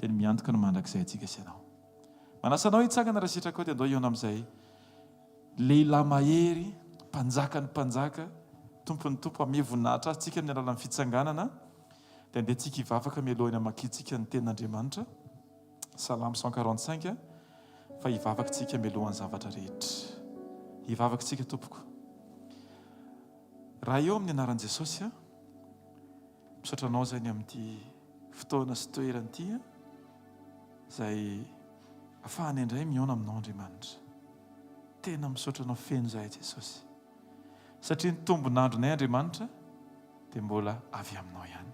dia ny miantoka ny mandrakizay antsika sy ianao. Manasa anao hitsangana raha sitrakao dia andao hihaona amin'izay lehilahy mahery, mpanjakan'ny mpanjaka, tompon'ny tompo, hamehy voninahitra azy tsika amin'ny alalan'ny fitsanganana. Dia andeha tsika hivavaka mialohan'ny hamakiantsika ny tenin'Andriamanitra. Salamo 145, fa hivavaka tsika mialohan'ny zavatra rehetra. Hivavaka tsika tompoko. Raha eo amin'ny anaran'i Jesosy aho, misaotra anao izay ny amin'ity fotoana sy toerana ity izay afahana indray mihaona aminao Andriamanitra. Tena misaotra anao feno izahay Jesosy. Satria ny tombon'andronay Andriamanitra dia mbola avy aminao ihany.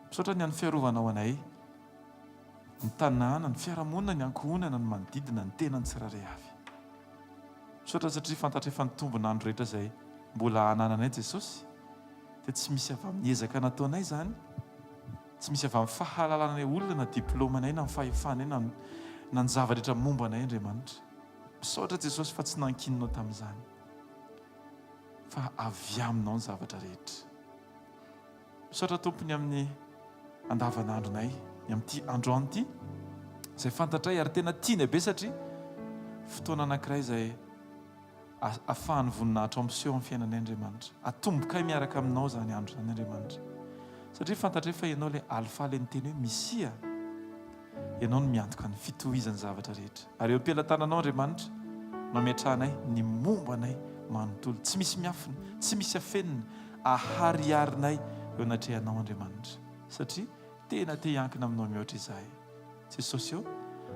Misaotra ny amin'ny fiarovanao anay, ny tanàna, ny fiarahamonina, ny ankohonana, ny manodidina, ny tenany tsirairay avy. Misaotra satria fantatray fa ny tombon'andro rehetra izay mbola anananay Jesosy dia tsy misy avy amin'ny ezaka nataonay izany, tsy misy avy amin'ny fahalalanay olona na diplaomanay na ny fahefanay na na ny zava-drehetra momba anay Andriamanitra. Misaotra Jesosy fa tsy nankininao tamin'izany fa avy aminao ny zavatra rehetra. Misaotra Tompo ny amin'ny andavanandronay, ny amin'ity androany ity, izay fantatray ary tena tianay be satria fotoana anankiray izay afahan'ny voninahitrao miseho amin'ny fiainanay Andriamanitra. Atombokay miaraka aminao izany andro izany Andriamanitra. Satria fantatray fa Ianao ilay Alfa, ilay niteny hoe Misia. Ianao no miantoka ny fitohizan'ny zavatra rehetra. Ary eo am-pelatananao Andriamanitra no ametrahanay ny momba anay manontolo. Tsy misy miafina, tsy misy afenina, ahariharinay eo anatrehanao Andriamanitra. Satria tena te hiankina aminao mihoatra izahay. Jesosy ô,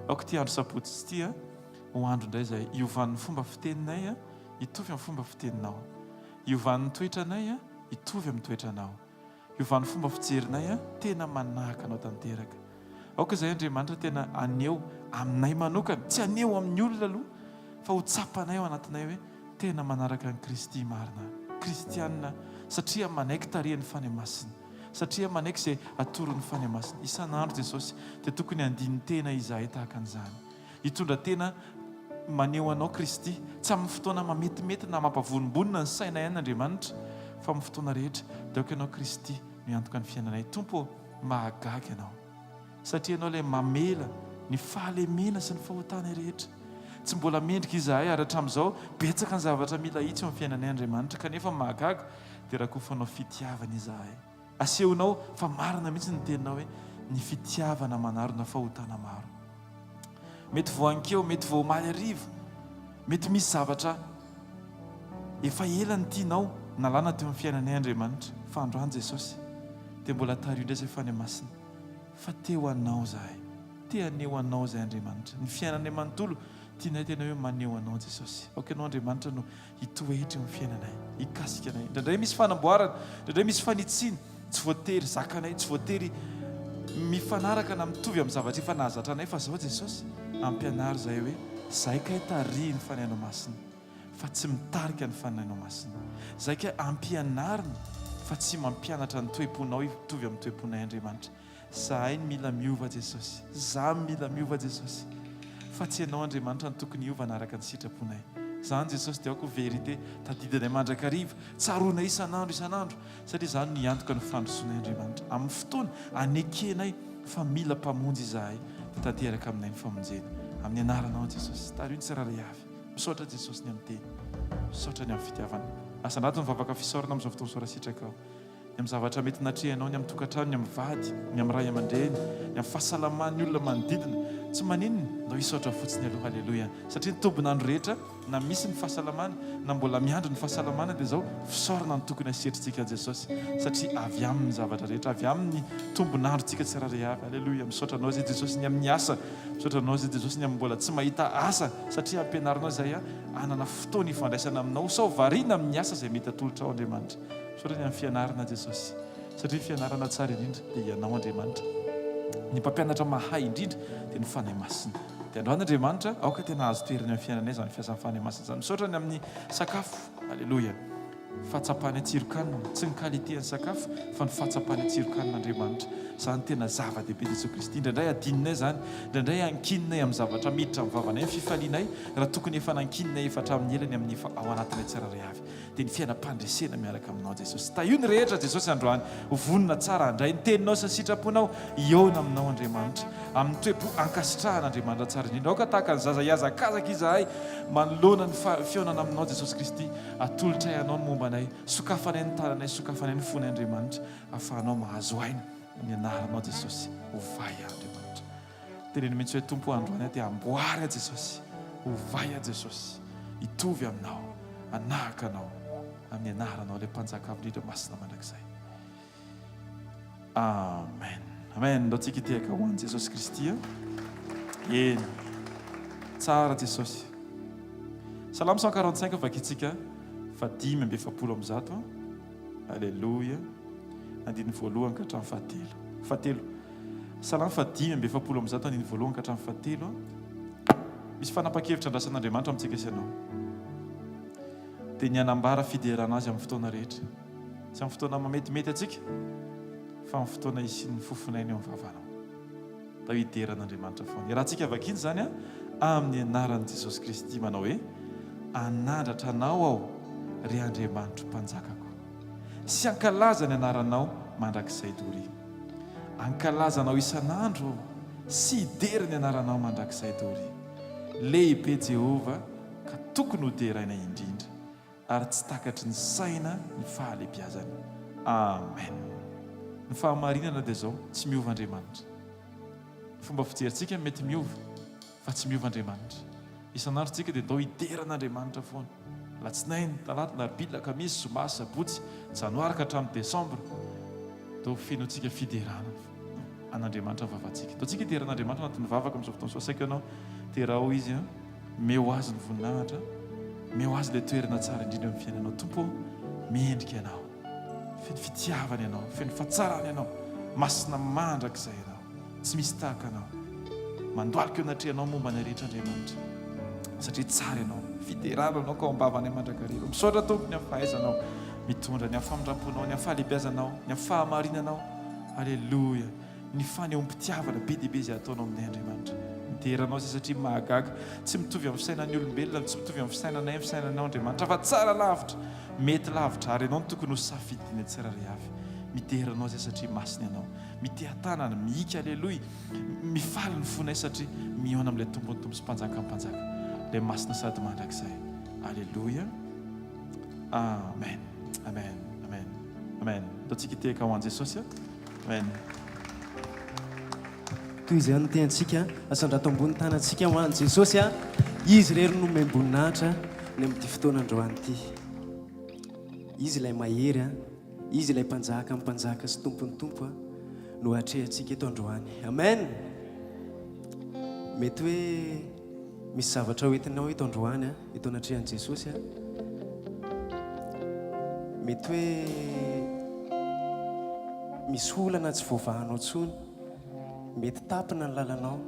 aoka ity andro sabotsy ity ho andro indray izay hiovan'ny fomba fiteninay hitovy amin'ny fomba fiteninao. Hiovan'ny toetranay hitovy amin'ny toetranao. Hiovan'ny fomba fijerinay tena manahaka anao tanteraka. Aoka izay Andriamanitra tena haneho aminay manokana, tsy haneho amin'ny olona aloha, fa ho tsapanay ao anatinay hoe tena manaraka an'i Kristy marina, kristiana, satria manaiky tarihan'ny Fanahy Masina, satria manaiky izay atoron'ny Fanahy Masina. Isan'andro Jesosy dia tokony handini-tena izahay tahaka an'izany. Hitondra tena maneho anao Kristy, tsy amin'ny fotoana mametimety na mampavonimbonina ny sainay ihany Andriamanitra, fa amin'ny fotoana rehetra dia aoka Ianao Kristy no hiantoka ny fiainanay. Tompo ô, mahagaga Ianao, satria Ianao ilay mamela ny fahalemena sy ny fahotanay rehetra. Tsy mbola mendrika izahay ary hatramin'izao betsaka ny zavatra mila ahitsy eo amin'ny fiainanay Andriamanitra, kanefa mahagaga dia rakofanao fitiavana izahay. Asehonao fa marina mihitsy ny teninao hoe ny fitiavana manarona fahotana maro. Mety vao ankeo, mety vao omaly hariva, mety misy zavatra efa ela ny tianao nalana teo amin'ny fiainanay Andriamanitra, fa androany Jesosy dia mbola tariho indray izay Fanahy Masina fa te ho Anao izahay, te haneho Anao izahay Andriamanitra. Ny fiainanay manontolo tianay tena hoe maneho Anao Jesosy. Aoka Ianao Andriamanitra no hitoetra eo amin'ny fiainanay, hikasika anay. Indraindray misy fanamboarana, indraindray misy fanitsiana, tsy voatery zakanay, tsy voatery mifanaraka na mitovy amin'ny zavatra efa nahazatra anay, fa zao Jesosy, ampianaro zahay hoe zay kay tarihin'ny Fanahinao Masina, fa tsy mitarika ny Fanahinao Masina. Zay kay ampianarina fa tsy mampianatra ny toe-ponao hitovy amin'ny toe-ponay Andriamanitra. Zahay no mila miova Jesosy. Za mila miova Jesosy. Fa tsy ianao Andriamanitra no tokony hiova anaraka ny sitraponay. Zany Jesosy dia aoka ho vérité tadidinay mandrakariva, tsaroanay isan'andro isan'andro satria zany no hiantoka ny fandrosoanay Andriamanitra. Amin'ny fotoana anekenay fa mila mpamonjy izahay dia tanteraka aminay ny famonjena. Amin'ny anaranao Jesosy. Tariho ny tsirairay avy. Misaotra Jesosy ny amin'ny teny. Misaotra ny amin'ny fitiavana. Asandrato ny vavaka fisaorana amin'izao fotoana izao raha sitrakao. ny amin'ny zavatra mety natrehanao, ny amin'ny tokantrano, ny amin'ny vady, ny amin'ny ray aman-dreny, ny amin'ny fahasalaman'ny olona manodidina. Tsy maninona, ndao hisaotra fotsiny aloha. Aleloia. Satria ny tombon'andro rehetra, na misy ny fahasalamana, na mbola miandry ny fahasalamana, dia izao, fisaorana no tokony hasetrintsika an'i Jesosy, satria avy Aminy ny zavatra rehetra, avy Aminy ny tombon'androntsika tsirairay avy. Aleloia. Misaotra Anao izay Jesosy ny amin'ny asa. Misaotra Anao izay Jesosy ny amin'ny mbola tsy mahita asa, satria ampianarinao izahay hanana fotoana ifandraisana Aminao, sao variana amin'ny asa izay mety atolotrao Andriamanitra. Misaotra ny amin'ny fianarana Jesosy satria ny fianarana tsara indrindra dia Ianao Andriamanitra. Ny mpampianatra mahay indrindra dia ny Fanahy Masina. Dia androany Andriamanitra aoka tena hahazo toerana eo amin'ny fiainanay izany fiasan'ny Fanahy Masina izany. Misaotra ny amin'ny sakafo. Aleloia. Fahatsapanay tsiron-kanina, tsy ny qualité an'ny sakafo fa ny fahatsapanay tsiron-kanina Andriamanitra. Izany tena zava-dehibe Jesoa Kristy. Indraindray adinonay izany, indraindray ankininay amin'ny zavatra miditra amin'ny vavanay ny fifalianay raha tokony efa nankininay efa hatramin'ny ela ny amin'ny efa ao anatinay tsirairay avy. dia ny fiainam-pandresena miaraka aminao Jesosy. Tahio ny rehetra Jesosy androany, ho vonona tsara handray ny teninao sy ny sitraponao, hihaona aminao Andriamanitra. Amin'ny toe-po ankasitrahana Andriamanitra tsara indrindra. Aoka tahaka ny zaza hihazakazaka izahay manoloana ny fihaonana aminao Jesosy Kristy. Atolotray Anao ny momba anay. Sokafanay ny tananay, sokafanay ny fonay Andriamanitra, ahafahanao mahazo aina amin'ny anaranao Jesosy. Ovay aho Andriamanitra. Teneno mihitsy hoe Tompo androany aho dia amboary aho Jesosy. Ovay aho Jesosy. Hitovy aminao, hanahaka anao amin'ny anaranao ilay Mpanjaka avo indrindra masina mandrakizay. Amen. Amen. Ndao tsika hitehaka ho an'i Jesosy Kristy. Eny. Tsara Jesosy. Salamo 145 vakintsika fa 145. Alléluia. Andininy voalohany ka hatramin'ny fahatelo. Fahatelo. Salamo fa 145 andininy voalohany ka hatramin'ny fahatelo. Misy fanapa-kevitra andrasan'Andriamanitra amintsika sy ianao. Dia ny hanambara fiderana azy amin'ny fotoana rehetra. Tsy amin'ny fotoana mametimety antsika, fa amin'ny fotoana hisian'ny fofon'aina eo amin'ny vavanao. Atao hidera an'Andriamanitra foana. Iarahantsika vakiana izany amin'ny anaran'i Jesosy Kristy manao hoe, Hanandratra Anao aho, ry Andriamanitro Mpanjakako, sy hankalaza ny anaranao mandrakizay doria. Hankalaza Anao isan'andro aho sy hidera ny anaranao mandrakizay doria. Lehibe Jehovah ka tokony hoderaina indrindra. ary tsy takatry ny saina ny fahalebiazany. Amen. Ny fahamarinana dia izao, tsy miova Andriamanitra. Ny fomba fijerintsika mety miova, fa tsy miova Andriamanitra. Isan'andro tsika dia ndao hidera an'Andriamanitra foana. Alatsinainy, talata, alarobia, alakamisy, zoma, sabotsy, janoary ka hatramin'ny desambra. Ndao fenointsika fiderana an'Andriamanitra ny vavantsika. Ndao tsika hidera an'Andriamanitra anatin'ny vavaka amin'izao fotoana izao. Asaiko ianao, derao Izy an. Omeo azy ny voninahitra, omeo azy ilay toerana tsara indrindra amin'ny fiainanao. Tompo ô, mendrika Ianao. Feno fitiavana Ianao, feno fahatsarana Ianao, masina mandrakizay Ianao. Tsy misy tahaka Anao. Mandohalika eo anatrehanao momba ny rehetra Andriamanitra, satria tsara Ianao. Fiderana Anao ka ao am-bavanay mandrakariva. Misaotra Tompo ny amin'ny fahaizanao mitondra, ny amin'ny famindram-ponao, ny amin'ny fahalehibiazanao, ny amin'ny fahamarinanao. Aleloia. ny fanehoam-pitiavana be dia be izay ataonao aminay Andriamanitra. Midera Anao izay satria mahagaga. Tsy mitovy amin'ny fisainan'ny olombelona, tsy mitovy amin'ny fisainanay ny fisainanao Andriamanitra fa tsara lavitra, mety lavitra ary Ianao no tokony ho safidiana tsirairay avy. Midera Anao izay satria masina Ianao. Miteha-tanana, mihika aleloia, mifaly ny fonay satria mihaona amin'ilay Tompon'ny Tompo sy Mpanjakan'ny Mpanjaka, ilay masina sady mandrakizay. Aleloia. Amen. Amen. Amen. Amen. Ataontsika hitehaka ho an'i Jesosy. Amen. Toy izay no tiantsika, asandrato ambony tanantsika ho an'i Jesosy a. Izy irery no omem-boninahitra ny amin'ity fotoana androany ity. Izy ilay mahery a, Izy ilay mpanjaka amin'ny mpanjaka sy tompon'ny tompo a, no atrehantsika eto androany. Amen. Mety hoe misy zavatra hoentinao eto androany a, eto anatrehan'i Jesosy a. Mety hoe misy olana tsy voavahanao intsony. Mety tapina ny lalanao.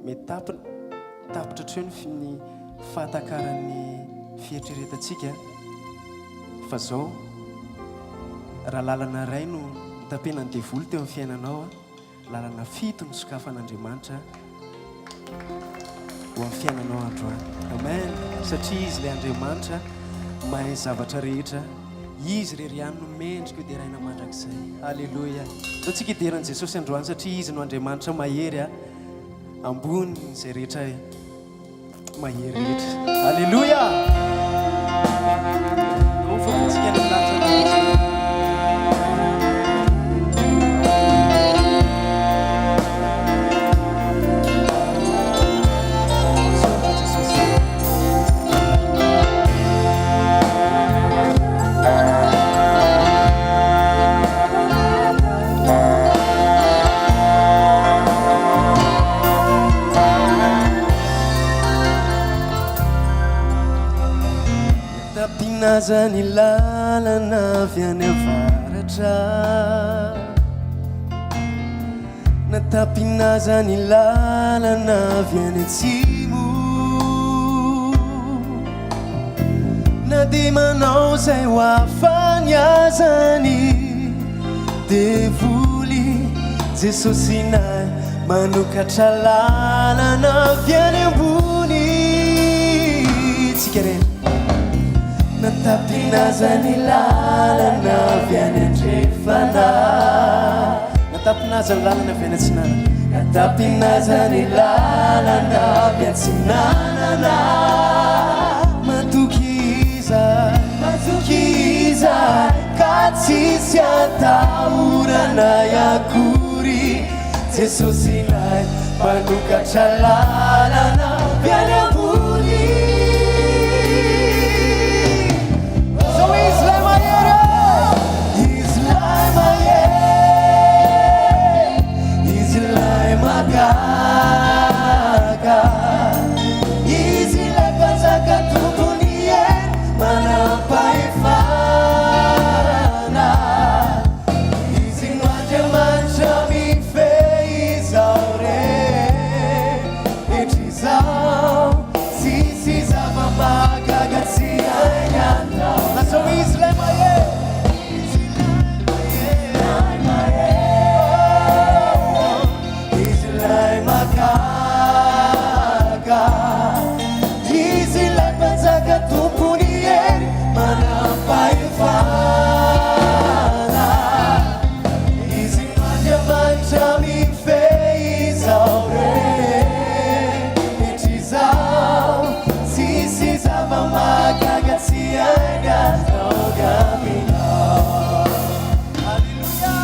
Mety tapina, tapitra hatreo ny ny fahatakaran'ny fieritreretantsika. Fa zao, raha lalana iray no notapenan'ny devoly teo amin'ny fiainanao a, Lalana fito nosokafan'Andriamanitra ho amin'ny fiainanao androany. Amen. Satria Izy ilay Andriamanitra mahay ny zavatra rehetra. Izy irery ihany no mendrika ho deraina mandrakizay. Aleloia. Ndao tsika hidera an'i Jesosy androany satria Izy no Andriamanitra mahery ambony izay rehetra Mahery rehetra. Alléluia! Ho fafantsika any amin'ny lanitra ny Tapinaza ny lalana avy any avaratra Natapinaza ny lalana avy any atsimo Na dia manao izay ho afany aza ny devoly Jesosinay manokatra lalana avy any ambony Tsika rehetra Natapinaza ny lalana avy any andrefana Natapinaza ny lalana avy any atsinanana. Na tampina aza ny lalana avy atsinanana. Matoky izahay, matoky izahay, ka tsisy atahoranay akory. Jesosy ilay manokatra lalana avy any ambony. Zao izy ilay mahery e! Izy ilay mahery, izy ilay mahagaga, izy ilay mpanjaka tompony hery manam-pahefana. Izy no Andriamanitra mifehy izao rehetra izao. Tsisy zava-mahagaga tsy hainy atao. Lazao izy ilay mahery. Izy ilay mahery. Izy ilay mahagaga. Izy ilay mpanjaka tompony hery manam-pahefana. Izy no Andriamanitra mifehy izao rehetra izao. Tsisy zava-mahagaga tsy hainy ataony aminao. Alléluia!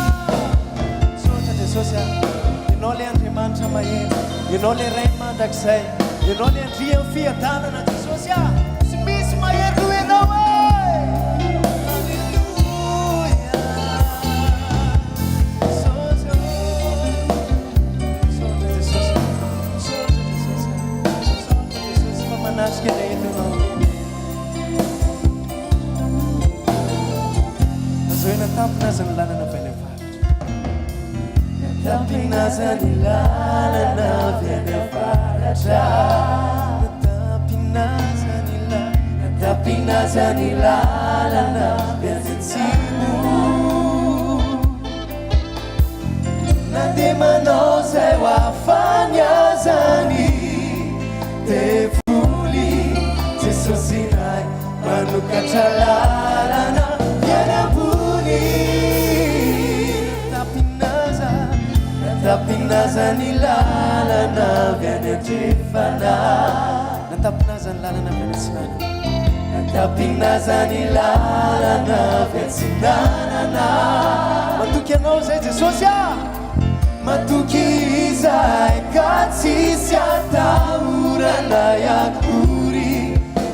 Misaotra Jesosy a. Ianao ilay Andriamanitra mahery. Ianao ilay Ray mandrakizay. Ianao ilay Andrian'ny fiadanana Jesosy a. Tsy misy mahery noho Ianao e. Alléluia! Jesosy ô. Misaotra Jesosy. Misaotra Jesosy. Misaotra Jesosy fa manatrika anay eto Ianao. Azo hoe natampina aza ny lalana avy any avaratra. Natampina aza ny lalana avy any avaratra. Natampina aza ny lalana, natampina aza ny lalana avy any atsimo. Na dia manao izay ho afany aza ny devoly, Jesosy ilay manokatra lalana avy any ambony. Natampina aza, natampina aza ny lalana avy any andrefana. Natampina aza ny lalana avy any atsinanana. Natampina aza ny lalana avy atsinanana. Matoky anao izay Jesosy a! Matoky izahay ka tsisy atahoranay akory.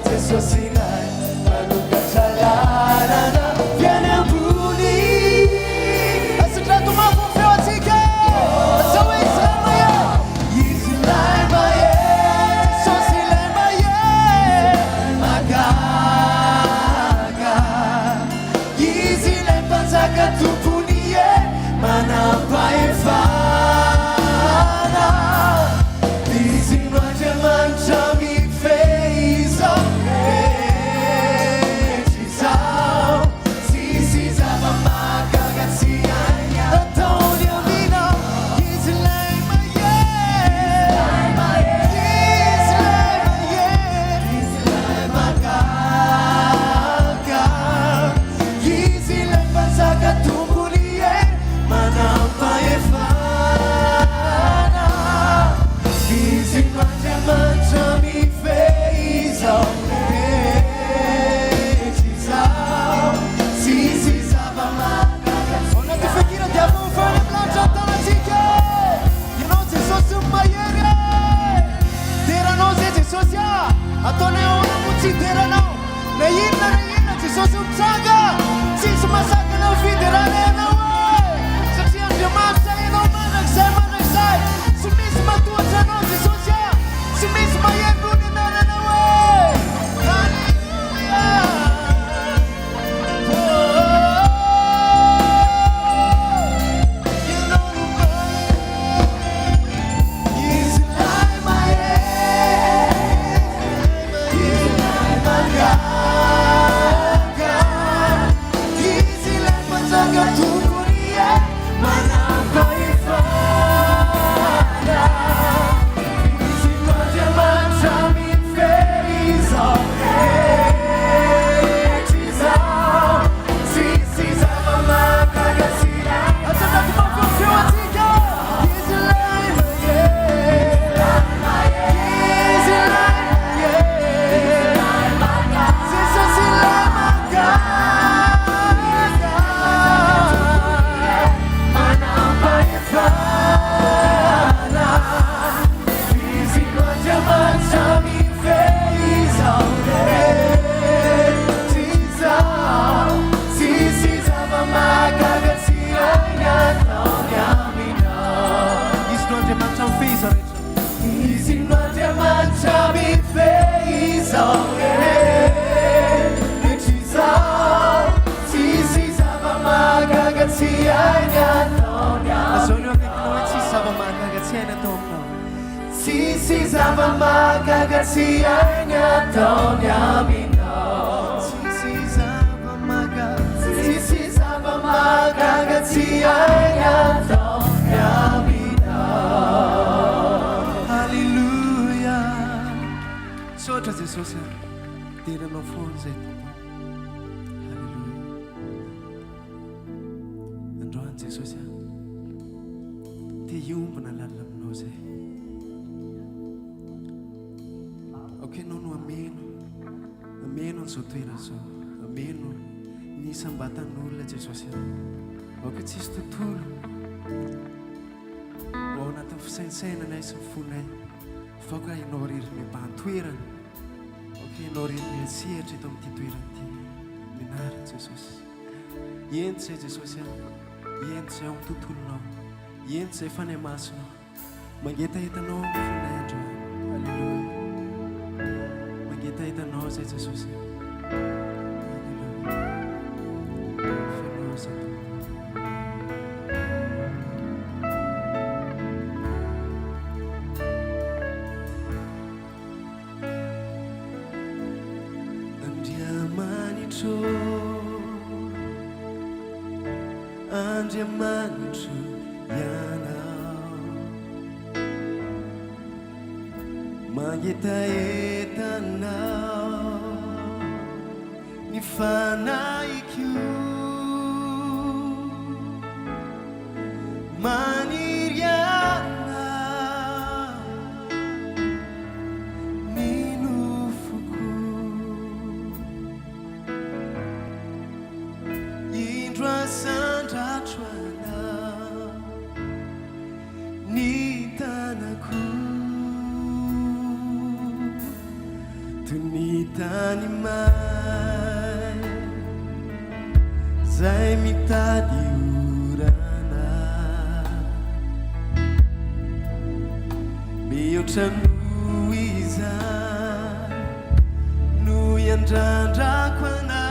Jesosy ilay manokatra lalana avy any ambony. Asandrato mafy ny feontsika e! Lazao hoe izy ilay mahery. Izy ilay mahery. Jesosy ilay mahery. Mahagaga. Izy ilay mpanjaka tompony hery manam-pahefana. Izy no Andriamanitra mifehy izao rehetra izao. Tsisy zava-mahagaga tsy hainy ataony aminao. Izy ilay mahery. Izy ilay mahery. Izy ilay mahagaga. Izy ilay mpanjaka tompony hery manam-pahefana. Izy no Andriamanitra mifehy izao rehetra izao. Tsisy zava-mahagaga Ao anaty fikira dia afahafahana amin'ny lanitra ny tanantsika e! Ianao Jesosy no mahery e! Deranao izay Jesosy a! Ataonay ahoana moa tsy hideranao? Na inona na inona Jesosy mitranga, tsisy mahasakana ny fiderana ianao e! Satria Andriamanitra ianao mandrakizay mandrakizay. Tsy misy matohatra anao Jesosy a! Tsy misy mahery noho ny anaranao e! Alléluia! Oh, ianao no mahery. Izy ilay mahery. Izy ilay mahagaga. Eh, izao, tsisy zava-mahagaga tsy hainy ataony. Lazao ny eo akaikinao hoe tsisy zava-mahagaga tsy hainy atao aminao. Tsisy zava-mahagaga tsy hainy ataony aminao. Tsisy zava-mahagaga, tsisy zava-mahagaga tsy hainy ataony aminao. Haleloia. Misaotra Jesosy a. Dera anao foana izay Tompo. Haleloia. Androany Jesosy a. Te hiombona lalina aminao izay. Aoka ianao no hameno, hameno an'izao toerana izao, hameno ny isam-batan'olona Jesosy a. Aoka tsy hisy tontolo ho ao anatin'ny fisaintsainanay sy ny fonay, fa aoka ianao irery no hibahan-toerana, aoka ianao irery no hiantsehatra eto amin'ity toerana ity. Amin'ny anaran'i Jesosy. Ento izay Jesosy a, ento izay ao amin'ny tontolonao, ento izay Fanahy Masinao. Mangetaheta Anao ny fonay androany. Aleloia. Mangetaheta Anao izay Jesosy. Aleloia. Fenoy izay Tompo. Andriamanitro, Andriamanitro Ianao, mangetaheta Anao ny fanahiko, maniry Anao. Ny nofoko. Indro asandratro anao ny tanako. Toy ny tany may zay mitady orana. Mihoatra noho izany no iandrandrako anao,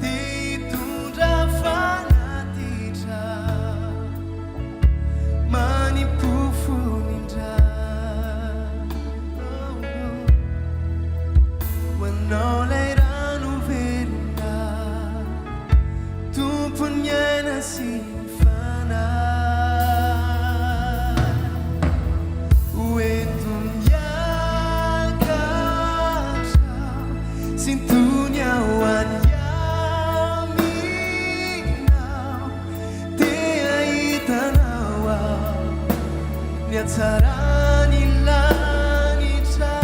te hitondra fanatitra manimpofony indray. Ho anao ilay rano velona. Tompon'ny aina sy ny fanahy, ho ento miakatra, sintony aho any aminao, te hahita anao aho, ny hatsaran'ny lanitra,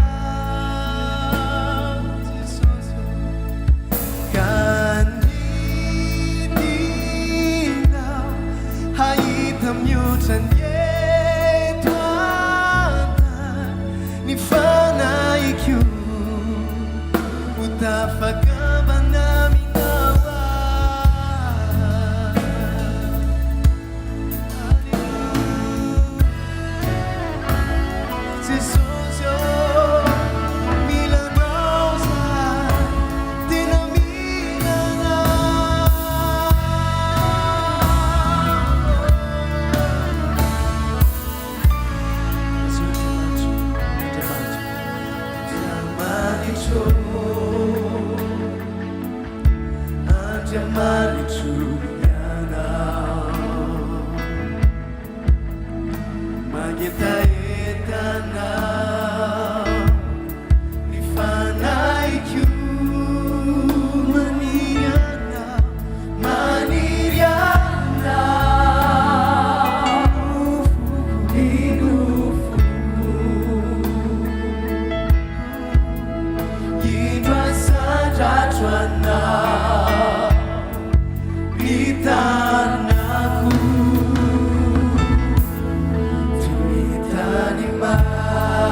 Jesosy ô. Ka nidina hahita mihoatra ny eto an-tany ny fanahiko ho tafakambana aminao aho. Jesosy ô, mila Anao zahay, tena mila Anao. Andriamanitro, Andriamanitro, Andriamanitro, Andriamanitro Ianao. Mangetaheta anao ny fanahiko, maniry anao, maniry anao, ny nofoko. Indro asandratro anao ny tanako, toy ny tany may.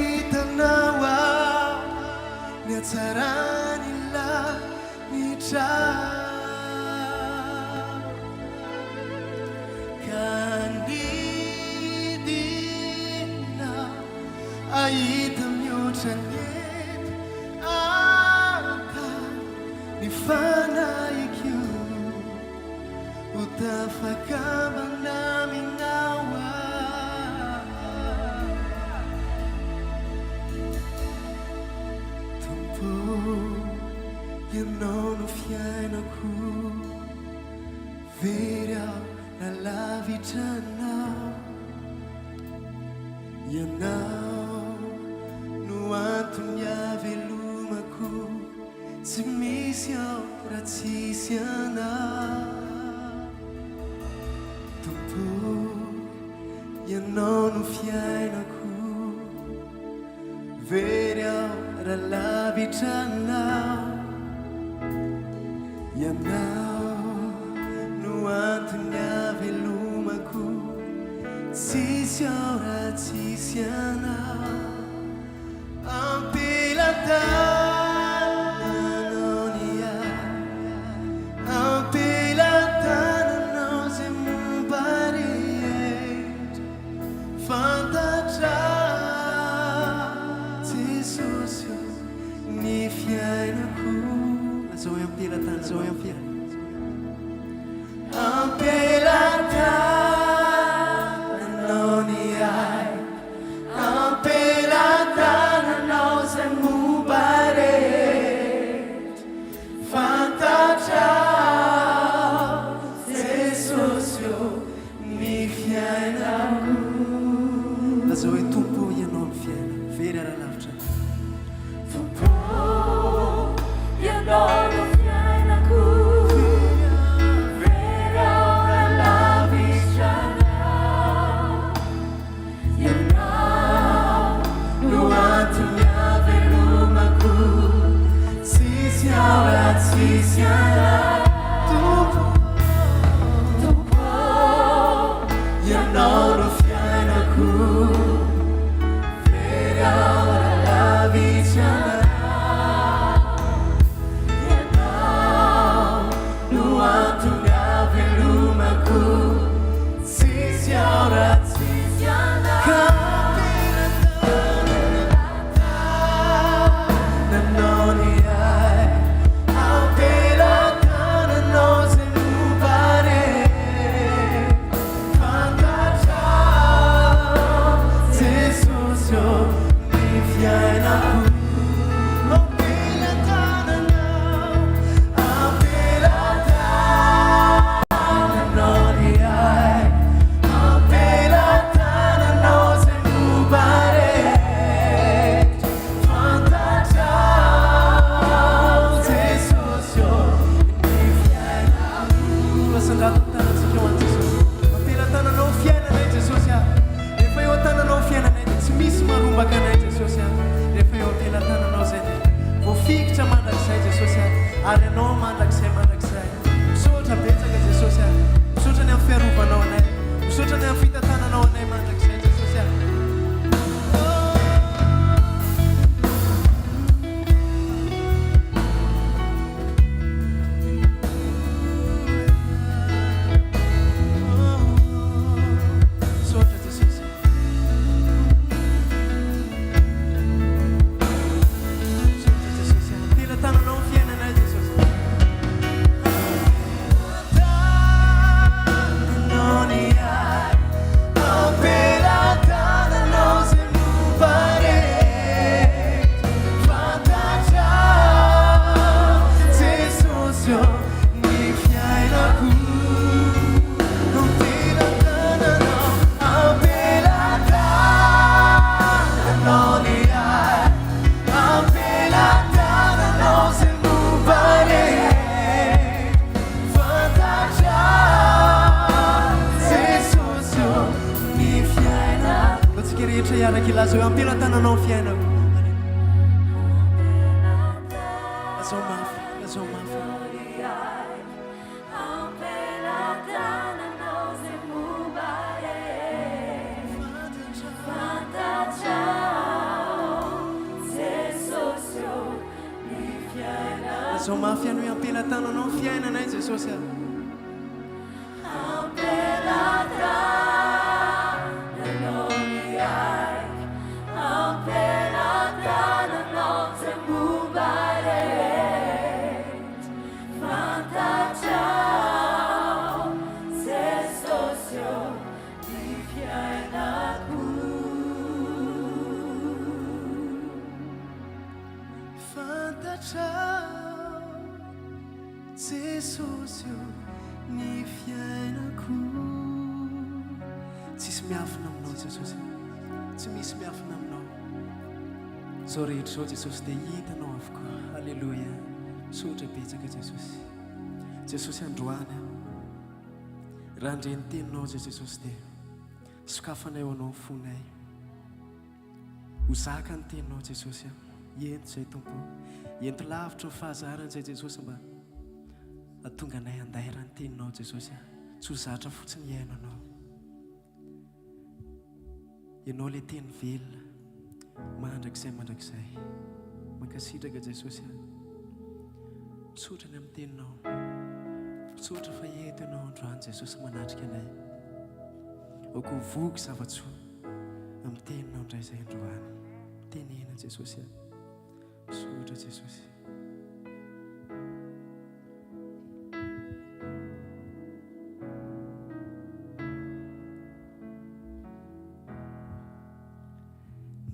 Hahita Anao aho, ny hatsaran'ny lanitra. Ka nidina hahita mihoatra ny eto an-tany ny fanahiko. Ho tafakambana aminao aho. Tompo, Ianao no fiainako. Very aho raha lavitra Anao. Ianao no antony havelomako. Tsy misy aho raha tsisy Anao. Tompo, Ianao no fiainako. Very aho raha lavitra Anao. Ianao no antony havelomako. Tsisy aho raha tsisy Anao. Am-pelatananao ny ahy, am-pelatananao izay momba rehetra. Fantatrao Jesosy ô ny fiainako. Lazao hoe am-pelatananao hoe am-pelatananao ny ahy. Am-pelatananao izay momba rehetra fantatrao Jesosy ô ny fiainako. Lazao hoe Tompo ô Ianao no fiainako. Very ara lavitra anao. Tompo ô Ianao no fiainako. Very aho raha lavitra anao. Ianao no antony havelomako, tsisy aho raha tsisy Anao. Tompo ô, Tompo ô, Ianao no fiainako, very aho raha lavitra Anao. Ianao no antony havelomako, tsisy aho raha tsisy Anao. Ka am-pelatananao ny ahy, am-pelatananao izay momba rehetra. Fantatrao Jesosy ô ny fiainako. Am-pelatananao, am-pelatananao ny ahy, am-pelatananao izay momba rehetra. Fantatrao Jesosy ô ny fiainako. Asandrato ny tanantsika ho an'i Jesosy. Am-pelatananao ny fiainanay Jesosy ah. Rehefa eo an-tananao ny fiainanay dia tsy misy marombaka anay Jesosy ah. Rehefa eo am-pelatananao izay dia voafikitra mandrakizay Jesosy ah. Ary Ianao mandrakizay mandrakizay. Misaotra betsaka Jesosy ah. Misaotra ny amin'ny fiarovanao anay. Misaotra ny amin'ny fitantananao anay mandrakizay Jesosy ah. Misaotra Jesosy. Misaotra Jesosy. Am-pelatananao ny fiainanay Jesosy. Am-pelatananao ny ahy. Am-pelatananao izay momba rehetra. Fantatrao Jesosy ô ny fiainako. Am-pelatananao, am-pelatananao ny ahy. Am-pelatananao izay momba rehetra. Fantatrao Jesosy ô ny fiainako. Antsika rehetra hiaraka hilaza hoe am-pelatananao ny fiainako. Lazao mafy, lazao mafy. Am-pelatananao izay momba rehetra. Fantatrao. Lazao mafy ihany hoe am-pelatananao ny fiainanay Jesosy a. Am-pelatananao ny aiko, am-pelatananao izay momba rehetra. Fantatrao Jesosy ô ny fiainako. Fantatrao Jesosy ô ny fiainako. Tsisy miafina aminao Jesosy. Tsy misy miafina aminao. Izao rehetra izao Jesosy dia hitanao avokoa. Aleloia. Misaotra betsaka Jesosy. Jesosy androany aho. Raha handre ny teninao izay Jesosy dia sokafanay ho anao ny fonay. Ho zaka ny teninao Jesosy a. Ento izay Tompo. Ento lavitra ny fahazarana izay Jesosy mba hahatonga anay handaira ny teninao Jesosy a. Tsy ho zatra fotsiny hihaino anao. Ianao ilay teny velona mandrakizay mandrakizay. Mankasitraka Jesosy a. Misaotra ny amin'ny teninao. Misaotra fa eto ianao androany Jesosy manatrika anay. Aoka ho voky zava-tsoa amin'ny teninao indray izay androany. Tenena Jesosy a. Misaotra Jesosy.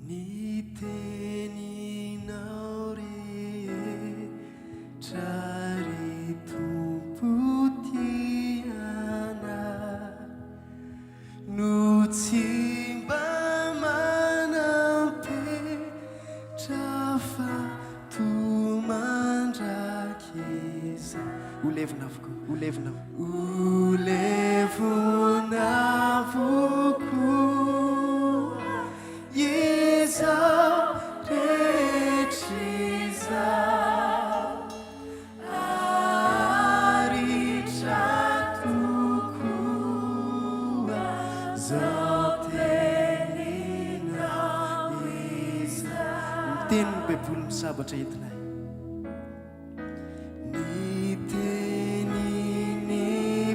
Ny teninao rehetra ry Tompo tiana no tsy mba manam-petra fa toa mandrakizay. Ho levona avokoa, ho levona. Ho levona avokoa izao rehetra izao, Aritra tokoa izao teninao izao. Ny tenin'ny Baiboly no sabatra entinay. Ny tenin'ny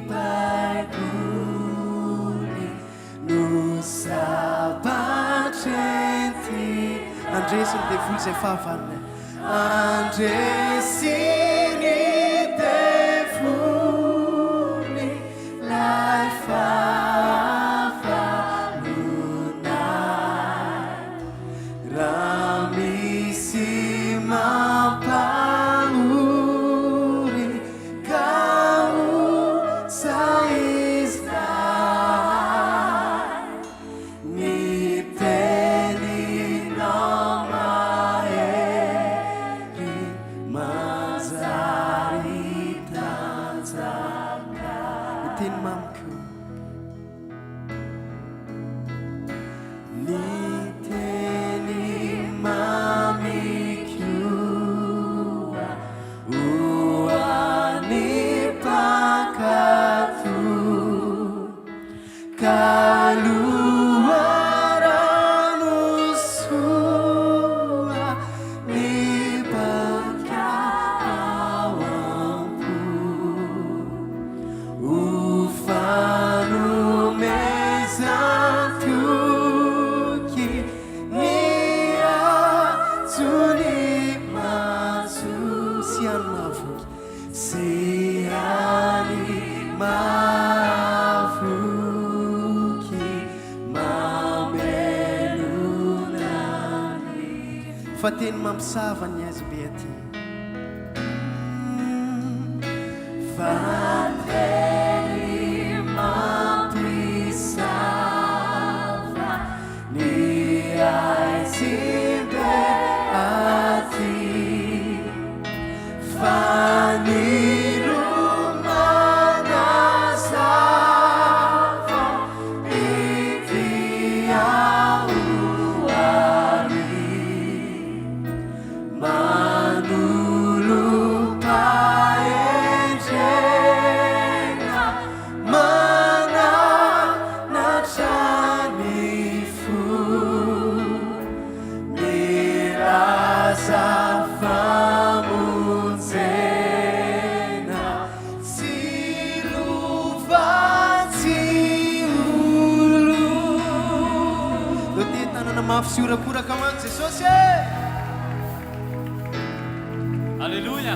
Baiboly no sabatra enti. Handresy ny devoly izay fahavalonay. Handresy ny devoly ilay fahavalonay. Raha misy mampahory ka ho sahy izahay, ny teninao mahery manjary tanjaka. Ny teny mamiko. Ny teny mamiko ho an'ny mpankatò ka loharano soa mipaka ao am-po. Ho fanomezan-toky ny antsony maso sy any mahavoky sy any mahavoky mamelona ny Fa teny mampisava ny aizim-be aty. Fa teny mampisava ny aizim-be aty. Fa ny romana zava ity aho ary. Manolo-pahendrena. mafy sy horakoraka ho an'i Jesosy e! Aleloia!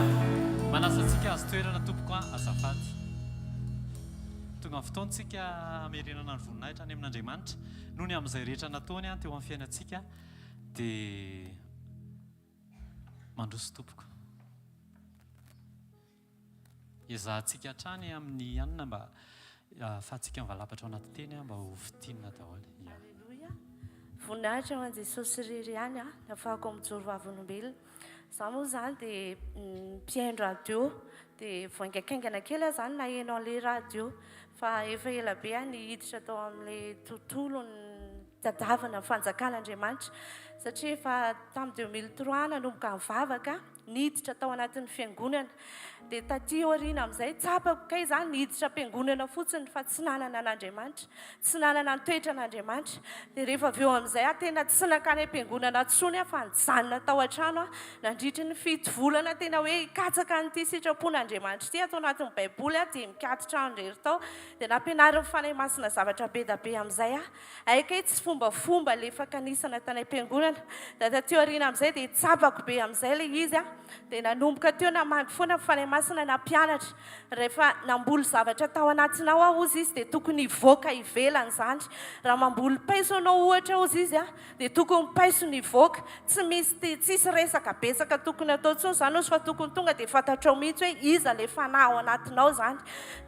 Manasa antsika hahazo toerana tompoko a, azafady. Tonga ny fotoantsika hamerenana ny voninahitra any amin'Andriamanitra noho ny amin'izay rehetra nataony teo amin'ny fiainantsika dia mandroso tompoko. Ezahantsika hatrany amin'ny anona mba ahafahantsika mivalapatra ao anaty teny mba ho fintinina daholo. Ya. Aleloia. Voninahitra ho an'i Jesosy irery ihany ny ahafahako mijoro vavolombelona. Izaho moa izany dia mpihaino radio, dia vao haingankaingana kely aho izany naheno an'ilay radio fa efa ela be aho nihiditra tao amin'ilay tontolo nitadiavana ny fanjakan'Andriamanitra satria efa tamin'ny 2003 nanomboka nivavaka niditra tao anatin'ny fiangonana. Dia taty aoriana amin'izay tsapako kay za niditra am-piangonana fotsiny fa tsy nanana an'Andriamanitra, tsy nanana ny toetran'Andriamanitra. Dia rehefa avy eo amin'izay aho tena tsy nankany am-piangonana intsony aho fa nijanona tao an-trano aho nandritry ny fito volana tena hoe hikatsaka an'ity sitrapon'Andriamanitra ity ato anatin'ny baiboly aho dia mikati-trano irery tao. Dia nampianarin'ny Fanahy Masina zavatra be da be amin'izay aho. Hay kay tsy fombafomba le fankanisana tany am-piangonana. Da taty aoriana amin'izay dia tsapako be amin'izay ilay izy an. Dia nanomboka teo namangy foana ny Fanahy Masina nampianatra. Rehefa namboly zavatra tao anatinao aho hozy izy dia tokony hivoaka ivelany izany. Raha mamboly paiso ianao ohatra hozy izy an, dia tokony paiso ny hivoaka. Tsy misy tsisy resaka betsaka tokony atao intsony izany hozy fa tokony tonga dia fantatrao mihitsy hoe iza ilay fanahy ao anatinao izany.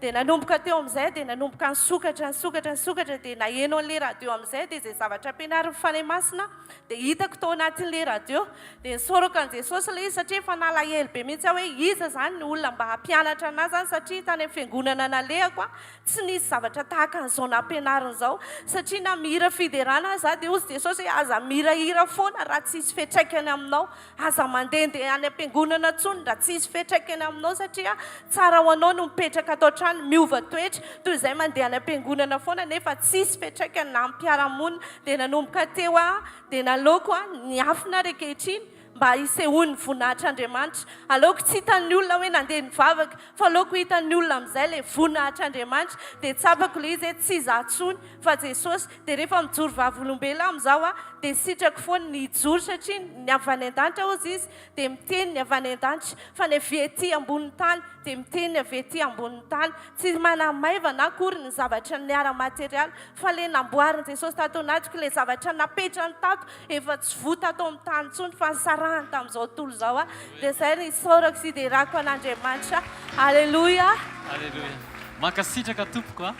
Dia nanomboka teo amin'izay dia nanomboka nisokatra nisokatra nisokatra dia naheno an'ilay radio amin'izay dia izay zavatra ampianarin'ny Fanahy Masina dia hitako tao anatin'ilay radio. Dia nisaorako an'i Jesosy ilay izy satria efa nalahelo be mihitsy aho hoe iza izany ny olona mba hampianatra an'ahy izany satria tany amin'ny fiangonana nalehako aho tsy nisy zavatra tahaka an'izao nampianarina izao satria na mihira fiderana aza aho dia hozy Jesosy hoe aza mihirahira foana raha tsisy fiantraikany aminao, aza mandehandeha any am-piangonana intsony raha tsisy fiantraikany aminao satria tsara ho anao no mipetraka ato an-trano miova toetra toy izay mandeha any am-piangonana foana nefa tsisy fiantraikany na amin'ny mpiara-monina. Dia nanomboka teo aho dia naleoko niafina ary ankehitriny mba hisehoan'ny voninahitr'Andriamanitra. Aleoko tsy hitan'ny olona hoe nandeha nivavaka, fa aleoko hitan'ny olona amin'izay ilay voninahitr'Andriamanitra. Dia tsapako ilay izy hoe tsy izaho intsony fa Jesosy. Dia rehefa mijoro vavolombelona aho amin'izao aho, dia sitrako foana ny hijoro satria ny avy any an-danitra hozy izy dia miteny ny avy any an-danitra, fa ny avy ety ambonin'ny tany dia miteny ny avy ety ambonin'ny tany. Tsy manamaivana akory ny zavatra ny ara-materialy, fa ilay namboarin'i Jesosy tato anatiko, ilay zavatra napetrany tato, Efa tsy voa tato amin'ny tany intsony fa nisarahany tamin'izao tontolo izao aho. Dia izay no isaorako sy hiderako an'Andriamanitra. Aleloia. Aleloia. Mankasitraka tompoko a.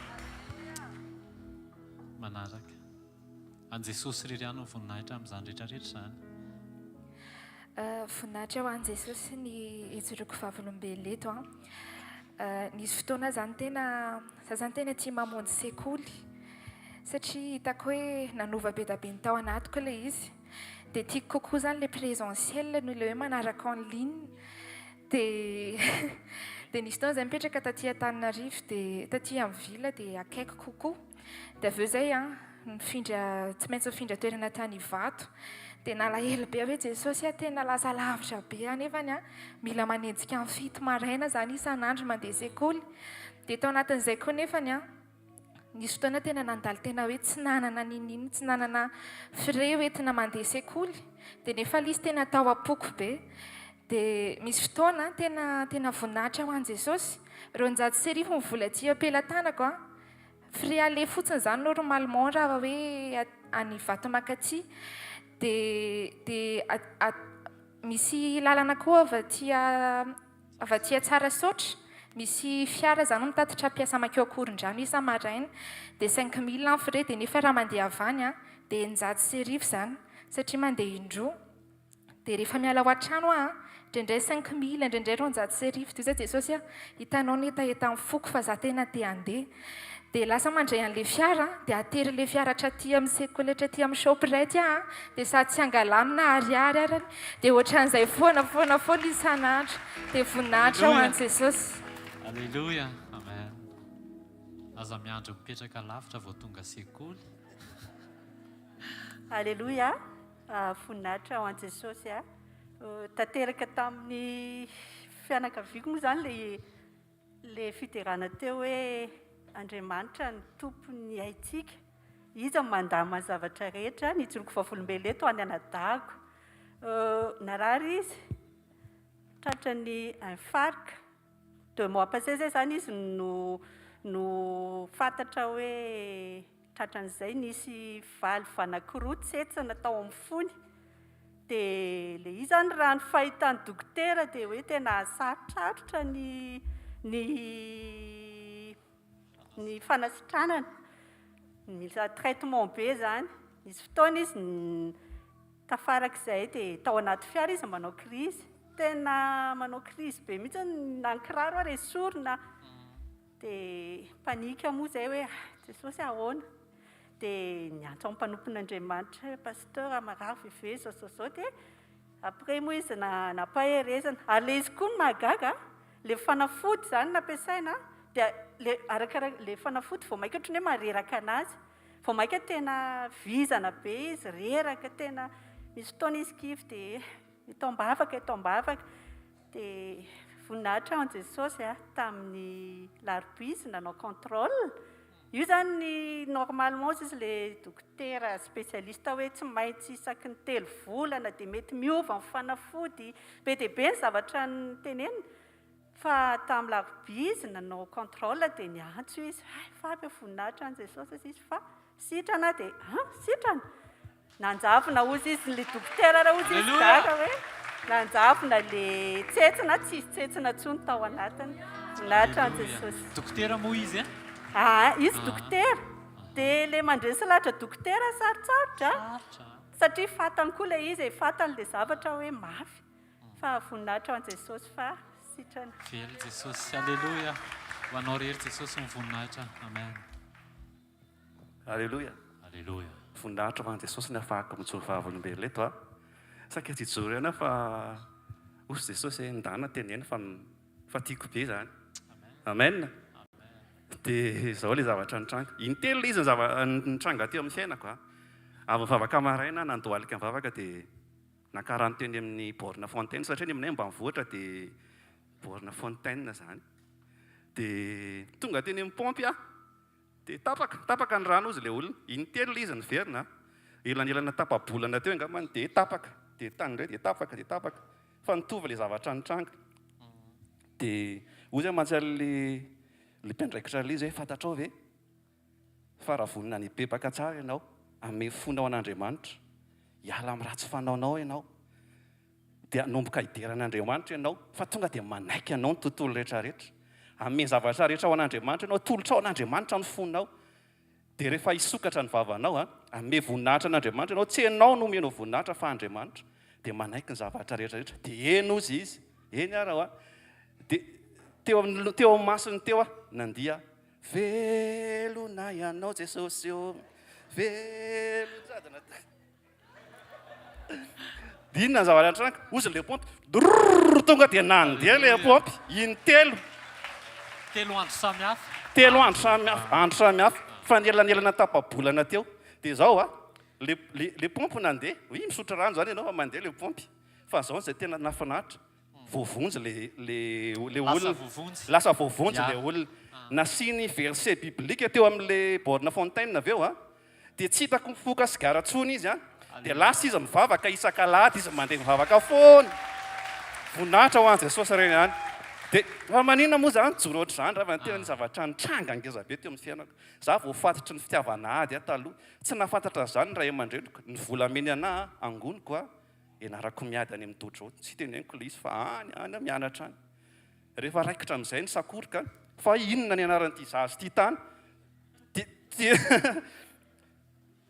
Manaraka. An'i Jesosy irery ihany no voninahitra amin'izany rehetra rehetra izany. Voninahitra ho an'i Jesosy ny hijoroako vavolombelona eto an. Nisy fotoana zany tena za zany tena tia mamonjy sekoly satria hitako hoe nanova be da be ny tao anatiko ilay izy. Dia tiako kokoa zany ilay présentiel noho ilay hoe manaraka en ligne. Dia dia nisy fotoana zay nipetraka taty Antananarivo dia taty amin'ny ville dia akaiky kokoa. Dia avy eo izay an, nifindra, tsy maintsy nifindra toerana tany Ivato. Dia nalahelo be aho hoe Jesosy a, tena lasa lavitra be aho nefany an, mila manenjika amin'ny fito maraina izany isan'andro mandeha sekoly. Dia tao anatin'izay koa nefany an, nisy fotoana tena nandalo tena hoe tsy nanana n'inon'inona, tsy nanana frais hoentina mandeha sekoly. Dia nefa ilay izy tena tao am-poko be. Dia misy fotoana tena tena voninahitra ho an'i Jesosy. 1200 ny vola aty am-pelatanako an. Frais aller fotsiny izany normalement raha hoe any Ivato mankaty. Dia dia misy lalana koa avy aty avy aty Tsarasaotra, misy fiara izany mitatitra mpiasa mankeo Ankorondrano isa-maraina. Dia 5000 ny frais, dia nefa raha mandeha avy any an, dia 1600 izany satria mandeha indroa. Dia rehefa miala ao an-trano aho an, indraindray 5000, indraindray 1200, dia hoy za Jesosy a, hitanao ny hetahetan'ny foko fa za tena te handeha. Dia lasa mandray an'ilay fiara, dia aterin'ilay fiara hatraty amin'ny sekoly hatraty amin'ny Shoprite aho an, dia sady tsy angalany na ariary arany, dia ohatran'izay foana foana foana isan'andro. Dia voninahitra ho an'i Jesosy. Aleloia, amen. Aza miandry mipetraka lavitra vao tonga sekoly. Aleloia. Voninahitra ho an'i Jesosy a. Tanteraka tamin'ny fianakaviako moa izany ilay ilay fiderana teo hoe Andriamanitra no tompon'ny aintsika. Izy no mandamina ny zavatra rehetra, ny hijoroako vavolombelona eto any anadahiko. Narary izy, tratran'ny infarct. Deux mois passé zay zany izy no no fantatra hoe tratran'izay, nisy valve anankiroa tsetsina tao amin'ny fony. Dia ilay izy zany raha ny fahitan'ny dokotera dia hoe tena sarotrarotra ny ny ny fanasitranana. Mila traitement be zany. Nisy fotoana izy tafarak'izay dia tao anaty fiara izy manao crise. Tena manao crise be mihitsy na ny kiraro ary esorina. Dia panique moa izay hoe ah Jesosy ahoana? Dia niantso ny mpanompon'Andriamanitra hoe pasteur marary ve ve zao zao zao dia après moa izy nampaherezana. Ary ilay izy koa no mahagaga, ilay fanafody izany nampiasaina dia ilay arakaraka ilay fanafody vao mainka ohatran'ny hoe mahareraka anazy. Vao mainka tena vizana be izy, reraka tena, misy fotoana izy kivy dia eto am-bavaka eto am-bavaka. Dia voninahitra ho an'i Jesosy a, tamin'ny larobia izy nanao contrôle, io izany ny normalement hozy izy ilay dokotera spécialiste hoe tsy maintsy isaky ny telo volana dia mety miova ny fanafody, be dia be ny zavatra notenenina, fa tamin'ny larobia izy nanao contrôle dia niantso izy, hay Faby a, voninahitra ho an'i Jesosy hozy izy fa sitrana aho dia, an, sitrana? Nanjavona hozy izy le dokotera ra hozy izy gaga hoe nanjavona le tsetsina tsisy tsetsina tsony tao anatiny. Voninahitra an'i Jesosy. Dokotera moa izy eh? Ah, izy dokotera. Dia le mandresy lahatra dokotera sarotsarotra. Sarotra. Satria fantany koa le izy e, fantany le zavatra hoe mafy. Fa voninahitra ho an'i Jesosy fa sitrana. Velona Jesosy. Aleloia. Ho anao rery Jesosy ny voninahitra. Amen. Aleloia. Aleloia. Voninahitra ho an'i Jesosy ny afahako mijoro vavolombelona eto a. Saika tsy hijoro ihany aho fa hozy Jesosy e, ndana teneno fa fa tiako be izany. Amen. Dia izao ilay zavatra nitranga. Intelo ilay izy ny zava nitranga teo amin'ny fiainako a. Avy nivavaka maraina aho, nandohalika nivavaka dia naka rano teny amin'ny borne fontaine satria ny aminay ambanivohitra dia borne fontaine izany. Dia tonga teny amin'ny paompy aho. Dia tapaka, tapaka ny rano hozy ilay olona. Intelo ilay izy niverina an. Elanelana tapa-bolana teo angambany dia tapaka. Dia tany indray dia tapaka, dia tapaka. Fa nitovy ilay zavatra nitranga. Dia hozy aho mantsy an'ilay ilay mpiandraikitra an'ilay izy hoe fantatrao ve fa raha vonona ny hibebaka tsara ianao, hanome fonao an'Andriamanitra, hiala amin'ny ratsy fanaonao ianao, dia hanomboka hidera an'Andriamanitra ianao, fa tonga dia manaiky anao ny tontolo rehetra rehetra. Hanome zavatra rehetra ho an'Andriamanitra ianao, atolotrao an'Andriamanitra ny fonao. Dia rehefa hisokatra ny vavanao, hanome voninahitra an'Andriamanitra ianao, tsy ianao no omenao voninahitra fa Andriamanitra. Dia manaiky ny zavatra rehetra rehetra. Dia eny hozy izy, eny ara hoa. Dia teo amin'ny teo amin'ny masony teo aho, nandiha Velona ianao Jesosy ô, velon-jadona. Dia inona ny zavatra nitranga? Hozy ilay paompy, drrrr, tonga dia nandeha ilay paompy, intelo. Telo andro samy hafa. Telo andro samy hafa, andro samy hafa, fa nielanelana tapa-bolana teo. Dia izao a, le, le, le paompy nandeha, oui misotro rano izany ianao fa mandeha ilay paompy. Fa izao izay tena nahafinaritra, voavonjy le, le, le Lasa olona. voavonjy. Lasa voavonjy Ya. ilay olona. Nasiany verset biblique teo amin'ilay borne fontaine avy eo a. Dia tsy hitako mifoka sigara tsony izy an! Dia lasa izy mivavaka isak'alahady izy mandeha mivavaka foana! Voninahitra ho an'i Jesosy ireny ihany! Dia fa maninona moa za nijoro ohatr'izany raha fa tena nisy zavatra nitranga ngeza be teo amin'ny fiainako. Za voafatotry ny fitiavana ady aho taloha. Tsy nahafantatra an'izany ny ray aman-dreniko. Ny vola ameny anah angoniko an, ianarako miady any amin'ny dojo. Tsy teneniko ilay izy fa any any aho mianatra any. Rehefa raikitra amin'izay ny sakoroka fa inona ny anaran'ity zaza ity tany? Dia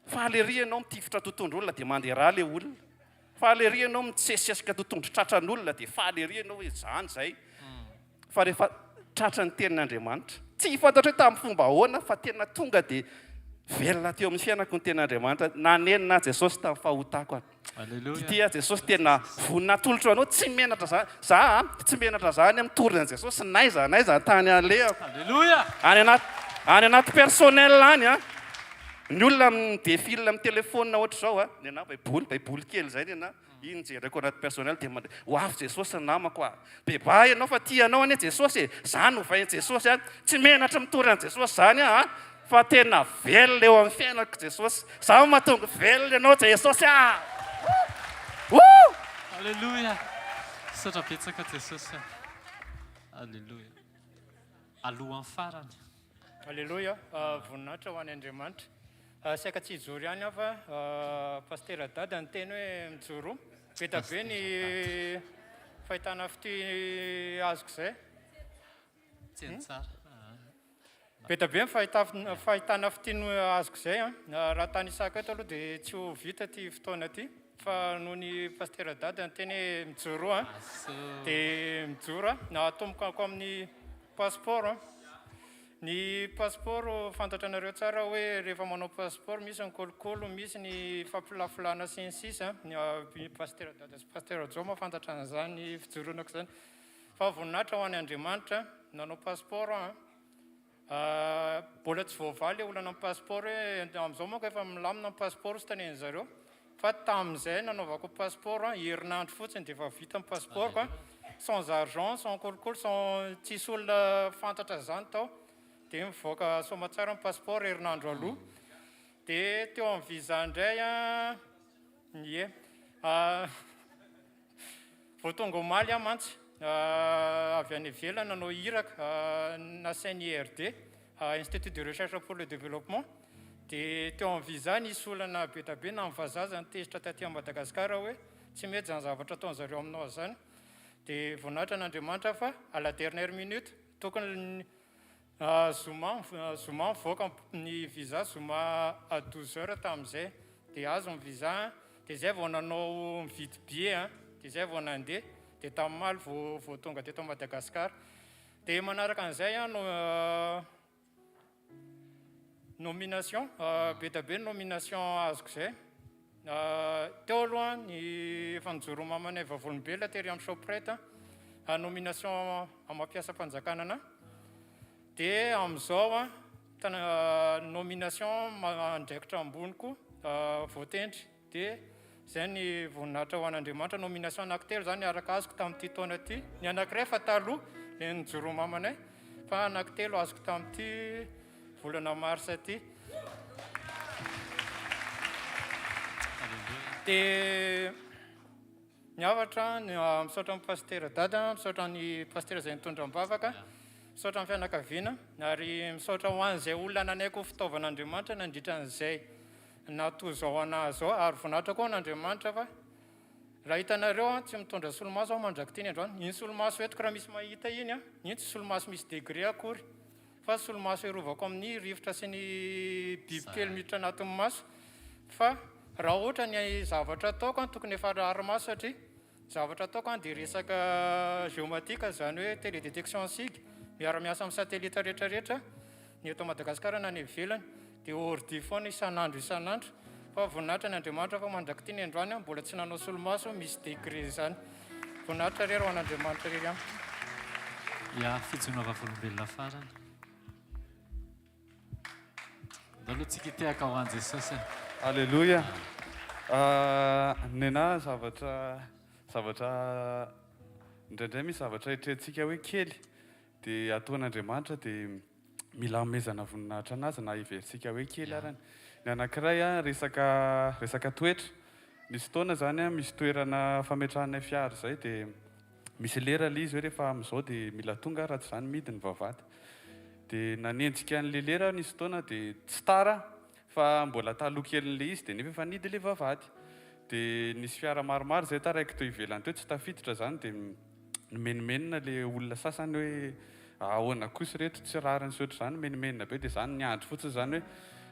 faly ery ianao mitifitra totondro olona dia mandeha ra ilay olona. Faly ery ianao mitsesisesika totondro tratran'olona dia faly ery ianao hoe izany izay. Fa rehefa tratra ny tenin'Andriamanitra, tsy fantatro hoe tamin'ny fomba ahoana fa tena tonga dia velona teo amin'ny fiainako ny tenin'Andriamanitra. Nanenina ahy Jesosy tamin'ny fahotako aho. Alléluia. Ity aho Jesosy tena vonona atolotro anao, tsy menatra za, za a, tsy menatra za any mitory an'i Jesosy n'aiza n'aiza tany alehako. Alléluia. Any anaty any anaty personnel any a, ny olona mi-défile amin'ny téléphone ohatr'izao a, ny anah baiboly, baiboly kely zay ny anah, iny jereko anaty personnel dia mandre, ho avy Jesosy namako a, bebaha ianao fa tia anao anie Jesosy e, za novain'i Jesosy a, tsy menatra mitory an'i Jesosy zany aho a. Fa tena velona eo amin'ny fiainako Jesosy. Izaho mahatonga velona ianao Jesosy ah! Woo! Alléluia! Misaotra betsaka Jesosy ah. Alléluia. Alohan'ny farany. Alléluia! Voninahitra ho an' Andriamanitra. Saika tsy hijoro ihany aho fa Pasitera Dada niteny hoe mijoroa. Be dia be ny fahitana fitia azoko izay. Tseno tsara. Be dia be ny fahitana fitia no azoko izay an. Raha tanisako eto aloha dia tsy ho vita ity fotoana ity fa noho ny Pasitera Dada niteny hoe mijoroa an, dia mijoro aho. Natombokako amin'ny passeport an. Ny passeport fantatranareo tsara hoe rehefa manao passeport misy ny kolokolo, misy ny fampilafilana sy ny sisa. Ny Pasitera Dada sy Pasitera Joe mahafantatra an'izany fijoroanako izany. Fa voninahitra ho an' Andriamanitra, nanao passeport aho an. Mbola tsy voavaha ilay olana amin'ny passeport hoe amin'izao manko efa milamina ny passeport hozy tanenin zareo fa tamin'izay nanaovako passeport an, herinandro fotsiny dia efa vita ny passeport-ko an, sans argent, sans kolikoly, sans tsisy olona fantatra izany tao, dia mivoaka soamatsara ny passeport herinandro aloha, dia teo amin'ny visa indray an, ie. Vao tonga omaly aho mantsy avy any ivelany nanao iraka nasain'ny IRD, Institut de Recherche pour le Développement, dia teo amin'ny visa nisy olana be dia be na ny vazaha aza nitezitra taty Madagasikara hoe tsy mety izany zavatra ataon'zareo aminao izany, dia voninahitra an'Andriamanitra fa à la dernière minute tokony Zoma zoma mivoaka ny visa zoma à 12 heures tamin'izay dia azo ny visa dia izay vao nanao mividy billet an dia izay vao nandeha dia tamin'ny omaly vao vao tonga teto Madagascar dia manaraka an'izay an nomination be dia be ny nomination azoko izay Teo aloha ny efa nijoro mamanay vavolombelona tery amin'ny Shoprite nomination amam-piasam-panjakana ana dia amin'izao nomination andraikitra ambony koa voatendry dia izay ny voninahitra ho an'Andriamanitra. Nomination anankitelo izany niaraka azoko tamin'ity taona ity, ny anankiray efa taloha ilay nijoro mamanay fa anankitelo azoko tamin'ity volana mars ity. Dia ny hafatra, misaotra an'i Pasitera Dada, misaotra ny Pasitera izay nitondra am-bavaka, misaotra ny fianakaviana, ary misaotra ho an'izay olona nanaiky ho fitaovan'Andriamanitra nandritra an'izay natoa izao anah izao, ary voninahitra koa ho an'Andriamanitra fa raha hitanareo aho tsy mitondra solomaso aho mandrak'ity ny androany, iny solomaso entiko raha misy mahita iny an, iny tsy solomaso misy degré akory. Fa solomaso hiarovako amin'ny rivotra sy ny bibikely miditra anatin'ny maso. Fa raha ohatra ny zavatra ataoko an, tokony efa arahari-maso satria ny zavatra ataoko an dia resaka géomatique, izany hoe télédétection sig, miara-miasa amin'ny satellite rehetra rehetra, ny eto Madagasikara na any ivelany, dia ordi foana isan'andro isan'andro. Fa voninahitra ny Andriamanitra fa mandrak'ity ny androany aho mbola tsy nanao solomaso misy degré izany. Voninahitra re ho an'Andriamanitra irery ihany. Ya, fijoroana vavolombelona farany. Ndao aloha tsika hitehaka ho an'i Jesosy e. Aleloia. Nenah zavatra zavatra indraindray misy zavatra eritreretintsika hoe kely dia ataon'Andriamanitra dia mila hanomezana voninahitra anazy na heverintsika hoe kely arany. Ny anankiray an, resaka resaka toetra. Nisy fotoana izany an, misy toerana fametrahanay fiara izay dia misy lera ilay izy hoe rehefa amin'izao dia mila tonga raha tsy izany mihidy ny vavahady. Dia nanenjika an'ilay lera aho nisy fotoana dia tsy tara aho fa mbola taloha kelin'ilay izy dia nefa efa nihidy ilay vavahady. Dia nisy fiara maromaro izay taraiky teo ivelany teo tsy tafiditra izany dia nimenomenona le olona sasany hoe ahoana kosa reto tsy rariny sy ohatr'izany menomenona be dia za niandry fotsiny zany hoe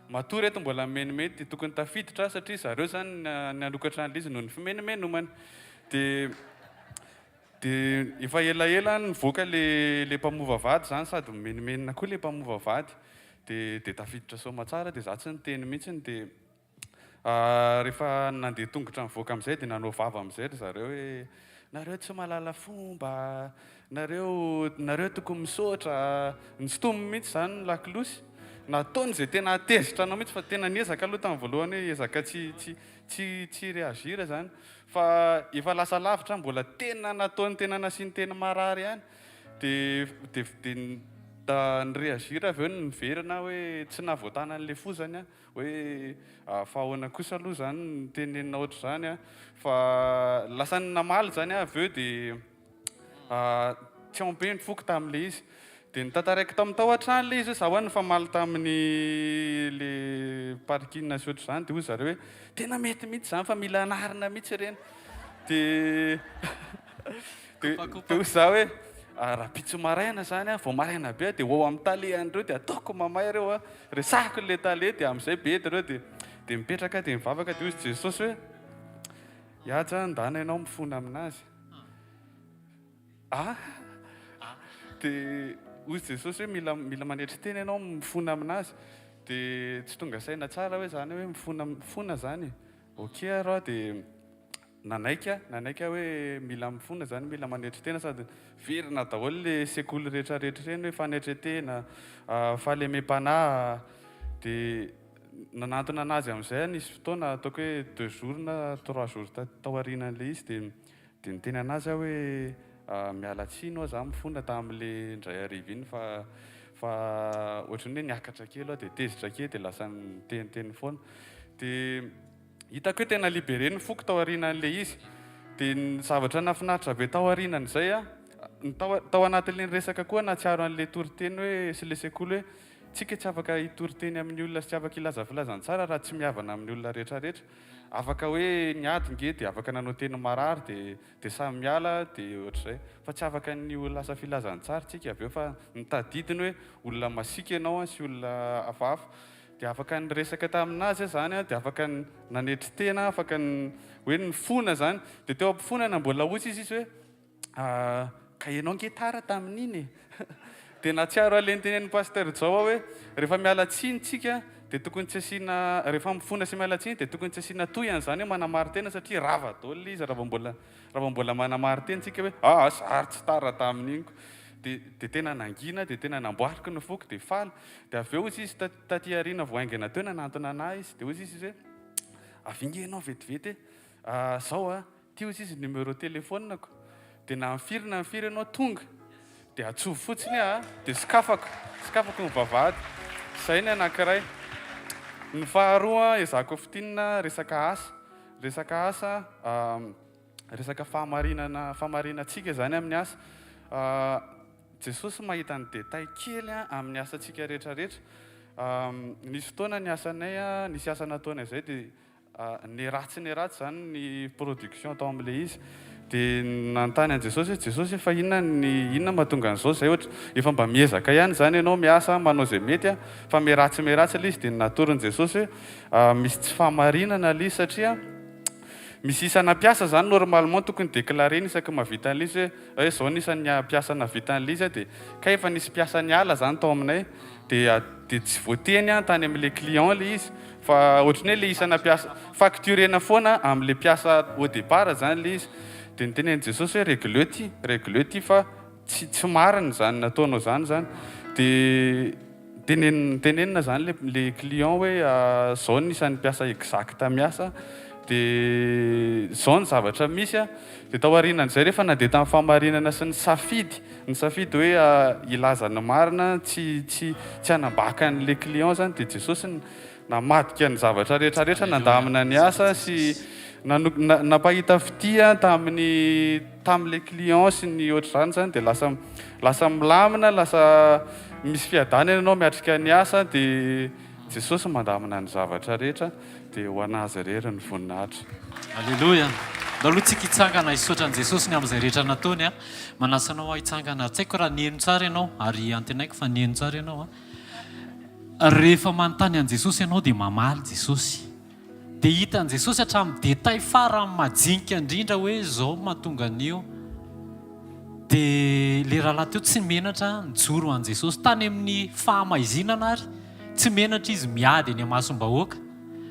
matoa reto mbola mimenomeno dia tokony tafiditra aho satria zareo zany nanokatra an'ilay izy noho ny fimenomenomana dia dia efa elaela nivoaka le le mpamova vady zany sady mimenomenona koa le mpamova vady dia dia tafiditra soamatsara dia za tsy niteny mihitsiny dia Rehefa nandeha tongotra nivoaka amin'izay dia nanao vava amin'izay ry zareo hoe nareo tsy mahalala fomba, nareo nareo tokony misaotra. Nisintominy mihitsy izany ny lakolosy. Nataony izay tena hahatezitra anao mihitsy fa tena niezaka aloha tamin'ny voalohany hoe hiezaka tsy tsy tsy tsy hi-réagir izany. Fa efa lasa lavitra mbola tena nataony tena nasiany teny marary ihany. Dia dia dia. Da ni-reagir avy eo niverina aho hoe tsy nahavoatana an'ilay fo zany aho hoe fa ahoana kosa aloha zany no tenenina ohatr'izany an, fa lasa namaly zany aho avy eo dia tsy en paix ny foko tamin'ilay izy. Dia notantaraiko tamin'ny tao an-trano ilay izy hoe za ho'a nifamaly tamin'ny le parking sy ohatr'izany dia hoy zareo hoe tena mety mihitsy izany fa mila anarina mihitsy ireny. Dia dia hoy za hoe rahampitso maraina izany an, vao maraina be aho dia ho ao amin'ny tale an'ireo dia ataoko mamay ireo an, resahiko ilay tale dia amin'izay bedy ireo dia dia mipetraka aho dia mivavaka dia hoy Jesosy hoe Ihaja ndana ianao mifona aminazy. Ah! Dia hoy Jesosy hoe mila mila manetry tena ianao mifona aminazy. Dia tsy tonga saina tsara hoe izany hoe mifona mifona izany e. Ok ary aho dia nanaiky aho, nanaiky aho hoe mila mifona izany, mila manetry tena sady verina daholo ilay sekoly rehetra rehetra ireny hoe fanetren-tena, fahalemem-panahy. Dia nanantona anazy amin'izay aho nisy fotoana ataoko hoe deux jours na trois jours taorianan'ilay izy dia Dia niteny an'azy aho hoe miala tsiny hoa za mifona tamin'le indray hariva iny fa fa ohatran'ny hoe niakatra kely aho dia tezitra kely dia lasa niteniteny foana. Dia hitako hoe tena libéré ny foko tao aorianan'le izy. Dia ny zavatra nahafinaritra be tao aorianan'izay an, ny tao tao anatin'le niresaka koa nahatsiaro an'le toriteny hoe sy le sekoly hoe tsika tsy afaka hitory teny amin'ny olona sy tsy afaka hilaza filazantsara raha tsy mihavana amin'ny olona rehetrarehetra. Afaka hoe niady nge dia afaka nanao teny marary dia dia samy miala dia ohatr'izay. Fa tsy afaka ny ho lasa filazantsara tsika avy eo fa ny tadidiny hoe olona masiaka ianao an sy olona hafahafa. Dia afaka niresaka tamin'azy aho izany an, dia afaka nanetry tena, afaka hoe nifona izany. Dia teo am-pifonana mbola hozy izy izy hoe Ah, ka ianao ange tara tamin'iny e! Dia nahatsiaro an'ilay notenenin'i Pasteur Jao aho hoe, rehefa miala tsiny tsika dia tokony tsy asiana, rehefa mifona sy miala tsiny dia tokony tsy asiana tohiny an'izany hoe manamarin-tena satria rava daholo ilay izy raha vao mbola, raha vao mbola manamarin-tena tsika hoe ah, za ary tsy tara tamin'iny ko. Dia, dia tena nangina, dia tena namboariko ny foko, dia faly. Dia avy eo hozy izy taty aoriana vao haingana teo nanantona an'ahy izy, dia hozy izy hoe, avia nge ianao vetivety e, ah, zao ah, Ty ozy izy numéro téléphone-ko dia na amin'ny firy na amin'ny firy ianao tonga dia antsovo fotsiny aho dia sokafako, sokafako ny vavahady. Izay ny anankiray. Ny faharoa ezahako fintinina resaka asa, resaka asa, resaka fahamarinana, fahamarinantsika izany amin'ny asa. Jesosy mahita ny détail kely amin'ny asantsika rehetra rehetra. Nisy fotoana ny asanay, nisy asa nataonay izay dia Ny ratsy ny ratsy izany ny production tao amin'ilay izy. Dia nanontany an'i Jesosy hoe, Jesosy fa inona ny inona mahatonga an'izao izay ohatra efa mba miezaka ihany izany ianao miasa manao izay mety a, fa miharatsy miharatsy ilay izy. Dia natoron'i Jesosy hoe misy tsy fahamarinana ilay izy satria misy isana mpiasa izany normalement tokony déclarer-na isaky ny mahavita an'ilay izy hoe hoe izao ny isan'ny mpiasa nahavita an'ilay izy a, dia kay efa nisy mpiasa niala izany tao aminay dia dia tsy voateny tany amin'ilay client ilay izy Fa ohatran'ny hoe le isana mpiasa, facturena foana amin'le mpiasa au départ zany le izy. Dia nitenen'i Jesosy hoe regleo ty, regleo ty fa tsy tsy marina izany nataonao zany zany. Dia tenenina tenenina zany le le client hoe zao ny isan'ny mpiasa exact miasa, dia zao ny zavatra misy an. Dia tao aorianan'izay rehefa nandeha tamin'ny fahamarinana sy ny safidy, ny safidy hoe hilaza ny marina, tsy tsy tsy hanambaka an'ilay client izany dia Jesosy namadika ny zavatra rehetra rehetra, nandamina ny asa sy nampahita fitia tamin'ny tamin'ilay client sy ny ohatr'izany izany dia lasa lasa milamina, lasa misy fiadanana ianao miatrika ny asa dia Jesosy mandamina ny zavatra rehetra dia ho an'Azy irery ny voninahitra. Aleloia! Ndao aloha tsika hitsangana hisaotra an'i Jesosy ny amin'izay rehetra nataony a! Manasa anao aho hitsangana. Tsy haiko raha niheno tsara ianao ary antenaiko fa niheno tsara ianao a! Rehefa manontany an'i Jesosy ianao dia mamaly Jesosy. Dia hitan'i Jesosy hatramin'ny détail farany majinika indrindra hoe izao no mahatonga an'io. Dia ilay rahalahy teo tsy menatra nijoro ho an'i Jesosy. Tany amin'ny fahamaizinana ary tsy menatra izy miady eny imasom-bahoaka.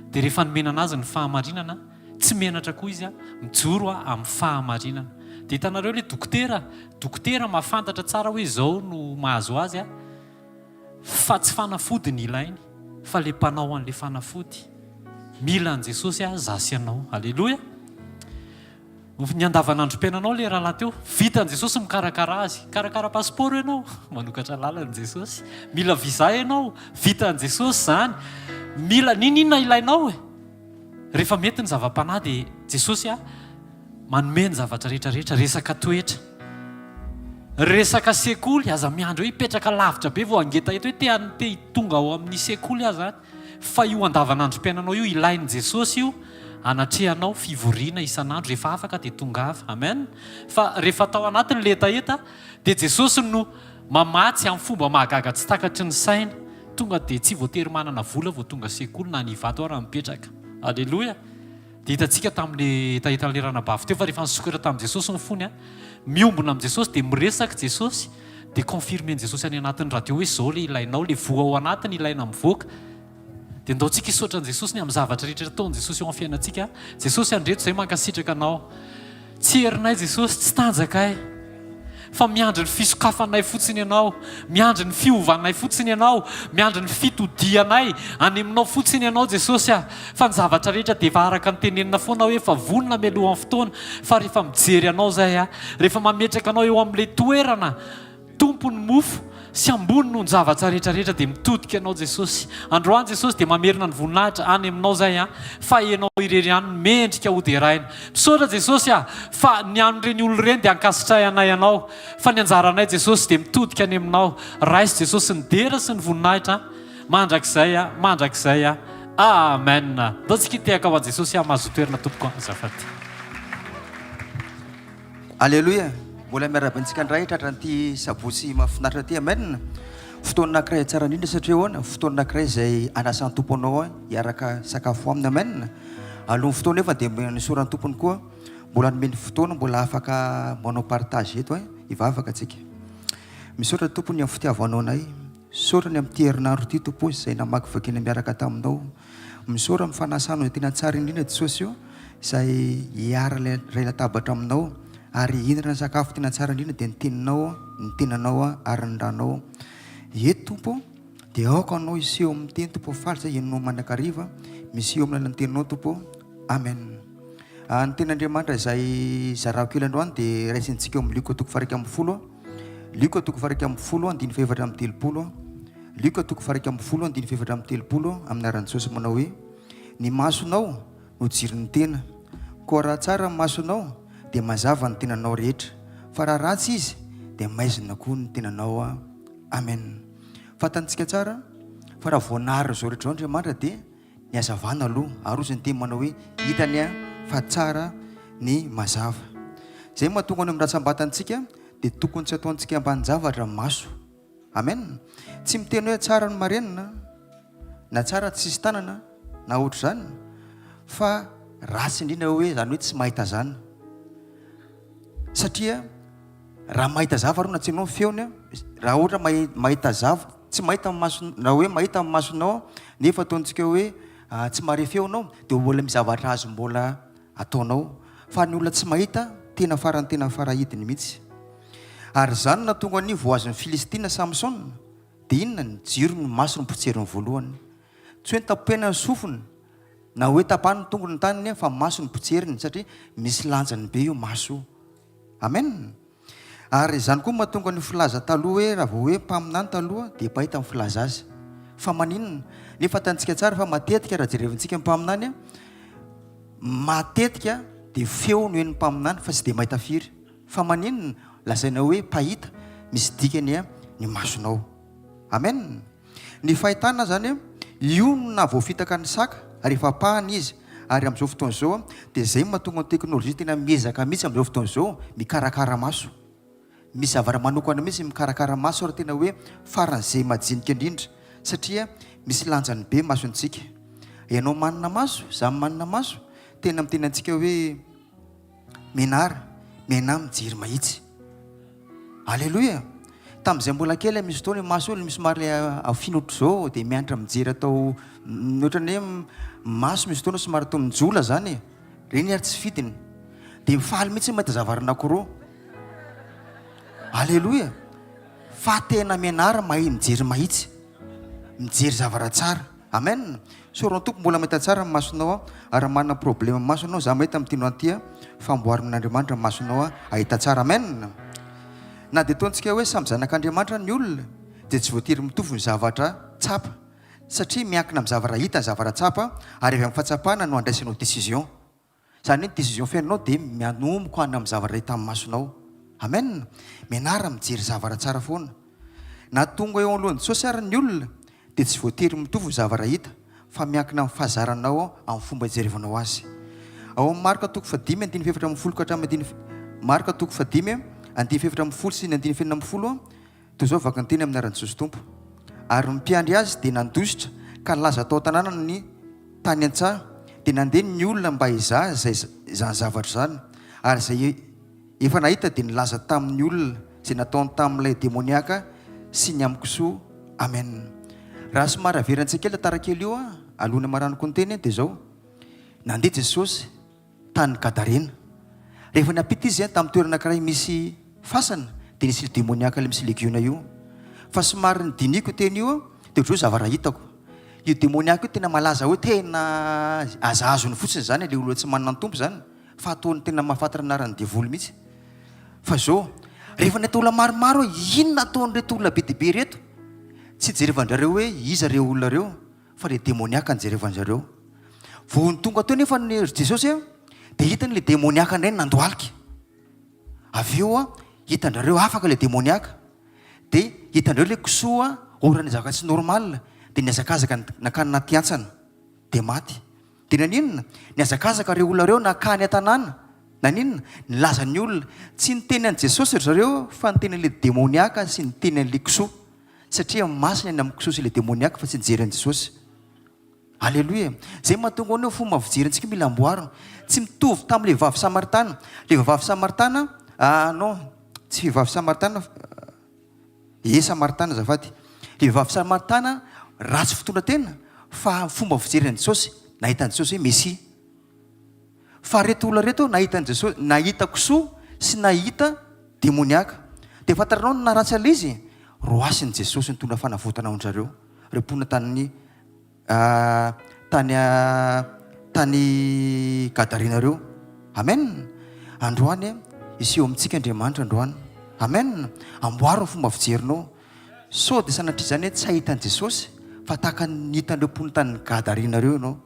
Dia rehefa nomena an'azy ny fahamarinana, tsy menatra koa izy mijoro amin'ny fahamarinana. Dia hitanareo ilay dokotera, dokotera mahafantatra tsara hoe izao no mahazo azy. Fa tsy fanafody ny ilainy fa le mpanao an'le fanafody. Mila an'i Jesosy aho za sy ianao. Aleloia! Ny andavanandrom-piainanao ilay rahalahy teo, vitan'i Jesosy mikarakara azy. Mikarakara passeport ianao, manokatra lalana Jesosy. Mila visa ianao, vitan'i Jesosy izany. Mila n'inon'inona ilainao e. Rehefa mety ny zava-panahy dia Jesosy a manome ny zavatra rehetra rehetra, resaka toetra. Resaka sekoly, aza miandry hoe hipetraka lavitra be vao hangetaheta hoe te te hitonga ao amin'ny sekoly aho izany. Fa io andavanandrom-piainanao io ilain'i Jesosy io anatrehanao fivoriana isan'andro, rehefa afaka dia tongava. Amen. Fa rehefa tao anatiny le hetaheta dia Jesosy no mamatsy amin'ny fomba mahagaga tsy takatry ny saina. Tonga dia tsy voatery manana vola vao tonga sekoly na any Ivato ara mipetraka. Aleloia. Dia hitantsika tamin'le hetahetan'le ranabavy teo fa rehefa nisokatra tamin'i Jesosy ny fony, miombona amin'i Jesosy dia miresaka Jesosy dia confirmer-n'i Jesosy any anatin'ny radio hoe izao le ilainao, le voa ao anatiny ilaina mivoaka. Dia ndao tsika hisaotra an'i Jesosy ny amin'ny zavatra rehetra ataon'i Jesosy eo amin'ny fiainantsika. Jesosy andreto izay mankasitraka anao. Tsy herinay Jesosy, tsy tanjakay. Fa miandry ny fisokafanay fotsiny Ianao, miandry ny fiovanay fotsiny Ianao, miandry ny fitodihanay any Aminao fotsiny Ianao Jesosy ah. Fa ny zavatra rehetra dia efa araka ny tenenina foana hoe efa vonona mialohan'ny fotoana, fa rehefa mijery Anao izay ah, rehefa mametraka Anao eo amin'ilay toerana Tompo ny mofo sy ambony noho ny zavatra rehetra rehetra dia mitodika Anao Jesosy. Androany Jesosy dia mamerina ny voninahitra any Aminao zay an, fa Ianao irery ihany no mendrika ho deraina. Misaotra Jesosy a, fa ny an'ireny olona ireny dia ankasitrahanay Anao, fa ny anjaranay Jesosy dia mitodika any Aminao. Raiso Jesosy ny dera sy ny voninahitra mandrakizay a, mandrakizay a. Amen. Ndao tsika hitehaka ho an'i Jesosy a, mahazoa toerana tompoko a, azafady. Aleloia! Mbola miarahaba antsika indray tratran'ity sabotsy mahafinaritra ity. Amen! Fotoana anankiray tsara indrindra satria ahoana? Fotoana anankiray izay anasan'ny Tompo anao hiaraka sakafo aminy. Amen! Alohan'ny fotoana nefa dia mbola nisaoran'ny Tompony koa mbola nomeny fotoana mbola afaka manao partage eto eh. Hivavaka tsika. Misaotra Tompo ny amin'ny fitiavanao anay. Misaotra ny amin'ity herinandro ity Tompo izay namakivakiana miaraka taminao. Misaotra amin'ny fanasanao izay tena tsara indrindra Jesosy o, izay hiara iray latabatra aminao ary hihinana ny sakafo tena tsara indrindra dia ny teninao, ny tenanao ary ny ranao. Eto Tompo dia aoka Anao hiseho amin'ny teny Tompo faly izay henonao mandrakariva, miseho amin'ny alalan'ny teninao Tompo. Amen. Ny tenin'Andriamanitra izay zarako kely androany dia raisintsika eo amin'ny Lioka toko faha 11. Lioka toko faha 11 andininy faha 34. Lioka toko faha 11 andininy faha 34 amin'ny anaran'i Jesosy manao hoe, Ny masonao no jiron'ny tena, koa raha tsara ny masonao dia mazava ny tenanao rehetra, fa raha ratsy izy dia maizina koa ny tenanao. Amen. Fantantsika tsara fa raha voanary izao rehetra izao Andriamanitra dia ny hazavana aloha, ary hozy ny teny manao hoe hitany fa tsara ny mazava. Izay no mahatonga ny amin'ny ratsambatantsika dia tokony tsy ataontsika ambanin-javatra ny maso. Amen. Tsy miteny hoe tsara ny marenina na tsara tsisy tanana na ohatr'izany fa ratsy indrindra hoe izany hoe tsy mahita izany. Satria raha mahita zavatra na tsy hainao ny feony, raha ohatra mahita zavatra, tsy mahita ny masonao, raha hoe mahita ny masonao nefa ataontsika hoe tsy mahare feo ianao dia mbola misy zavatra azo mbola ataonao. Fa ny olona tsy mahita, tena farany tena farahidiny mihitsy. Ary izany no nahatonga ny voazon'ny Filistina Samsona, dia inona? Ny jiro ny masony potseriny voalohany. Tsy hoe notapena ny sofiny, na hoe tapahiny ny tongony ny tanany, fa maso no potseriny, satria misy lanjany be io maso io. Amen! Ary izany koa no mahatonga ny filaza taloha hoe raha vao hoe mpaminany taloha dia mpahita ny filaza azy. Fa maninona? Nefa fantantsika tsara fa matetika raha jerevintsika ny mpaminany, matetika dia feo no henon'ny mpaminany fa tsy dia mahita firy. Fa maninona? Lazaina hoe mpahita, misy dikany ny masonao. Amen! Ny fahitana zany, io no nahavoafitaka ny saka rehefa ampahany izy, ary amin'izao fotoana izao dia izay no mahatonga ny teknolojia tena miezaka mihitsy amin'izao fotoana izao mikarakara maso. Misy zavatra manokana mihitsy mikarakara maso ary tena hoe faran'izay majinika indrindra satria misy lanjany be masontsika. Ianao manana maso, za manana maso, tena miteny antsika hoe Menara, miainà mijery mahitsy. Aleloia! Tamin'izay mbola kely misy fotoana io maso io somary le afino ohatr'izao dia mianatra mijery atao ohatran'ny hoe maso misy fotoana somary atao mijola zany e. Ireny ary tsy fidiny. Dia mifaly mihitsy mahita zavatra anankiroa. Aleloia! Fa tena mianara mahay mijery mahitsy. Mijery zavatra tsara. Amen! Soron'ny Tompo mbola mahita tsara ny masonao aho ary manana problème maso anao za mahita amin'ity androany ity a! Fa amboarin'Andriamanitra ny masonao hahita tsara. Amen! Na dia ataontsika hoe samy zanak'Andriamanitra ny olona dia tsy voatery mitovy ny zavatra tsapa. Satria miankina amin'ny zavatra hita ny zavatra tsapa ary avy amin'ny fahatsapana no andraisanao décision. Izany hoe ny décision fiainanao dia mianomboka any amin'ny zavatra hita amin'ny masonao. Amen! Mianara mijery zavatra tsara foana. Na tonga eo anoloan'i Jesosy ary ny olona dia tsy voatery mitovy ny zavatra hita fa miankina amin'ny fahazaranao amin'ny fomba ijerevanao azy. Ao amin'ny Marka toko fahadimy andininy fahefatra ambinifolo ka hatramin'ny andininy Marka toko fahadimy andininy fahefatra ambinifolo sy ny andininy fahenina ambinifolo Toy izao vaky ny teny amin'ny anaran'i Jesosy Tompo. Ary ny mpiandry azy dia nandositra ka nilaza tao an-tanàna ny tany an-tsaha. Dia nandeha ny olona mba hizaha izay izany zavatra izany. Ary izay efa nahita dia nilaza tamin'ny olona izay nataony tamin'ilay demoniaka sy ny amin'ny kisoa. Amen. Raha somary averintsika kely tantara kely io alohan'ny hamaranako ny teny dia izao. Nandeha Jesosy. tany Gadarena. Rehefa niampita izy tamin'ny toerana anankiray misy fasana, dia nisy demoniaka ilay misy legiona io. Fa somary nodinihiko io teny io, dia ohatr'izao zavatra hitako. Io demoniaka io tena malaza hoe tena azahazony fotsiny izany ilay olona tsy manana ny Tompo izany, fa ataony tena mahafantatra ny anaran'ny devoly mihitsy. Fa izao, rehefa nahita olona maromaro hoe inona ataon'ireto olona be dia be ireto, tsy jerevan-drareo hoe iza ireo olona ireo, fa le demoniaka no jerevan-zareo. Vao ny tonga teo nefa ny ry Jesosy a, dia hitany le demoniaka indray nandohalika. Avy eo a, hitan-drareo afaka le demoniaka. Dia hitan-dreo le kisoa oran'ny zaka tsy normal, dia nihazakazaka nankany anaty hantsana, dia maty. Dia naninona? Nihazakazaka ireo olona ireo nankany an-tanàna. Naninona? Nilaza ny olona. Tsy niteny an'i Jesosy ry zareo fa niteny an'ilay demoniaka sy niteny an'ilay kisoa. Satria masina ny amin'ny kisoa sy ilay demoniaka fa tsy nijery an'i Jesosy. Aleloia. Izay mahatonga ny hoe fomba fijerintsika mila amboarina. Tsy mitovy tamin'ilay vehivavy samaritana. Ilay vehivavy samaritana, ah non, tsy vehivavy samaritana, eh samaritana azafady. Ilay vehivavy samaritana ratsy fitondran-tena fa fomba fijery an'i Jesosy, nahita an'i Jesosy hoe Mesia. Fa reto olona reto nahita an'i Jesosy, nahita kisoa sy nahita demoniaka. Dia fantatrareo ny naharatsy an'ilay izy? Roasin'i Jesosy nitondra fanavotana ho an-dRareo, ireo mponina tany tany tany Gadarena ireo. Amen! Androany, hiseho amintsika Andriamanitra androany. Amen! Amboaro ny fomba fijerinao. Sao dia sanatria izany hoe tsy hahita an'i Jesosy fa tahaka ny hitan'ireo mponina tany Gadarena ireo ianao.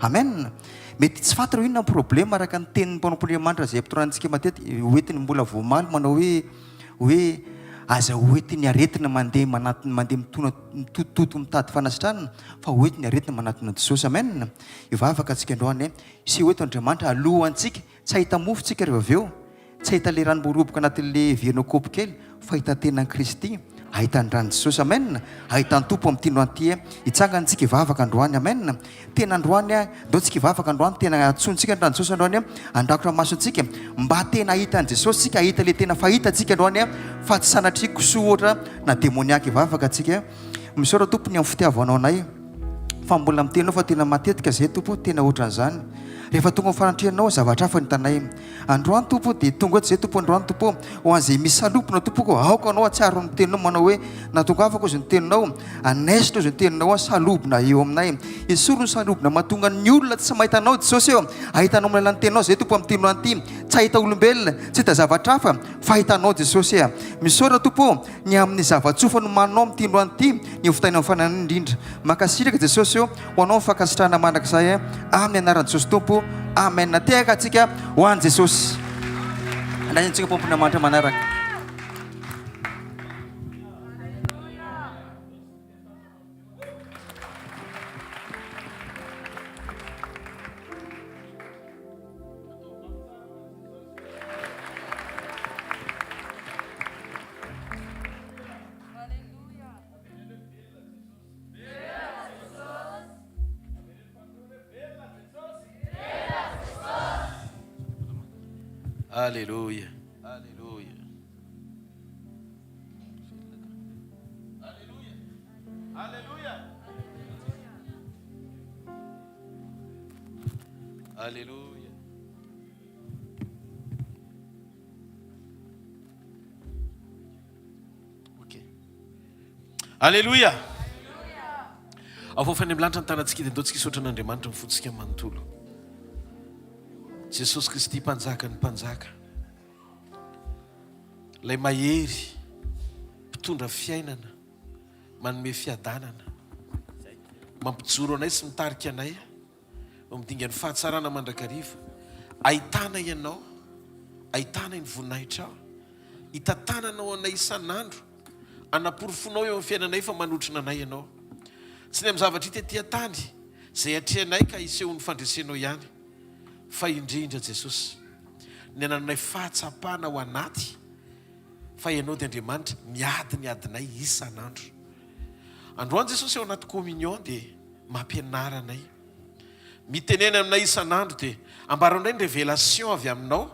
Amen! Mety tsy fantatrao inona ny problème araka ny tenin'ny mpanompon'Andriamanitra izay ampitorantsika matetika, hoentiny mbola vao omaly manao hoe hoe aza hoentin'ny aretina mandeha manatona mandeha mitona mitotototo mitady fanasitranana fa hoentin'ny aretina manatona an'i Jesosy. Amen! Hivavaka antsika androany, hiseho eto Andriamanitra alohantsika Tsy hahita mofo tsika rehefa avy eo, tsy hahita le ranom-boaloboka anatin'le heverina ho kaopy kely, fa hahita tena an'i Kristy, hahita ny ran'i Jesosy, amen, hahita ny Tompo amin'ity androany ity, hitsangana tsika hivavaka androany, amen, tena androany, ndao tsika hivavaka androany, tena antsointsika ny ran'i Jesosy androany, handrakotra ny masontsika, mba tena hahita an'i Jesosy tsika, hahita le tena fahita tsika androany, fa tsy sanatria kisoa ohatra na demoniaka hivavaka tsika. Misaotra Tompo ny amin'ny fitiavanao anay fa mbola miteny anao fa tena matetika zay Tompo tena ohatran'izany rehefa tonga amin'ny fanatrehanao zavatra hafa ny hitanay androany Tompo dia tonga eto zay Tompo androany Tompo ho an'izay misalopona Tompoko aoka anao hatsiaro ny teninao manao hoe natongavako izy ny teninao anaisotra izy ny teninao a salobona eo aminay esory ny salobona mahatonga ny olona tsy mahita anao Jesosy eo ahitanao amin'ny alalan'ny teninao zay Tompo amin'ny teninao ity tsy hahita olombelona tsy hahita zavatra hafa fa hahita anao Jesosy a misaotra Tompo Ny amin'ny zava-tsoa fa nomaninao amin'ity androany ity, ny hovitaina amin'ny fananany indrindra. Mankasitraka Jesosy ô, ho anao ny fankasitrahana mandrakizay amin'ny anaran'i Jesosy Tompo. Amen. Tehaka antsika ho an'i Jesosy. Handray antsika mpanompon'Andriamanitra manaraka. Aleloia. Aleloia. Aleloia. Aleloia. Ok. Aleloia. Avoafa any amin'ny lanitra ny tanantsika dia ndao tsika hisaotra an'Andriamanitra ny fontsika manontolo. Jesosy Kristy Mpanjakan'ny mpanjaka, Ilay mahery, mpitondra fiainana, manome fiadanana, mampijoro anay sy mitarika anay eo amin'ny dingan'ny fahatsarana mandrakariva. Ahitana Ianao, ahitana ny voninahitrao, hitantananao anay isan'andro, anaporofonao eo amin'ny fiainanay fa manotrona anay Ianao. Tsy ny amin'ny zavatra hita ety an-tany izay atrehanay ka hisehoan'ny fandresenao ihany, fa indrindra Jesosy, ny anananay fahatsapana ao anaty fa Ianao dia Andriamanitra miady ny adinay isan'andro. Androany Jesosy ao anaty communion dia mampianara anay. Mitenena aminay isan'andro dia ambarao indray ny révélation avy aminao,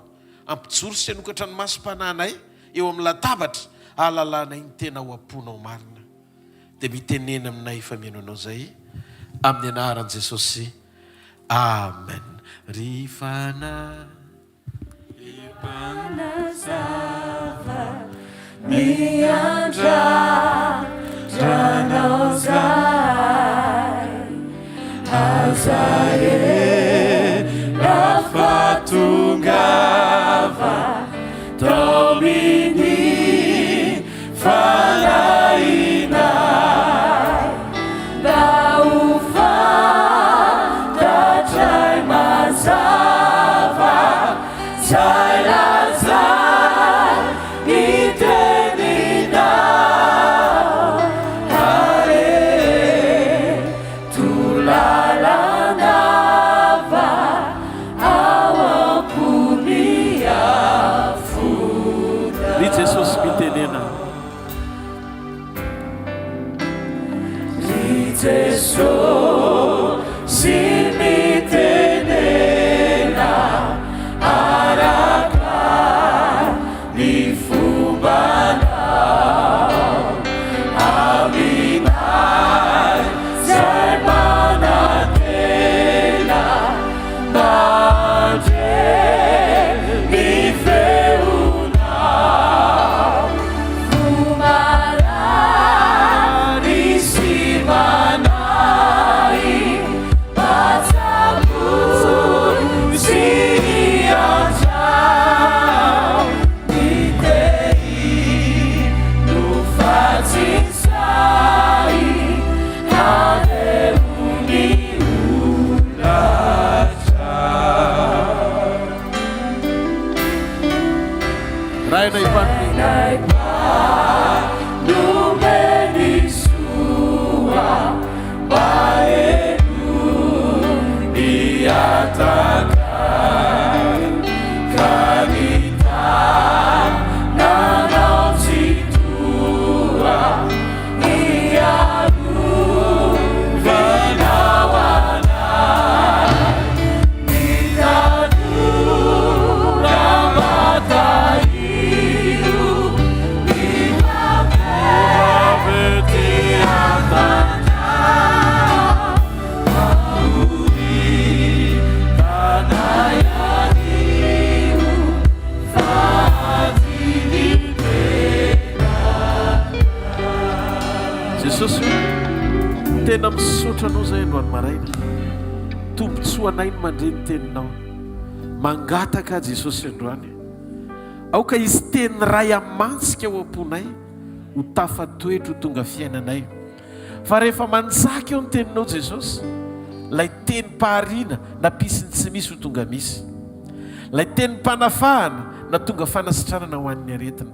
ampijoro sy hanokatra ny masom-panahinay eo amin'ny latabatra hahalalanay ny tena ao am-ponao marina. Dia mitenena aminay fa mihaino anao izay amin'ny anaran'i Jesosy. Amen. Ry Fanahy. Mpanazava miandrandra anao zahay, aza ela fa tongava taomin'ny fanahinay mba ho fantatray mazava zay lazain'ny teninao Areto lalandava ao am-pon'ny afonao. Ry Jesosy mitenena. Ry Jesosy mitenena araka ny fombanao aminay zay manantena mandre ny feonao. Fo marary sy manahy mba tsaboy sy antrao ny tehino fa tsy sahy haneho ny holatrao. Rainay mpanome ny soa mba henoy ny hatakay ka ny tananao tsy toa hiarovanao anay ny tanora matahio ny hoavy ety an-tanàna Mahoritana ihany fa Jesosy o, tena misaotra Anao zahay androany maraina. Tombontsoa anay ny mandre ny Teninao. Mangataka aho Jesosy androany. Aoka hisy teny iray hamantsika ao am-ponay ho tafatoetra ho tonga fiainanay. Fa rehefa manjaka eo ny teninao Jesosy, ilay tenim-pahariana nampisy ny tsy misy ho tonga misy. Ilay tenim-panafahana natonga fanasitranana ho an'ny aretina.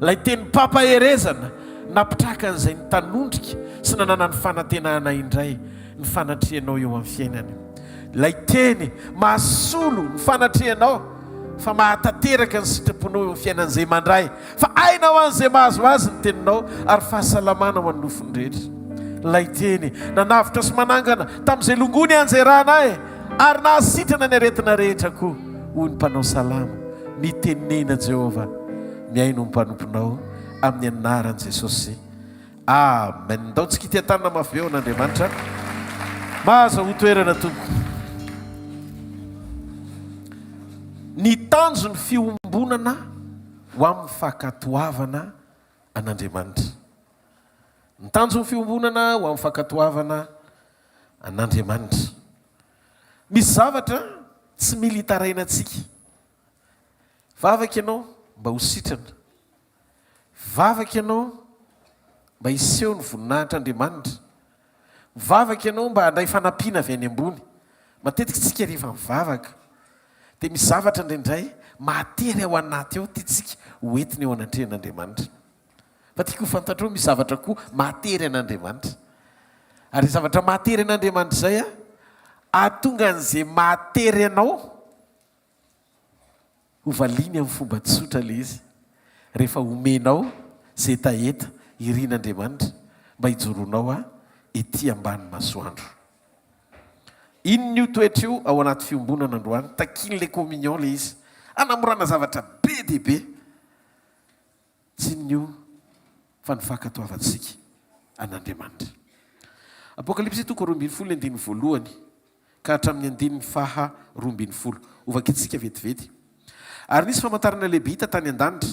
Ilay tenim-pampaherezana nampitraka an'izay nitanondrika sy nanana ny fanantenana indray ny fanatrehanao eo amin'ny fiainany. Ilay teny mahasolo ny fanatrehanao fa mahatanteraka ny sitraponao eo amin'ny fiainan'izay mandray Fa aina ho an'izay mahazo azy ny teninao, ary fahasalamana ho an'ny nofony rehetra. Ilay teny nanavotra sy manangana tamin'izay longony hianjerana ahy, ary nahasitrana ny aretina rehetra koa, hoy ny mpanao salamo. Mitenena, Jehovah, mihaino ny mpanomponao, amin'ny anaran'i Jesosy. Amen. Ndao tsy kitian-tanana mafy be ho an'Andriamanitra. Mahazahoa toerana tompoko. Ny tanjon'ny fiombonana ho amin'ny fankatoavana an'Andriamanitra. Ny tanjon'ny fiombonana ho amin'ny fankatoavana an'Andriamanitra. Misy zavatra. Tsy mila itarainantsika. Vavaka ianao mba ho sitrana. Vavaka ianao mba hiseho ny voninahitr'Andriamanitra. Mivavaka ianao mba handray fanampiana avy any ambony. Matetika isika rehefa mivavaka dia misy zavatra indraindray mahatery ao anaty ao tiantsika ho entina eo anatrehan'Andriamanitra. Fa tiako ho fantatrao misy zavatra koa mahatery an'Andriamanitra. Ary izay zavatra mahatery an'Andriamanitra izay ahatonga an'izay mahatery anao Ho valiany amin'ny fomba tsotra ilay izy rehefa omenao izay hetaheta irin'Andriamanitra mba hijoroanao ety ambany masoandro. Inona io toetra io ao anaty fiombonana androany? Takian'ilay communion ilay izy. Hanamorana zavatra be dia be. Tsy inona io fa ny fankatoavantsika an'Andriamanitra. Apokalypsy toko 12 ny andininy voalohany ka hatramin'ny andininy faha 12. Hovakintsika vetivety. Ary nisy famantarana lehibe hita tany an-danitra,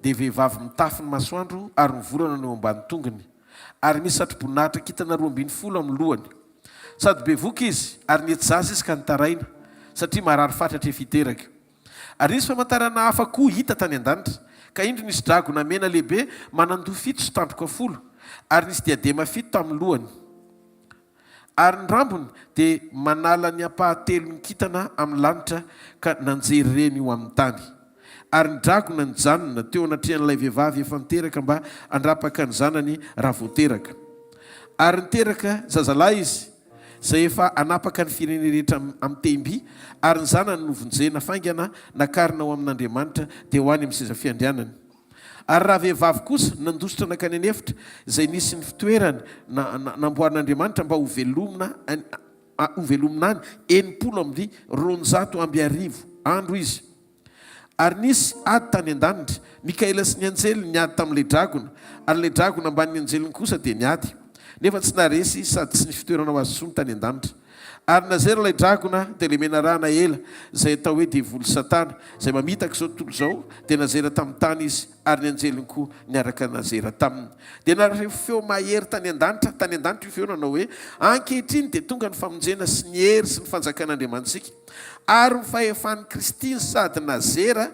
dia vehivavy mitafy ny masoandro ary ny volana no eo ambany tongony, ary misy satroboninahitra kintana 12 amin'ny lohany. Sady bevohoka izy, ary nihetsy zaza izy ka nitaraina, satria marary fatratra efa hiteraka. Ary nisy famantarana hafa koa hita tany an-danitra, ka indro nisy dragona mena lehibe manan-doha fito sy tandroka folo, ary nisy diadema fito tamin'ny lohany. Ary ny rambony dia manala ny ampahatelon'ny kintana amin'ny lanitra ka nanjery ireny ho amin'ny tany. Ary ny dragona nijanona teo anatrehan'ilay vehivavy efa niteraka mba handrapaka ny zanany raha vao teraka. Ary niteraka zazalahy izy, izay efa hanapaka ny firene rehetra amin'ny tehim-by, ary ny zanany novonjena faingana nakarina ho amin'Andriamanitra, dia ho any amin'ny seza fiandrianany. Ary rahavehivavy kosa nandositra nankany an'efitra, izay nisy ny fitoerany namboarin'Andriamanitra mba hovelomina hovelomina any 1260 andro izy. Ary nisy ady tany an-danitra, Mikaela sy ny anjeliny niady tamin'ilay dragona, ary ilay dragona ambanin'ny anjeliny kosa dia niady, nefa tsy naharesy sady tsy nisy fitoerana ho azy intsony tany an-danitra. Ary nazera ilay dragona, dia ilay menarana ela, izay atao hoe devoly Satana, izay mamitaka izao tontolo izao, dia nazera tamin'ny tany izy, ary ny anjeliny koa niaraka nazera taminy. Dia nahare feo mahery tany an-danitra, tany an-danitra io feo nanao hoe, Ankehitriny dia tonga ny famonjena sy ny hery sy ny fanjakan'Andriamanitsika, Ary ny fahefan'i Kristy ny sady nazera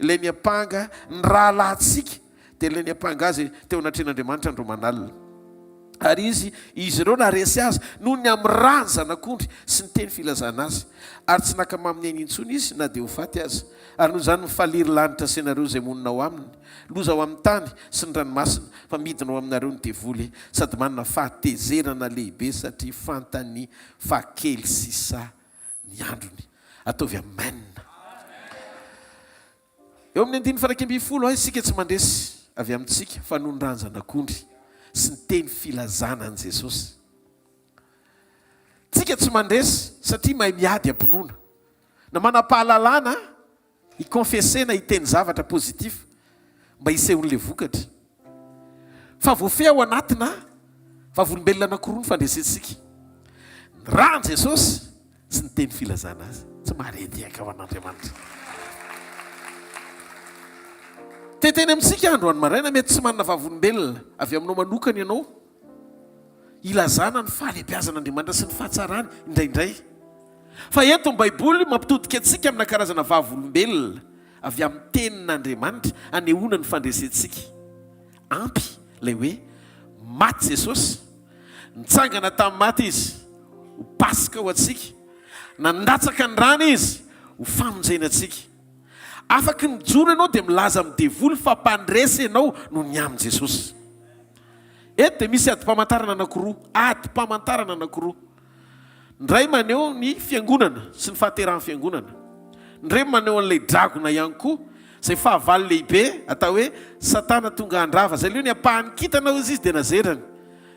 ilay niampanga ny rahalahintsika, dia ilay niampanga azy teo anatrehan'Andriamanitra andro aman'alina. Ary izy, izy ireo naharesy azy noho ny amin'ny ràn'ny Zanak'ondry sy ny teny filazana azy. Ary tsy naka mamy ny ainy intsony izy na dia ho faty aza. Ary noho izany mifalia ry lanitra sy ianareo izay monina ao aminy. Loza ho amin'ny tany sy ny ranomasina, fa midina ao aminareo ny devoly sady manana fahatezerana lehibe satria fantany fa kely sisa ny androny. Ataovy amen. Eo amin'ny andininy faha 11, isika tsy mandresy avy amintsika fa noho ny ràn'ny Zanak'ondry sy ny teny filazana an'i Jesosy. Tsika tsy mandresy satria mahay miady am-pinoana. Na manam-pahalalana Hi-confesser-na hiteny zavatra positif mba hisehoan'ilay vokatra. Fa voafehy ao anatina vavolombelona anankiroa ny fandresentsika. Ny ràn'i Jesosy sy ny teny filazana Azy. Tsy maharendrehaka ho an'Andriamanitra. Te-hiteny amintsika aho androany maraina, mety tsy manana vavolombelona avy aminao manokana ianao hilazana ny fahalehibiazan'Andriamanitra sy ny fahatsarany indraindray. Fa eto ny Baiboly mampitodika antsika amina karazana vavolombelona avy amin'ny Tenin'Andriamanitra hanehoana ny fandresentsika. Ampy ilay hoe maty Jesosy, nitsangana tamin'ny maty Izy ho Paska ho antsika, nandatsaka ny rany Izy ho famonjena antsika. Afaky mijoro ianao dia milaza amin'ny devoly fa mpandresy ianao noho ny amin'i Jesosy. Eto dia misy adim-pamantarana anankiroa, adim-pamantarana anankiroa. Ny iray maneho ny fiangonana sy ny fahaterahan'ny fiangonana. Ny iray maneho an'ilay dragona ihany koa, izay fahavalo lehibe atao hoe Satana tonga handrava. Izay aloha ny ampahan'ny kintana hozy izy dia nazerany.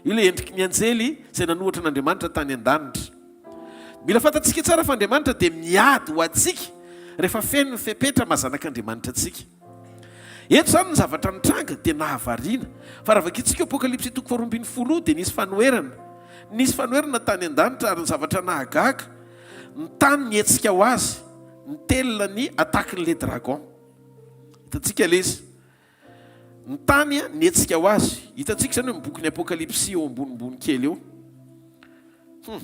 Io ilay endriky ny anjely izay nanohatra an'Andriamanitra tany an-danitra. Mila fantatsika tsara fa Andriamanitra dia miady ho antsika rehefa feno ny fepetra maha zanak'Andriamanitra antsika. Eto izany ny zavatra nitranga dia nahavariana. Fa raha vakintsika io Apokalypsy toko faharoa ambinifolo io dia nisy fanoherana. Nisy fanoherana tany an-danitra ary ny zavatra nahagaga, ny tany nihetsika ho azy, nitelina ny attaque-n'ilay dragon. Hitantsika ilay izy. Ny tany nihetsika ho azy. Hitantsika izany eo amin'ny bokin'ny Apokalypsy eo ambonimbony kely eo. Hum.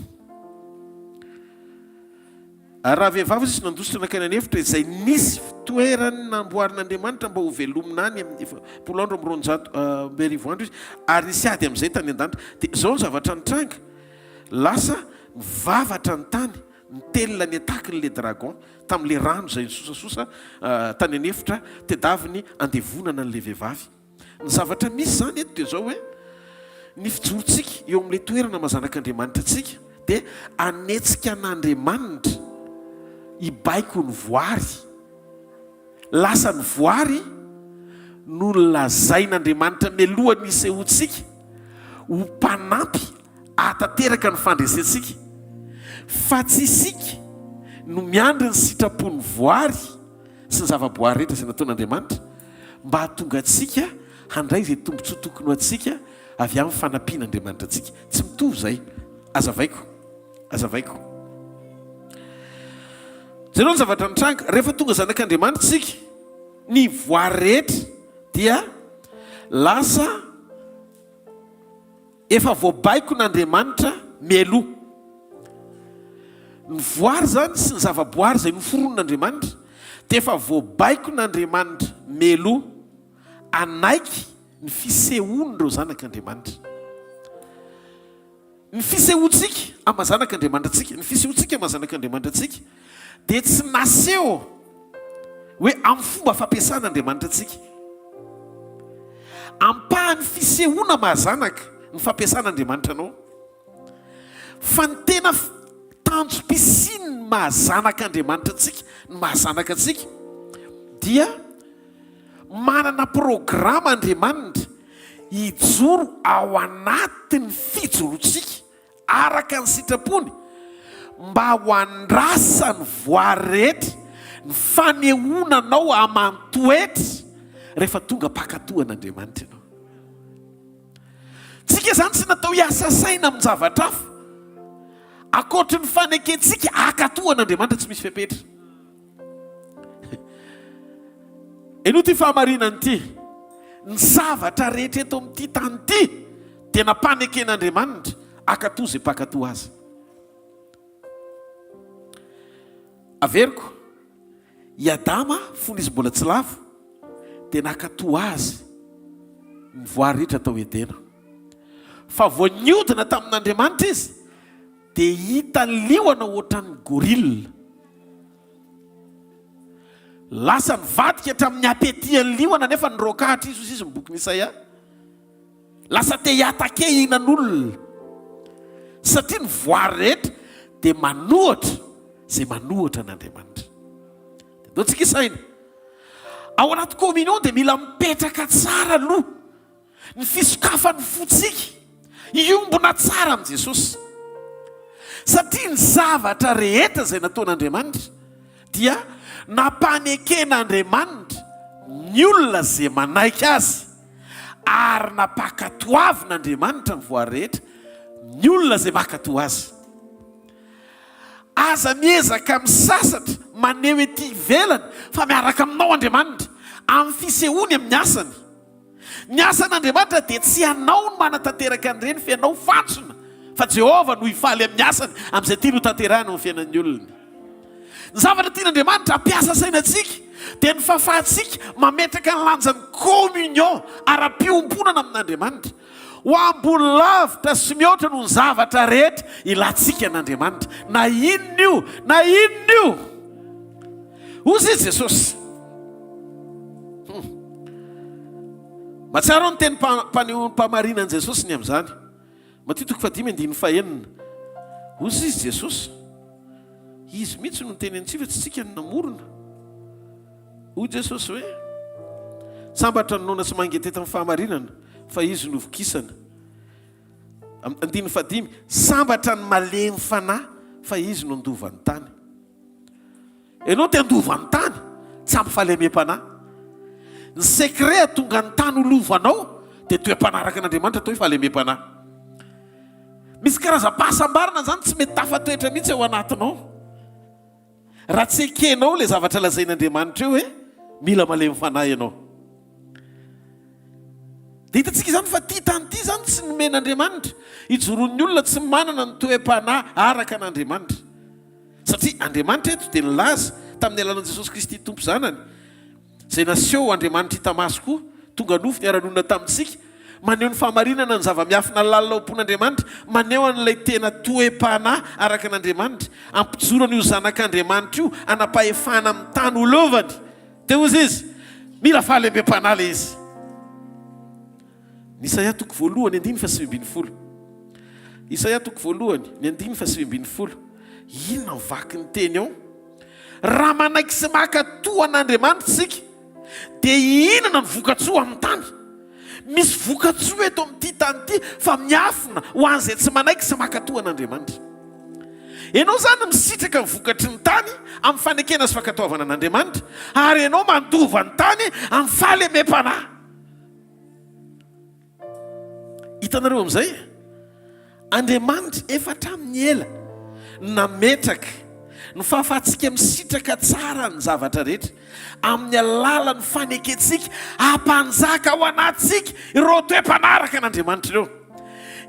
Ary raha vehivavy izy nandositra nankany an'efitra izay nisy fitoerany namboarin'Andriamanitra mba hovelomina any amin'ny 40 andro amby 200 amby arivo andro izy, ary nisy ady amin'izay tany an-danitra. Dia izao ny zavatra nitranga, lasa nivavatra ny tany, nitelina ny attaque-n'ilay dragon tamin'ilay rano izay nisosasosa tany an'efitra tedaviny handevonana an'ilay vehivavy. Ny zavatra misy izany eto dia izao hoe, ny fijorontsika eo amin'ilay toerana maha zanak'Andriamanitra antsika dia hanetsika an'Andriamanitra hibaiko ny voary. Lasa ny voary no nolazain'Andriamanitra mialohan'ny hisehoantsika ho mpanampy hahatanteraka ny fandresentsika, fa tsy isika no miandry ny sitrapon'ny voary sy ny zava-boary rehetra izay nataon'Andriamanitra mba hahatonga antsika handray izay tombontsoa tokony ho antsika avy amin'ny fanampian'Andriamanitra antsika. Tsy mitovy izay. Hazavaiko. Hazavaiko. Jereo ny zavatra nitranga. Rehefa tonga zanak'Andriamanitra isika, ny voary rehetra dia lasa Efa voabaikon'Andriamanitra mialoha. Ny voary izany sy ny zava-boary izay noforonin'Andriamanitra dia efa voabaikon'Andriamanitra mialoha hanaiky ny fisehoan'ireo zanak'Andriamanitra. Ny fisehoantsika amin'ny maha zanak'Andriamanitra antsika, ny fisehoantsika amin'ny maha zanak'Andriamanitra antsika dia tsy naseho hoe amin'ny fomba fampiasan'Andriamanitra antsika. Ampahan'ny fisehoana maha zanaka ny fampiasan'Andriamanitra anao. Fa ny tena tanjom-pisian'ny maha zanak'Andriamanitra antsika, ny maha zanaka antsika dia manana programa Andriamanitra hijoro ao anatin'ny fijoroantsika araka ny sitrapony, mba ho andrasan'ny voary rehetra ny fanehoana anao aman-toetra rehefa tonga mpankatò an'Andriamanitra ianao. Tsika izany tsy natao hiasa saina amin-javatra hafa ankoatry ny fanekentsika hankatò an'Andriamanitra tsy misy fepetra. Henoy ity fahamarinana ity, Ny zavatra rehetra eto amin'ity tany ity dia nampaneken'Andriamanitra hankatò izay mpankatò azy. Averiko, i Adama fony izy mbola tsy lavo dia nankatò azy ny voary rehetra tao Edena. Fa vao niodina tamin'Andriamanitra izy dia hita liona ohatran'ny gorille. Lasa nivadika hatramin'ny appétit an'ny liona nefa niraokahatra izy hozy izy ny bokin'i Isaia. Lasa te hi-attaquer hihinan'olona. Satria ny voary rehetra dia manohatra izay manohatra an'Andriamanitra. Dia ndao tsika hisaina. Ao anaty communion dia mila mipetraka tsara aloha. Ny fisokafan'ny fontsika hiombona tsara amin'i Jesosy. Satria ny zavatra rehetra izay nataon'Andriamanitra dia nampaneken'Andriamanitra ny olona izay manaiky Azy, ary nampankatoavin'Andriamanitra ny voary rehetra ny olona izay mankatò Azy. Aza miezaka misasatra maneho ety ivelany fa miaraka aminao Andriamanitra amin'ny fisehoany amin'ny asany. Ny asan'Andriamanitra dia tsy ianao no manatanteraka an'ireny fa ianao fantsona, fa Jehovah no hifaly amin'ny asany, amin'izay tiany hotanterahina ao amin'ny fiainan'ny olony. Ny zavatra tian'Andriamanitra hampiasa saina antsika dia ny fahafahantsika mametraka ny lanjan'ny communion ara-piombonana amin'Andriamanitra ho ambony lavitra sy mihoatra noho ny zavatra rehetra ilantsika an'Andriamanitra, na inona io na inona io. Hozy i Jesosy. Hmm. Mahatsiaro ny teny mpanehoam-pahamarinan'i Jesosy ny amin'izany. Matio toko fahadimy andininy fahenina. Hozy izy Jesosy. Izy mihitsy no niteny antsika fa tsy tsika no namorona. Hoy Jesosy hoe, Sambatra ny noana sy mangetaheta amin'ny fahamarinana, fa izy no vokisana. Andininy fahadimy, Sambatra ny malemy fanahy, fa izy no handova ny tany. Ianao te handova ny tany, tsy ampy fahalemem-panahy. Ny secret hahatonga ny tany ho lovanao dia toe-panaraka an'Andriamanitra atao hoe fahalemem-panahy. Misy karazam-pahasambarana izany tsy mety tafatoetra mihitsy ao anatinao. Raha tsy ekenao ilay zavatra lazain'Andriamanitra eo hoe mila malemy fanahy ianao. Dia hitantsika izany fa ity tany ity izany tsy nomen'Andriamanitra hijoroan'ny olona tsy manana ny toe-panahy araka an'Andriamanitra. Satria Andriamanitra eto dia nilaza tamin'ny alalan'i Jesosy Kristy Tompo Zanany, izay naseho ho Andriamanitra hita maso koa, tonga nofo niara-nonina tamintsika, maneho ny fahamarinana ny zava-miafina lalina ao am-pon'Andriamanitra, maneho an'ilay tena toe-panahy araka an'Andriamanitra, ampijoro an'io Zanak'Andriamanitra io hanam-pahefana amin'ny tany ho lovany. Dia hozy izy, Mila fahalemem-panahy ilay izy. Ny Isaia toko voalohany andininy faha-19. Isaia toko voalohany, ny andininy faha-19. Inona ny vaky ny teny ao? Raha manaiky sy maka toa an'Andriamanitra isika, dia hihinana ny vokatsoa amin'ny tany. Misy vokatsoa eto amin'ity tany ity fa miafina ho an'izay tsy manaiky sy maka toa an'Andriamanitra. Ianao izany misitraka ny vokatry ny tany amin'ny fanekena sy fankatoavana an'Andriamanitra, ary ianao mandova ny tany amin'ny fahalemem-panahy. Hitanareo amin'izay? Andriamanitra efa hatramin'ny ela nametraka ny fahafahantsika misitraka tsara ny zavatra rehetra amin'ny alalan'ny fanekentsika hampanjaka ao anatintsika ireo toe-panaraka an'Andriamanitra ireo.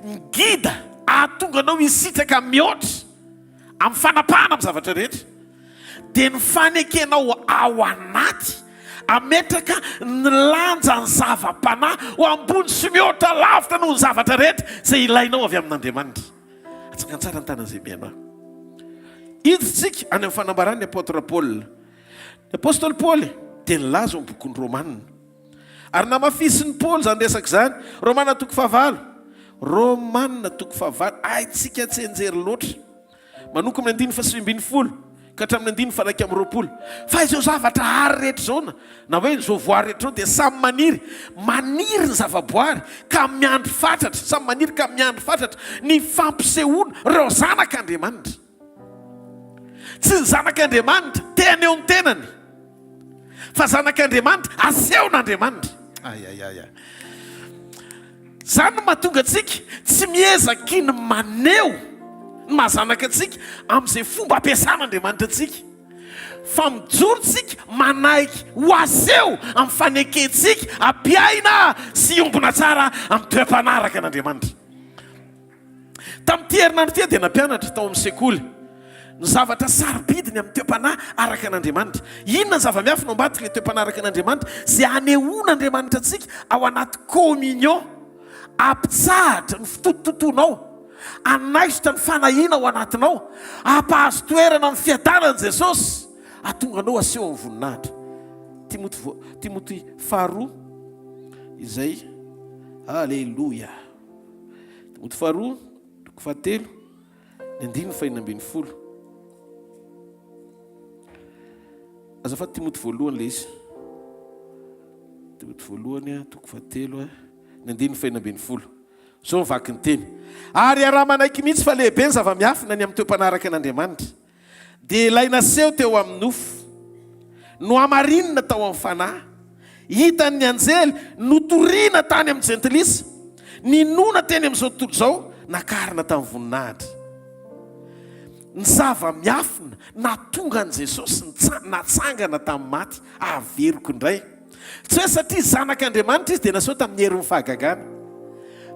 Ny gida hahatonga anao hisitraka mihoatra amin'ny fanapahana amin'ny zavatra rehetra dia ny fanekenao ao anaty ametraka ny lanjan'ny zava-panahy ho ambony sy mihoatra lavitra noho ny zavatra rehetra izay ilainao avy amin'Andriamanitra. Atsangano tsara ny tanan'izay mihaino ahy. Hiditsika any amin'ny fanambaran'ny Apôtre Paul. Ny Apostoly Paoly dia nilaza ao amin'ny bokin'ny Romana. Ary namafisin'i Paoly izany resaka izany. Romana toko fahavalo. Romana toko fahavalo. Haintsika tsianjery loatra. Manomboka amin'ny andininy faha-19 ka hatramin'ny andininy faha-21. Fa izao zavatra àry rehetra izao, na, na hoe izao voary rehetra izao, dia samy maniry, maniry ny zavaboary, ka miandry fatratra, samy maniry ka miandry fatratra ny fampisehoana ireo zanak'Andriamanitra. Tsy ny zanak'Andriamanitra te haneho ny tenany. Fa zanak'Andriamanitra, asehon'Andriamanitra. Ay, ay, ay, ay. Izany no mahatonga antsika tsy miezaky ny maneho ny maha zanaka antsika amin'izay fomba ampiasan'Andriamanitra antsika. Fa mijoro tsika manaiky ho aseho amin'ny fanekentsika hampiaina sy hiombona tsara amin'ny toe-panaraka an'Andriamanitra. Tamin'ity herinandro ity aho dia nampianatra tao amin'ny sekoly ny zavatra sarobidy ny amin'ny toe-panahy araka an'Andriamanitra. Inona ny zava-miafina ao ambadik'ilay toe-panahy araka an'Andriamanitra izay anehoan'Andriamanitra antsika ao anaty communion? Hampitsahatra ny fitotototoanao, hanaisotra ny fanahiana ao anatinao, hampahazo toerana amin'ny fiadanan'i Jesosy, hahatonga anao haseho amin'ny voninahitra. Timoty voa, Timoty faharoa izay, Aleloia. Timoty faharoa, toko fahatelo, ny andininy fahenina ambin'ny folo. Azafady, Timoty voalohany ilay izy. Timoty voalohany, toko fahatelo, ny andininy fahenina ambin'ny folo. Izao ny vaky ny teny. Ary iaraha-manaiky mihitsy fa lehibe ny zava-miafina ny amin'ny toe-panaraka an'Andriamanitra. Dia ilay naseho teo amin'ny nofo, nohamarinina tao amin'ny fanahy, hitan'ny anjely, notorina tany amin'ny jentilisa, ninoana teny amin'izao tontolo izao, nakarina tamin'ny voninahitra. Ny zava-miafina nahatonga an'i Jesosy natsangana tamin'ny maty, averiko indray. Tsy hoe satria Zanak'Andriamanitra Izy dia naseho tamin'ny herin'ny fahagagana,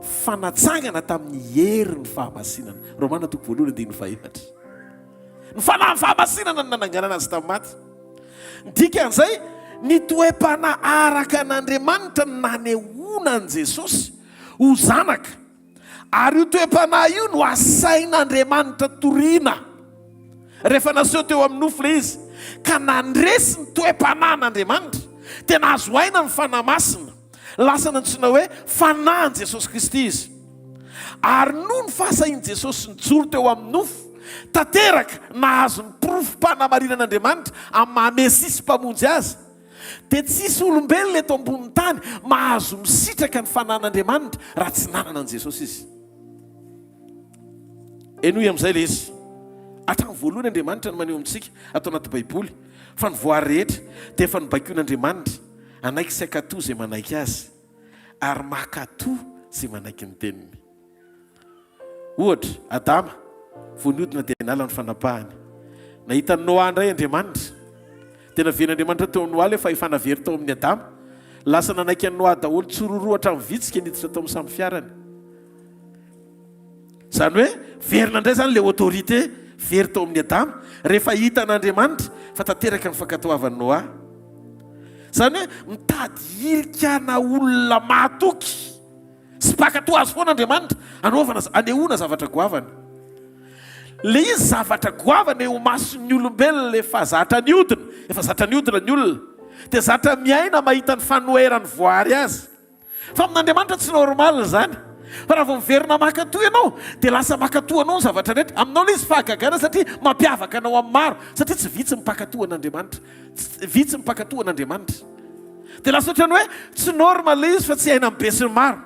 fa natsangana tamin'ny herin'ny fahamasinana. Romana toko voalohany andininy fahefatra. Ny fanahin'ny fahamasinana no nananganana azy tamin'ny maty. Ny dikan'izay, ny toe-panahy araka an'Andriamanitra no nanehoana an'i Jesosy ho Zanaka. Ary io toe-panahy io no asain'Andriamanitra torina. Rehefa naseho teo amin'ny nofo ilay izy, ka nandresy ny toe-panahin'Andriamanitra, dia nahazo aina ny Fanahy Masina. Lasa nantsoina hoe Fanahin'i Jesosy Kristy izy. Ary noho ny fahasahian'i Jesosy nijoro teo amin'ny nofo, tanteraka, nahazo ny porofom-panamarinan'Andriamanitra amin'ny maha-Mesia sy Mpamonjy azy, Dia tsy hisy olombelona eto ambonin'ny tany mahazo misitraka ny fanan'Andriamanitra raha tsy nanana an'i Jesosy izy. Henoy amin'izay ilay izy. Hatramin'ny voalohany Andriamanitra no maneho amintsika ato anaty Baiboly fa ny voary rehetra dia efa nobaikoin'Andriamanitra hanaiky sy hankatò izay manaiky Azy ary mankatò izay manaiky ny teniny. Ohatra, Adama, vao nihodina dia nala ny fanapahany. Nahita an'i Noa indray Andriamanitra. Dia naverin'Andriamanitra teo amin'i Noa ilay fahefana very tao amin'i Adama. Lasa nanaiky an'i Noa daholo tsororoa hatramin'ny vitsika niditra tao amin'ny samy fiarany. Izany hoe, verina indray izany ilay autorité. Very tao amin'i Adama, rehefa hitan'Andriamanitra fa tanteraka ny fankatoavan'i Noa. Izany hoe mitady hirika na olona mahatoky sy mpankatò azy foana Andriamanitra hanaovana, hanehoana zavatra goavana. Ilay izy zavatra goavana eo imason'ny olombelona efa zatra niodina, efa zatra niodina ny olona, dia zatra miaina mahita ny fanoheran'ny voary azy. Fa amin'Andriamanitra tsy normal izany. Fa raha vao miverina mankatò ianao dia lasa mankatò anao ny zavatra rehetra. Aminao ilay izy fahagagana satria mampiavaka anao amin'ny maro. Satria tsy vitsy ny mpankatò an'Andriamanitra. Tsy vitsy ny mpankatò an'Andriamanitra. Dia lasa ohatran'ny hoe tsy normal ilay izy fa tsy iainan'ny besinimaro.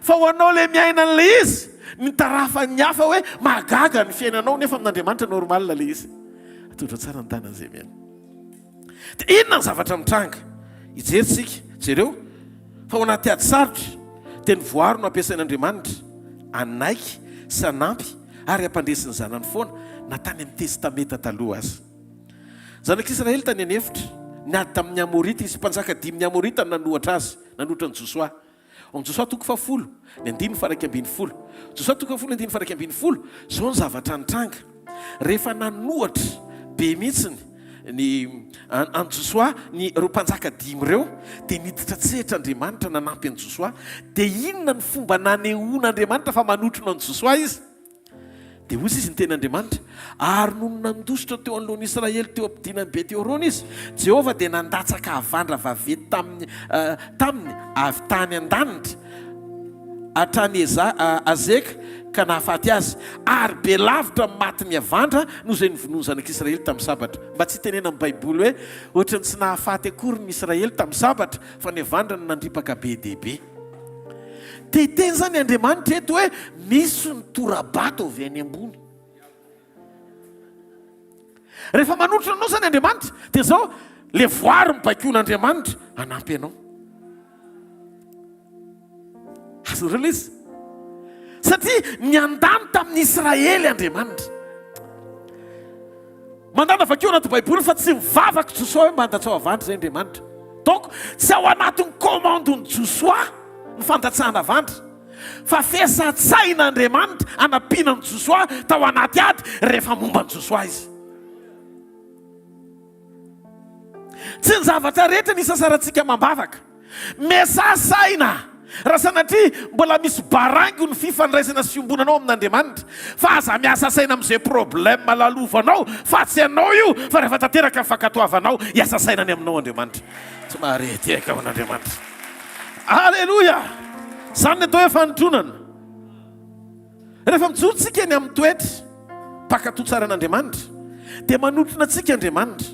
Fa ho anao ilay miaina an'ilay izy, ny tarafan'ny hafa hoe mahagaga ny fiainanao nefa amin'Andriamanitra normal ilay izy. Atondro tsara ny tanan'izay mihaino. Dia inona ny zavatra mitranga? Hijery isika. Jereo fa ao anaty ady sarotra dia ny voary no ampiasain'Andriamanitra hanaiky sy hanampy ary hampandresy ny zanany foana na tany amin'ny Testamenta Taloha aza. Zanak'Israely tany an'efitra, niady tamin'ny Amorita izy, mpanjaka dimin'ny Amorita no nanohatra azy, nanohitra an'i Josoa. Ao amin'ny Josoa toko fahafolo, ny andininy faha-11. Josoa toko fahafolo, ny andininy faha-11, izao ny zavatra nitranga, Rehefa nanohatra be mihitsy ny an'i Josoa ny ireo mpanjaka dimy ireo, dia niditra an-tsehatra Andriamanitra nanampy an'i Josoa. Dia inona ny fomba nanehoan'Andriamanitra fa manotrona an'i Josoa izy? Dia hoy izy niteny Andriamanitra, Ary nony nandositra teo anoloan'ny Israely teo am-pidinan'i Beti-horona izy, Jehovah dia nandatsaka havandra vaventy taminy, taminy avy tany an-danitra hatrany Azeka, ka nahafaty azy. Ary be lavitra ny matin'ny havandra noho izay novonoin'ny zanak'Israely tamin'ny sabatra. Mba tsy hitenenan'ny Baiboly hoe ohatran'ny tsy nahafaty akory ny Israely tamin'ny sabatra, fa ny havandra no nandripaka be dia be. Te hiteny izany Andriamanitra eto hoe misy ny tora-bato avy any ambony. Rehefa manotrona anao izany Andriamanitra, dia izao, le voary mibaikoan'Andriamanitra hanampy anao. Azonareo ilay izy? Satria niandany tamin'ny Israely Andriamanitra. Mandàna vakio anaty baiboly fa tsy mivavaka Josoa hoe mba andatsao havandra izay Andriamanitra. Donc tsy ao anatin'ny commande-n'i Josoa ny fandatsahana havandra fa fiasan-tsain'Andriamanitra hanampiana an'i Josoa tao anaty ady rehefa momba an'i Josoa izy. Tsy ny zavatra rehetra ny isasarantsika amam-bavaka. Miasà saina raha sanatria mbola misy baraingo ny fifandraisana sy fiombonanao amin'Andriamanitra fa aza miasa saina amin'izay problème lalovanao fa tsy anao io fa rehefa tanteraka ny fankatoavanao hiasa saina any aminao Andriamanitra. Tsy mahare tehaka ho an'Andriamanitra. Aleloia! Izany ny atao hoe fanotronana. Rehefa mijoro tsika eny amin'ny toetra mpankatò tsara an'Andriamanitra, dia manotrona antsika Andriamanitra.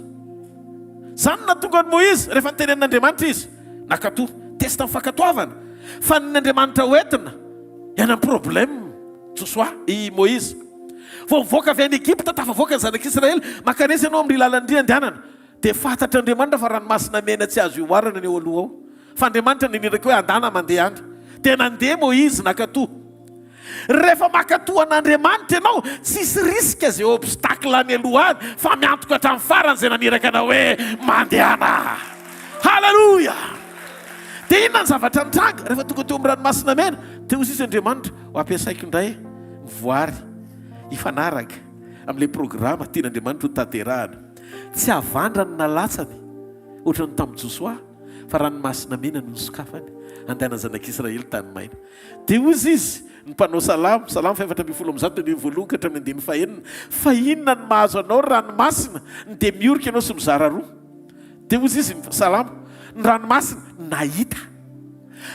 Izany no nahatonga an'i Moizy, rehefa notenenin'Andriamanitra izy, nankatò. Test ny fankatoavana. Fa ny Andriamanitra hoentina, any amin'ny problème, Josoa, i Moizy. Vao mivoaka avy any Egypta, tafavoaka ny zanak'Israely, mankanesa ianao amin'ry lalana ry andehanana. Dia fantatr'Andriamanitra fa ranomasina mena tsy azo ihoarana ny eo aloha ao. Fa Andriamanitra naniraka hoe andana mandeha any. Dia nandeha Moizy nankatò. Rehefa mankatò an'Andriamanitra ianao, tsisy risque izay obstacle any aloha any fa miantoka hatramin'ny farany izay naniraka anao hoe mandehana. Haleloia! Dia inona ny zavatra nitranga rehefa tonga teo amin'ny ranomasina mena? Dia hoy sisa Andriamanitra, ho ampiasaiko indray ny voary hifanaraka amin'ilay programa tian'Andriamanitra ho tanterahana. Tsy havandra no nalatsany ohatran'ny tamin'i Josoa, fa ranomasina mena no nosokafany handehanan'ny zanak'Israely tany maina. Dia hoy izy, ny mpanao salamo, Salamo 114 andininy voalohany ka hatramin'ny andininy fahenina, Fa inona no mahazo anao, ry ranomasina, ny dia miorika ianao sy mizara roa? Dia hoy izy, ny salamo, ny ranomasina, nahita.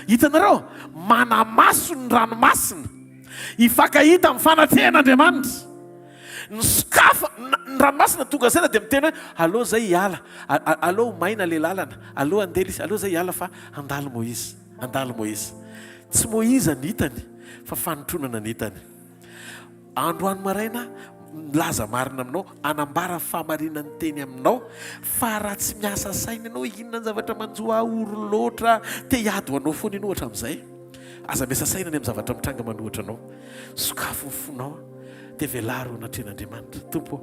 Hitanareo, manamaso ny ranomasina, hifankahita amin'ny fanatrehan'Andriamanitra. Ny sokafa, ny ranomasina tonga saina dia miteny hoe, aleo zay hiala, aleo ho maina le lalana, aleo handeha lisy, aleo zay hiala fa handalo Moizy, handalo Moizy. Tsy Moiza ny hitany fa fanotronana ny hitany. Androany maraina milaza marina aminao, hanambara fahamarinan'ny teny aminao fa raha tsy miasa saina ianao, inona ny zavatra manjo ahy, ory loatra, te hiady ho anao foana ianao hatramin'izay. Aza miasa saina ny amin'ny zavatra mitranga manohitra anao. Sokafy ny fonao. Dia velaro eo anatrehan'Andriamanitra. Tompo ô,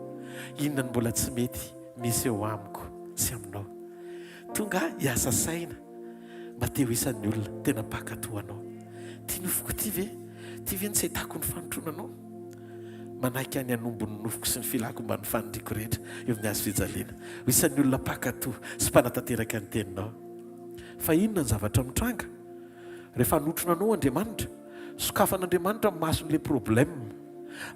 inona no mbola tsy mety misy eo amiko sy aminao? Tonga aho hiasa saina mba te ho isan'ny olona tena mpankatò Anao. Ity nofoko ity ve? Ity ve no tsy ahitako ny fanotronanao? Manaiky ahy ny hanombo ny nofoko sy ny filako mbamin'ny faniriako rehetra eo amin'ny hazo fijaliana. Ho isan'ny olona mpankatò sy mpanatanteraka ny teninao. Fa inona ny zavatra mitranga rehefa hanotrona anao Andriamanitra? Sokafan'Andriamanitra ny mason'ilay problème.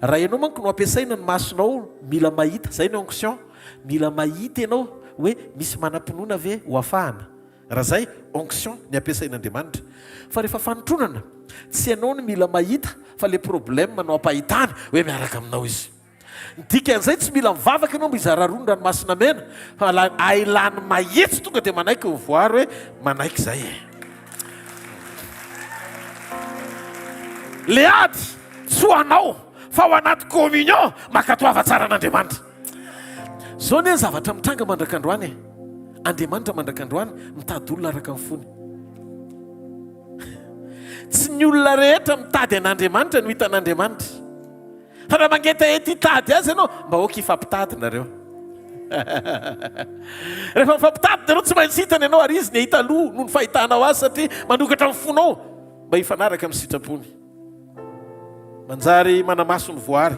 Raha ianao manko no ampiasaina ny masonao mila mahita, izay ny onction, mila mahita ianao hoe misy manam-pinoana ve ho afahana. Raha izay, onction ny ampiasain'Andriamanitra. Fa rehefa fanotronana, tsy ianao no mila mahita fa le problème no ampahitany hoe miaraka aminao izy. Ny dikan'izay tsy mila mivavaka ianao mba hizara roa ny ranomasina mena fa la ailany mahitsy tonga dia manaiky ny voary hoe manaiky izay e. Le ady tsy ho anao fa ao anaty communion mankatoava tsara an'Andriamanitra. Zao anie ny zavatra mitranga mandrak'androany e. Andriamanitra mandrak'androany mitady olona araka ny fony. Tsy ny olona rehetra mitady an'Andriamanitra no hitan'Andriamanitra. Fa raha mangetaheta hitady azy ianao, mba aoka hifampitady nareo. Rehefa mifampitady nareo, tsy maintsy hitany ianao ary izy ny hahita aloha noho ny fahitanao azy satria manokatra ny fonao mba hifanaraka amin'ny sitrapony. Manjary manamaso ny voary,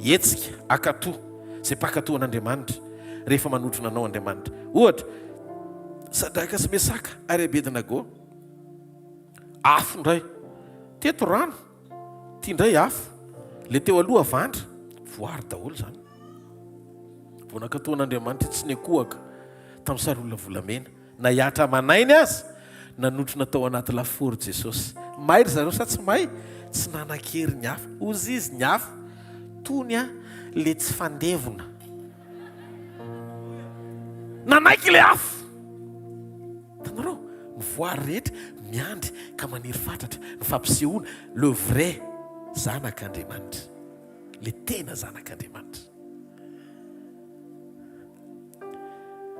hetsika, akato, izay mpankatò an'Andriamanitra rehefa manotrona anao Andriamanitra. Ohatra, Sadraka sy Mesaka ary Abednago, afo indray, teto rano, Ty ndray afo, le teo aloha avandra, voary daholo zany. Vao nankatoan'Andriamanitra tsy niankohoka tamin'ny sary olona volamena, na hiatra aman'ainy aza, nanotrona tao anaty lafaoro Jesosy. May ry zareo sa tsy may? Tsy nanan-kery ny afo. Hozy izy ny afo, tony a, le tsy fandevona. Nanaiky le afo. Hitanareo? Ny voary rehetra miandry ka maniry fatratra ny fampisehoana le vrai zanak'Andriamanitra. Le tena zanak'Andriamanitra.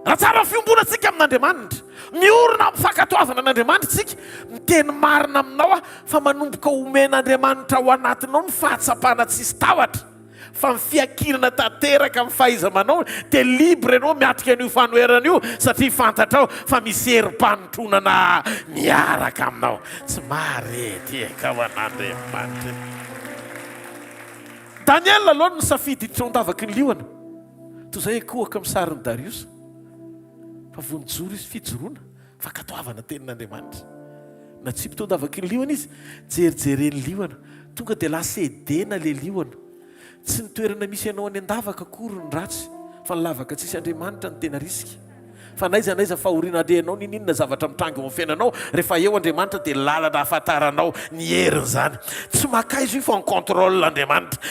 Raha tsara ny fiombonantsika amin'Andriamanitra, miorina amin'ny fankatoavana an'Andriamanitra isika, miteny marina aminao aho fa manomboka omen'Andriamanitra ao anatinao ny fahatsapana tsisy tahotra. Fa ny fiankinana tanteraka amin'ny fahaiza-manao dia libre ianao miatrika an'io fanoherana io satria fantatrao fa misy herim-panotronana miaraka aminao. Tsy maharediaka ho an'Andriamanitra. Daniela aloha no nisafidy hiditra ao an-davaky ny liona, toy izay hikohaka amin'ny sarin'i Dariosa. Fa vao nijoro izy, fijoroana, fankatoavana tenin'Andriamanitra. Natsipy tao an-davaky ny liona izy, jerijeren'ny liona. Tonga dia lasa Edena ilay liona. Tsy ny toerana misy anao any an-davaka akory no ratsy, fa ny lavaka tsisy Andriamanitra no tena risque. Fa n'aiza n'aiza fahoriana atrehinao, n'inon'inona zavatra mitranga eo amin'ny fiainanao, rehefa eo Andriamanitra dia lalana ahafantaranao ny herin'izany. Tsy maka aiza io fa en contrôle Andriamanitra.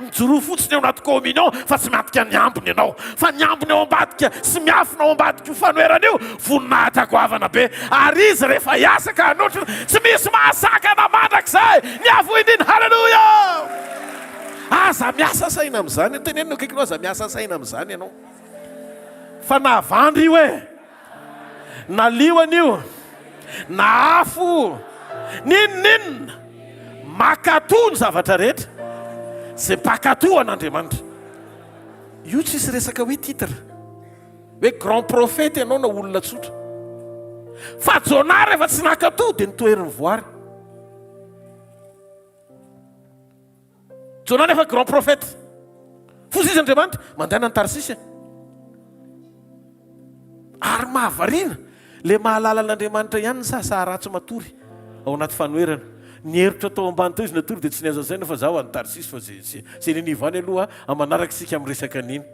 Mijoroa fotsiny ao anaty communion fa tsy miantoka ny ambiny ianao. Fa ny ambiny ao ambadika sy miafina ao ambadik'io fanoherana io, voninahitra goavana be. Ary izy rehefa hiasa ka hanotrona, tsy misy mahasakana mandrakizay ny Avo Indrindra. Haleloia! Aza miasa saina amin'izany. Teneno ny akaikinao, aza miasa saina amin'izany ianao. Fa na havandra io e! Na liona io, na afo, n'inon'inona, mankatò ny zavatra rehetra izay mpankatò an'Andriamanitra. Io tsisy resaka hoe titre, hoe grand prophète ianao na olona tsotra. Fa Jonah rehefa tsy nankatò dia nitoherin'ny voary. Jonah nefa grand prophète. Foza izy Andriamanitra, mandehana any Tarsisy. Ary mahavariana, le mahalala an'Andriamanitra ihany ny sahasaha ratsy matory ao anaty fanoherana. Nierotra tao ambany tao izy natory dia tsy niaza saina fa zaho any Tarsisy fa ze ze ze Ninive any aloha a manaraka isika miresaka an'iny.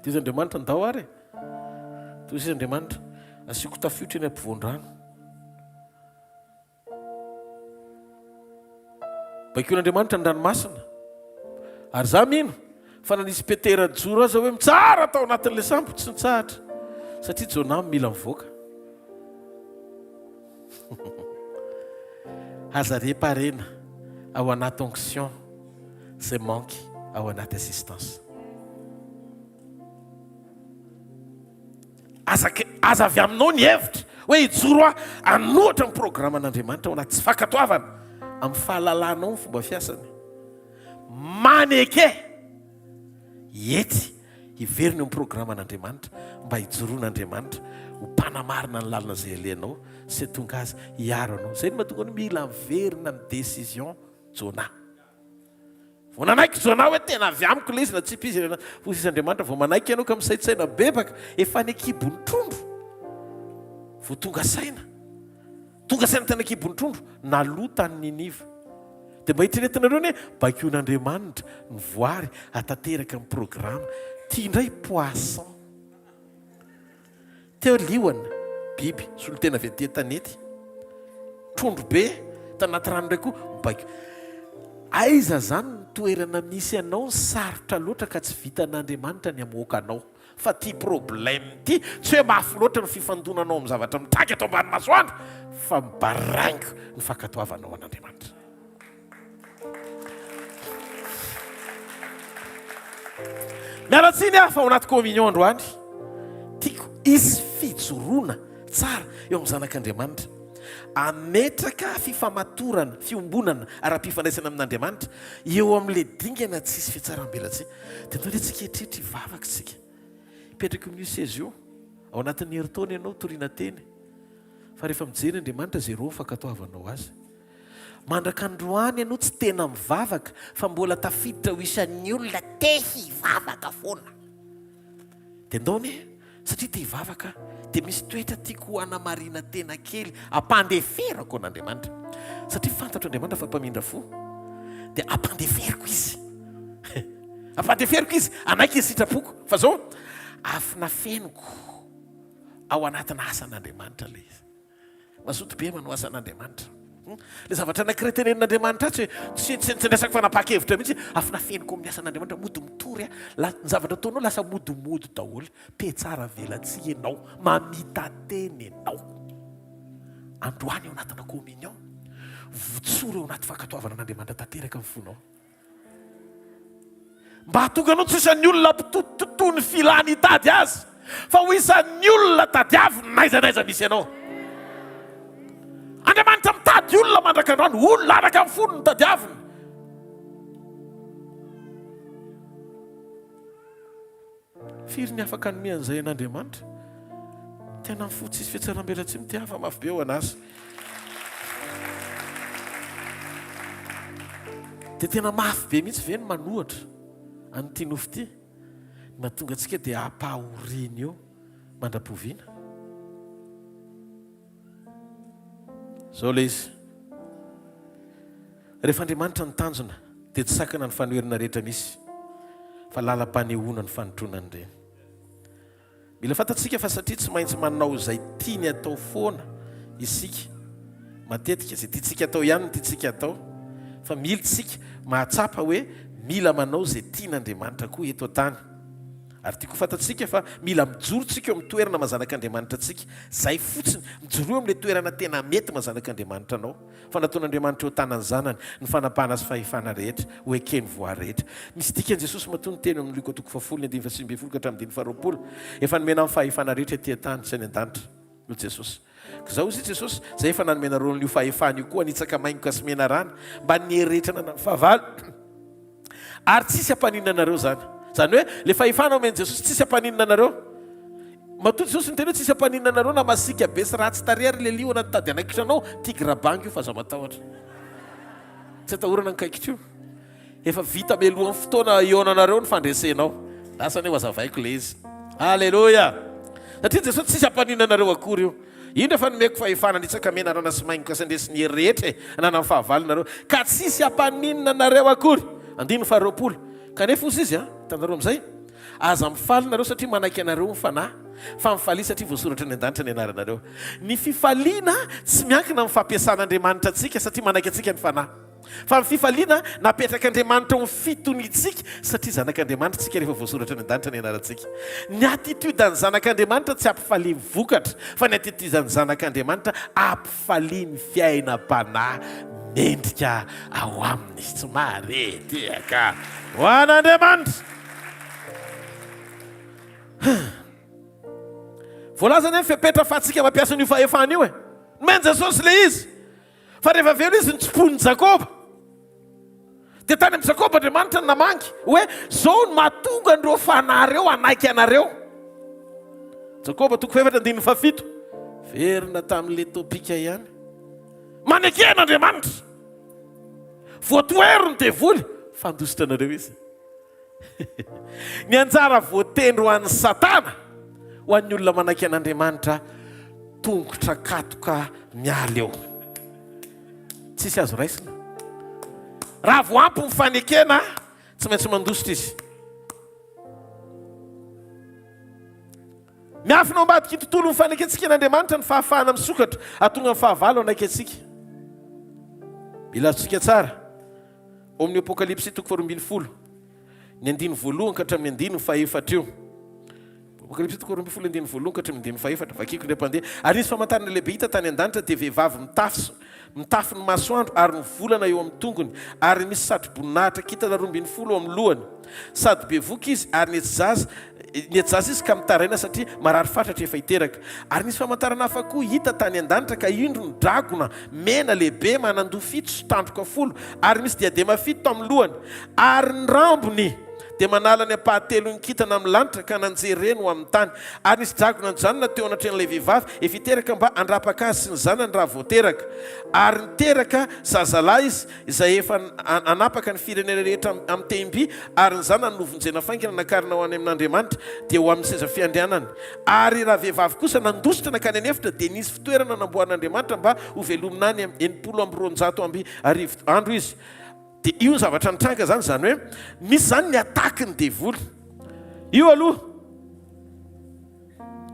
Dia izy Andriamanitra ndao ary e. Toy izy Andriamanitra, asiako tafiotra eny ampovoan-drano. Baikoin'Andriamanitra ny ranomasina. Ary za mino fa na nisy Petera nijoro aza hoe mitsahara tao anatin'ilay sambo, tsy nitsahatra. Satria Jonah mila mivoaka. Aza reparena ao anaty onction izay manque ao anaty assistance. Aza aza avy aminao ny hevitra hoe hijoro aho hanohatra ny programan'Andriamanitra ao anaty tsy fankatoavana amin'ny fahalalanao ny fomba fiasany. Maneke hety hiverina eo amin'ny programan'Andriamanitra mba hijoroan'Andriamanitra ho mpanamarina ny lalana izay alehanao sy hahatonga azy hiaro anao. Izay no mahatonga anao mila miverina amin'ny décision Jonah. Vao nanaiky Jonah hoe tena avy amiko ilay izy natsipy izy ireny. Hoy izy Andriamanitra vao manaiky ianao ka misaintsaina bebaka efa any an-kibon'ny trondro vao tonga saina. Tonga saina tany an-kibon'ny trondro naloa tany Niniva. Dia mba eritreretinareo anie baikoin'Andriamanitra ny voary hatanteraka ny programa. Ty indray poisson. Teo liona, biby, solontena avy aty an-tanety, trondro be, tanaty rano indray koa, mibaiko. Aiza izany ny toerana misy anao no sarotra loatra ka tsy vitan'Andriamanitra ny hamoaka anao? Fa ity problème ity, tsy hoe mafy loatra ny fifandonanao amin'ny zavatra mitranga eto ambany masoandro, fa mibaraingo ny fankatoavanao an'Andriamanitra. Miala tsiny aho fa ao anaty communion androany. Tiako hisy fijoroana tsara eo amin'ny zanak'Andriamanitra. Ametraka fifamatorana, fiombonana ara-pifandraisana amin'Andriamanitra eo amin'ilay dingana tsisy fihatsarambelatsihy. Dia ndao re tsika hieritreritra hivavaka isika. Hipetraka eo amin'io seza io. Ao anatin'ny herintaona ianao toriana teny. Fa rehefa mijery Andriamanitra, zéro ny fankatoavanao azy. Mandraka androany ianao tsy tena mivavaka fa mbola tafiditra ho isan'ny olona te hivavaka foana. Dia ndao anie, satria te hivavaka aho, dia misy toetra tiako ho hanamarina tena kely, ampandeferako an'Andriamanitra. Satria fantatro Andriamanitra fa mpamindra fo, dia ampandeferiko Izy. Ampandeferiko Izy, hanaiky ny sitrapoko. Fa zao, afinafeniko ao anatina asan'Andriamanitra ilay izy. Mazoto be manao asan'Andriamanitra. Ilay zavatra anankiray tenenin'Andriamanitra ahy, tsy tsy tsy andraisako fanapahan-kevitra mihitsy, afinafeniko amin'ny asan'Andriamanitra, mody mitory aho, la, ny zavatra ataonao lasa modimody daholo, mpiatsara velatsihy ianao, mamita-tena ianao. Androany ao anatina communion, votsory ao anaty fankatoavana an'Andriamanitra tanteraka ny fonao. Mba hahatonga anao tsy ho isan'ny olona mpitotototo ny filany hitady azy, fa ho isan'ny olona tadiaviny n'aiza n'aiza misy anao. Andriamanitra mitady olona mandraka androany, olona araka ny fony no tadiaviny. Firy ny afaka hanome an'izay an'Andriamanitra? Tena ny fo tsisy fihatsaram-belatsihy mitehafa mafy be ho an'azy. Dia tena mafy be mihitsy ve ny manohatra an'ity nofo ity? Ny mahatonga antsika dia ampahoriana eo mandra-poviana. Izao ilay izy. Rehefa Andriamanitra no tanjona dia tsy sakana ny fanoherana rehetra misy fa lalam-panehoana ny fanompoana an'ireny. Mila fantatsika fa satria tsy maintsy manao izay tiany atao foana isika matetika, izay tiantsika atao ihany no tiantsika atao, fa mila isika mahatsapa hoe mila manao izay tian'Andriamanitra koa eto an-tany. Ary tiako ho fantatsika fa mila mijoro tsika eo amin'ny toerana maha zanak'Andriamanitra antsika. Izay fotsiny, mijoroa eo amin'ilay toerana tena mety maha zanak'Andriamanitra anao. Fa nataon'Andriamanitra eo an-tanan'ny Zanany ny fanapahana sy fahefana rehetra, ho eken'ny voary rehetra. Misy dikany Jesosy matoa niteny eo amin'ny Lioka toko fahafolo ny andininy fahasivy ka hatramin'ny andininy faharoapolo, Efa nomena ahy ny fahefana rehetra ety an-tany sy any an-danitra, hoy Jesosy. Ka izao hozy Jesosy, Izay efa nanome anareo an'io fahefana io koa hanitsaka maingoka sy menarana, mba ny hery rehetra ananan'ny fahavalo, Ary tsisy hampaninona anareo izany. Izany hoe, ilay fahefana omen'i Jesosy tsisy hampaninona anareo. Matoa Jesosy niteny hoe tsisy hampaninona anareo na masiaka be sy ratsy tarehy ary ilay liona nitady hanaikitra anao, tigre banga io fa aza matahotra. Tsy atahorana ny kaikitra io. Efa vita mialohan'ny fotoana hihaonanareo ny fandresenao. Lasa anie ho azavaiko ilay izy. Aleloia! Satria Jesosy tsisy hampaninona anareo akory io. Indro efa nomeko fahefana hanitsaka menarana sy maingoka sy handresy ny hery rehetra e, ananan'ny fahavalo nareo, ka tsy hisy hampaninona anareo akory. Andininy faharoapolo. Kanefa hozy izy, hitanareo amin'izay, Aza mifaly nareo satria manaiky anareo ny Fanahy, fa mifalia satria voasoratra any an-danitra ny anaranareo. Ny fifaliana tsy miankina amin'ny fampiasan'Andriamanitra antsika satria manaiky antsika ny Fanahy. Fa ny fifaliana napetrak'Andriamanitra ao amin'ny fitoniantsika satria zanak'Andriamanitra isika rehefa voasoratra any an-danitra ny anarantsika. Ny attitude an'ny zanak'Andriamanitra tsy ampifalian'ny vokatra fa ny attitude an'ny zanak'Andriamanitra ampifalian'ny fiainam-panahy mendrika ao aminy. Tsy mahare tehaka ho an'Andriamanitra. Voalaza anie ny fepetra afahantsika mampiasa an'io fahefana io e. Nomen'i Jesosy ilay izy. Fa rehefa avy eo izy nitsimponin'i Jakoba, dia tany amin'i Jakoba Andriamanitra no namangy hoe, Izao no mahatonga an'ireo fanahy ireo hanaiky anareo. Jakoba toko fahefatra andininy fahafito. Verina tamin'ilay topika ihany. Maneke an'Andriamanitra. Voatohero ny devoly. Fa handositra anareo izy. Ny anjara voatendry ho an'i Satana, ho an'ny olona manaiky an'Andriamanitra, tongotra katoka miala eo. Tsisy azo raisina. Raha vao ampy ny fanekena, tsy maintsy mandositra izy. Miafina ao ambadiky ny tontolon'ny fanekentsika an'Andriamanitra ny fahafahana misokatra, hahatonga ny fahavalo hanaiky antsika. Mila azontsika tsara. Ao amin'ny Apokalypsy toko faharoambinifolo, ny andininy voalohany ka hatramin'ny andininy fahefatra io. Apokalypsy toko faharoambinifolo, andininy voalohany ka hatramin'ny andininy fahefatra. Vakiko indray mpandeha. Ary nisy famantarana lehibe hita tany an-danitra, dia vehivavy mitafy mitafy ny masoandro ary ny volana eo amin'ny tongony, ary misy satroboninahitra kintana 12 eo amin'ny lohany. Sady bevoka izy ary nihetsi-jaza Nihetsi-jaza izy ka mitaraina satria marary fatratra efa hiteraka. Ary nisy famantarana hafa koa hita tany an-danitra, ka indro ny dragona mena lehibe manan-doha fito sy tandroka folo, ary misy diadema fito tamin'ny lohany. Ary ny rambony dia manala ny ampahatelon'ny kintana amin'ny lanitra ka nanjery ireny ho amin'ny tany. Ary nisy dragona nijanona teo anatrehan'ilay vehivavy efa hiteraka mba handrapaka azy sy ny zanany raha vao teraka. Ary niteraka zazalahy izy, izay efa hanapaka ny firenena rehetra amin'ny tehim-by, ary ny zanany novonjena faingana nakarina ho any amin'Andriamanitra, dia ho amin'ny seza fiandrianany. Ary ravehivavy kosa nandositra nankany an'efitra, dia nisy fitoerana namboarin'Andriamanitra mba hovelomina any 1260 andro izy. Dia io ny zavatra nitranga izany, izany hoe misy izany ny attaque ny devoly. Io aloha.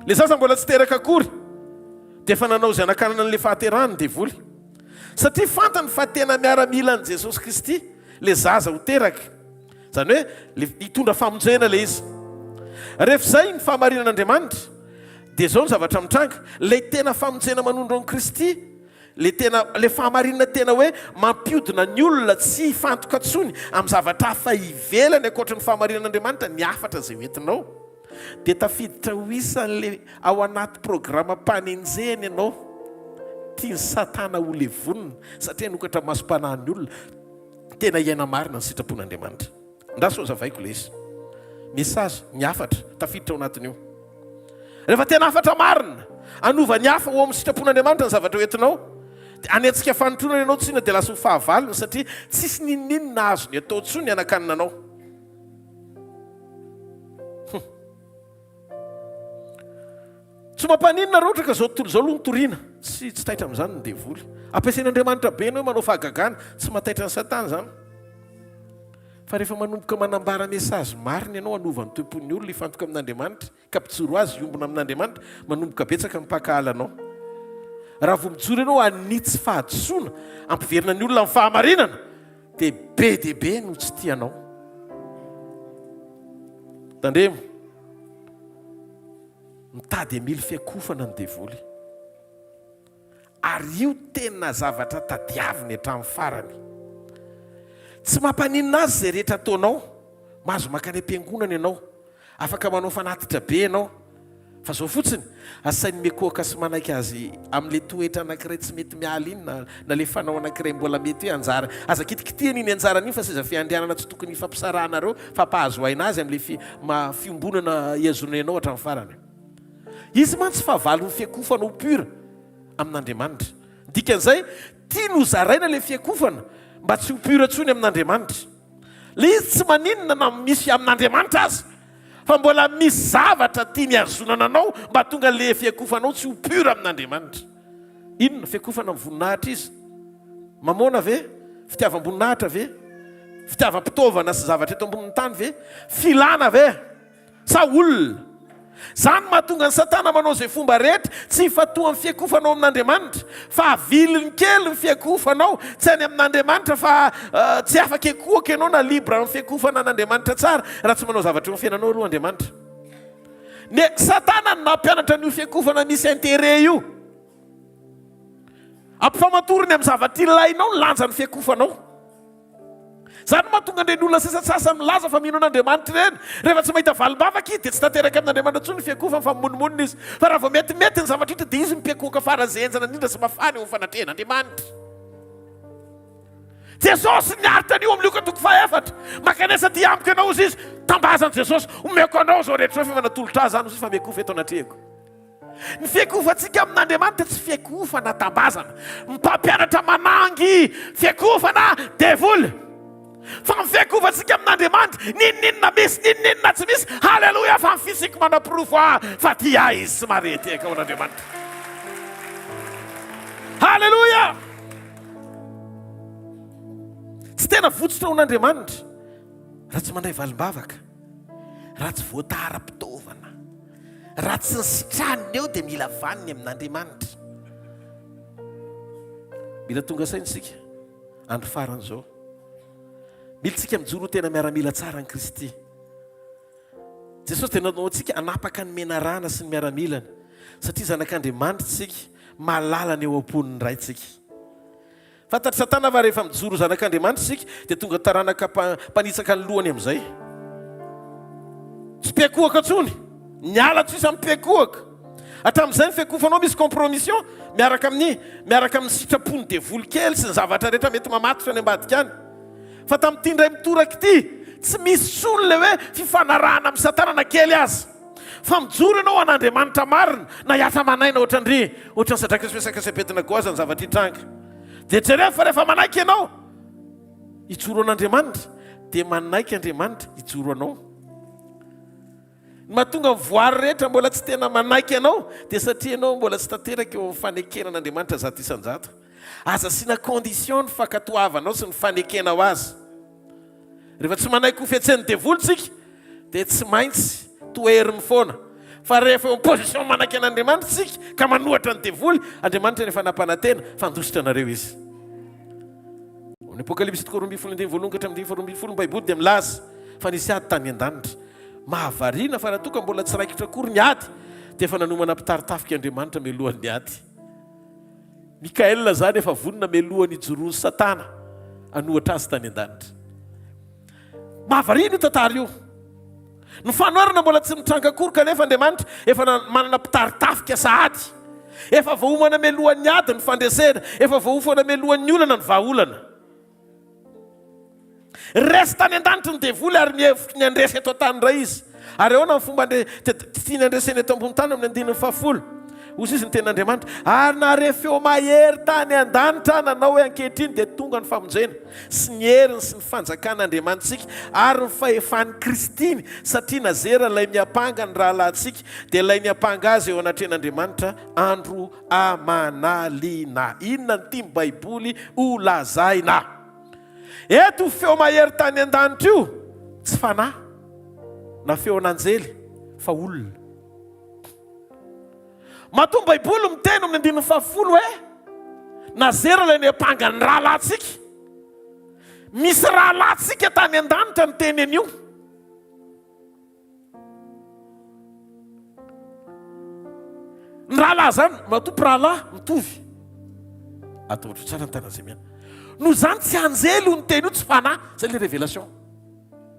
Le zaza mbola tsy teraka akory dia efa nanao izay hanakanana an'ilay fahaterahany ny devoly. Satria fantany fa tena miaramila an'i Jesosy Kristy le zaza ho teraka. Izany hoe le hitondra famonjena le izy. Rehefa izay ny fahamarinan'Andriamanitra dia izao ny zavatra mitranga, ilay tena famonjena manondro an'i Kristy, le tena le fahamarinana tena hoe mampiodina ny olona tsy hifantoka intsony amin'ny zavatra hafa ivelany ankoatra ny fahamarinan'Andriamanitra ny hafatra izay hoentinao. Dia tafiditra ho isan'le ao anaty programam-panenjehana ianao. Tian'i Satana ho levonina satria hanokatra masom-panahin'ny olona. Tena hiaina marina ny sitrapon'Andriamanitra. Andraso hazavaiko ilay izy. Message, ny hafatra, tafiditra ao anatin'io. Rehefa tena hafatra marina, hanova ny hafa ho ao amin'ny sitrapon'Andriamanitra ny zavatra hoentinao, dia hanetsika fanotronana ianao tsinona dia lasa ho fahavalony satria tsisy n'inon'inona azony atao intsony hanakanana anao. Hum. Tsy mampaninona raha ohatra ka izao tontolo izao aloha no toriana. Tsy tsy taitra amin'izany ny devoly. Ampiasain'Andriamanitra be ny hoe manao fahagagana. Tsy mahataitra an'i Satana izany. Fa rehefa manomboka manambara message marina ianao hanova ny toe-pon'ny olona hifantoka amin'Andriamanitra, ka mpijoro azy hiombona amin'Andriamanitra, manomboka betsaka ny mpankahala anao. Raha vao mijoro ianao hanitsy fahadisoana, hampiverina ny olona amin'ny fahamarinana, dia be dia be no tsy tia anao. Tandremo, mitady hamily fiakofana ny devoly. Ary io tena zavatra tadiaviny hatramin'ny farany. Tsy mampaninona azy izay rehetra ataonao. Mahazo mankany am-piangonana ianao. Afaka manao fanatitra be ianao. Fa zao fotsiny, asainy mikohaka sy manaiky azy amin'le toetra anankiray tsy mety miala iny na na le fanao anankiray mbola mety hoe anjara. Aza kitikitihana iny anjarany iny fa seza fiandrianana tsy tokony hifampisarahanareo fa ampahazo aina azy amin'le fi ma fiombonana ihazonany anao hatramin'ny farany. Izy mantsy fahavalon'ny fiakofana ho pur amin'Andriamanitra. Ny dikan'izay, tiany ho zaraina le fiakofana mba tsy ho pur intsony amin'Andriamanitra. Le izy tsy maninona na misy amin'Andriamanitra aza. Fa mbola misy zavatra tiany hihazonana anao mba hahatonga le fiakofanao tsy ho pur amin'Andriamanitra. Inona? Fiakofana amin'ny voninahitra iza? Mamôna ve? Fitiavam-boninahitra ve? Fitiavam-pitaovana sy zavatra eto ambonin'ny tany ve? Filana ve? Sa olona? Izany no mahatonga an'i Satana manao izay fomba rehetra tsy hifantohan'ny fiakofanao amin'Andriamanitra, fa aviliny kely ny fiakofanao, tsy any amin'Andriamanitra fa tsy afaka hikohaka ianao na libre amin'ny fiakofana an'Andriamanitra tsara raha tsy manao zavatra eo amin'ny fiainanao aloha Andriamanitra. Ny Satana no nampianatra an'io fiakofana misy intérêt io. Ampifamatoriny amin'ny zavatra ilainao ny lanjan'ny fiakofanao. Izany no mahatonga an'ireny olona sasantsasany milaza fa mino an'Andriamanitra ireny. Rehefa tsy mahita valim-bavaka izy dia tsy tanteraka amin'Andriamanitra intsony ny fiakofany fa mimonomonona izy. Fa raha vao metimety ny zavatra hita dia izy no mpiakohoka faran'izay henjana indrindra sy mafana eo amin'ny fanatrehan'Andriamanitra. Jesosy niaritra an'io amin'ny Lioka toko fahefatra. Mankanesa aty amiko ianao hozy izy. Tambazan'i Jesosy, omeko anao izao rehetra izao fa efa natolotra ahy izany hozy izy fa miakohofa eto anatrehako. Ny fiakohofantsika amin'Andriamanitra tsy fiakohofana tambazana. Ny mpampianatra manangy fiakohofana devoly. Fa ny fiankofantsika amin'Andriamanitra, n'inon'inona misy, n'inon'inona tsy misy, haleloia, fa ny fisiako manaporofo ahy fa tia ahy Izy sy marehetehaka ho an'Andriamanitra. Haleloia! Tsy tena votsotra ho an'Andriamanitra raha tsy mandray valim-bavaka, raha tsy voataha ara-pitaovana, raha tsy ny sitraniny eo dia mila vaniny amin'Andriamanitra. Mila tonga saina isika. Andro farany izao. Mila isika mijoro ho tena miaramila tsara an'i Kristy. Jesosy dia nanao antsika hanapaka ny menarana sy ny miaramilany, satria zanak'Andriamanitra isika, mahalala ny eo am-pon'ny Raintsika. Fantatr'i Satana fa rehefa mijoro ho zanak'Andriamanitra isika, dia tonga taranaka mpanitsaka ny lohany amin'izay. Tsy mpiankohoka intsony. Niala tsy isan'ny mpiankohoka. Hatramin'izay ny fiankohofanao misy compromission miaraka amin'ny miaraka amin'ny sitrapon'ny devoly kely sy ny zavatra rehetra mety mamatotra any ambadika any. Fa tamin'ity indray mitoraka ity, tsy misy intsony ilay hoe fifanarahana amin'i Satana na kely aza. Fa mijoro ianao ho an'Andriamanitra marina na hiasa aman'aina ohatran-dry ohatran'i Sadraka sy Mesaka sy Abednego aza ny zavatra hitranga. Dia jereo fa rehefa manaiky ianao hijoro an'Andriamanitra dia manaiky Andriamanitra hijoro anao. Ny mahatonga ny voary rehetra mbola tsy tena manaiky anao dia satria ianao mbola tsy tanteraka eo amin'ny fanekena an'Andriamanitra 100%. Aza asiana condition ny fankatoavanao sy ny fanekenao azy. Rehefa tsy manaiky ho fetsen'ny devoly tsika dia tsy maintsy toheriny foana. Fa rehefa eo amin'ny position manaiky an'Andriamanitra tsika ka manohatra ny devoly, Andriamanitra no efa nampanantena fa handositra anareo izy. Ao amin'ny Apokalypsy toko 12 andininy voalohany ka hatramin'ny andininy faharoambinifolo ny Baiboly dia milaza fa nisy ady tany an-danitra. Mahavariana fa raha toa ka mbola tsy raikitra akory ny ady dia efa nanomana mpitari-tafika Andriamanitra mialohan'ny ady. Mikaela izany efa vonona mialohan'ny hijoroan'i Satana hanohatra azy tany an-danitra. Mahavariana io tantara io. Ny fanoherana mbola tsy nitranga akory kanefa Andriamanitra efa manana mpitari-tafika sahady. Efa voaomana mialohan'ny ady ny fandresena, efa voaofana mialohan'ny olana ny vahaolana. Resy tany an-danitra ny devoly ary mihevitra ny handresy eto an-tany indray izy. Ary ahoana ny fomba andre, tiany handresena eto ambony tany amin'ny andininy fahafolo? Hoy izy ny tenin'Andriamanitra, ary nahare feo mahery tany an-danitra nanao hoe ankehitriny dia tonga ny famonjena sy ny heriny sy ny fanjakan'Andriamanitsika ary ny fahefan'i Kristiny, satria nazera ilay miampanga ny rahalahintsika, dia ilay niampanga azy eo anatrehan'Andriamanitra andro aman'alina. Inona no tian'ny Baiboly holazaina? Eto io feo mahery tany an-danitra io tsy fanahy na feon'anjely fa olona. Matoa ny Baiboly miteny amin'ny andininy fahafolo hoe nazera ilay niampanga ny rahalahintsika. Misy rahalahintsika tany an-danitra niteny an'io. Ny rahalahy zany, matoa mpirahalahy mitovy. Ataovy tsara ny tanana izay miana. Noho izany tsy anjely io niteny io, tsy fanahy, zay le révélation.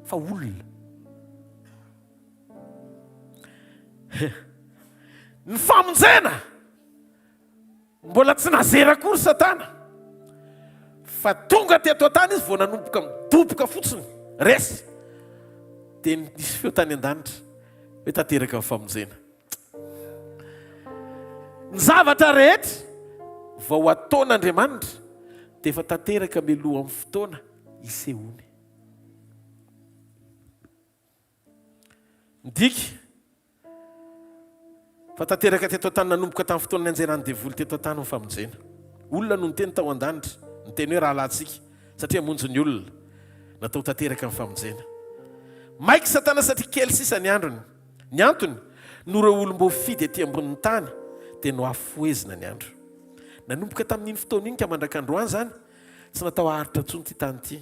Fa olona. Ny famonjena Mbola tsy nazera akory Satana fa tonga teto an-tany izy vao nanomboka midoboka fotsiny, resy. Dia nisy feo tany an-danitra hoe tanteraka ny famonjena. Ny zavatra rehetra vao ataon'Andriamanitra dia efa tanteraka mialohan'ny fotoana hisehoany. Midika fa tanteraka teto an-tany nanomboka tamin'ny fotoana nianjeran'ny devoly teto an-tany ny famonjena. Olona no niteny tao an-danitra, niteny hoe rahalahintsika, satria hamonjy ny olona. Natao tanteraka ny famonjena. Maika Satana satria kely sisa ny androny. Ny antony, noho ireo olom-boafidy ety ambonin'ny tany dia nohafohezina ny andro. Nanomboka tamin'iny fotoana iny ka mandrak'androany izany, tsy natao haharitra intsony ity tany ity.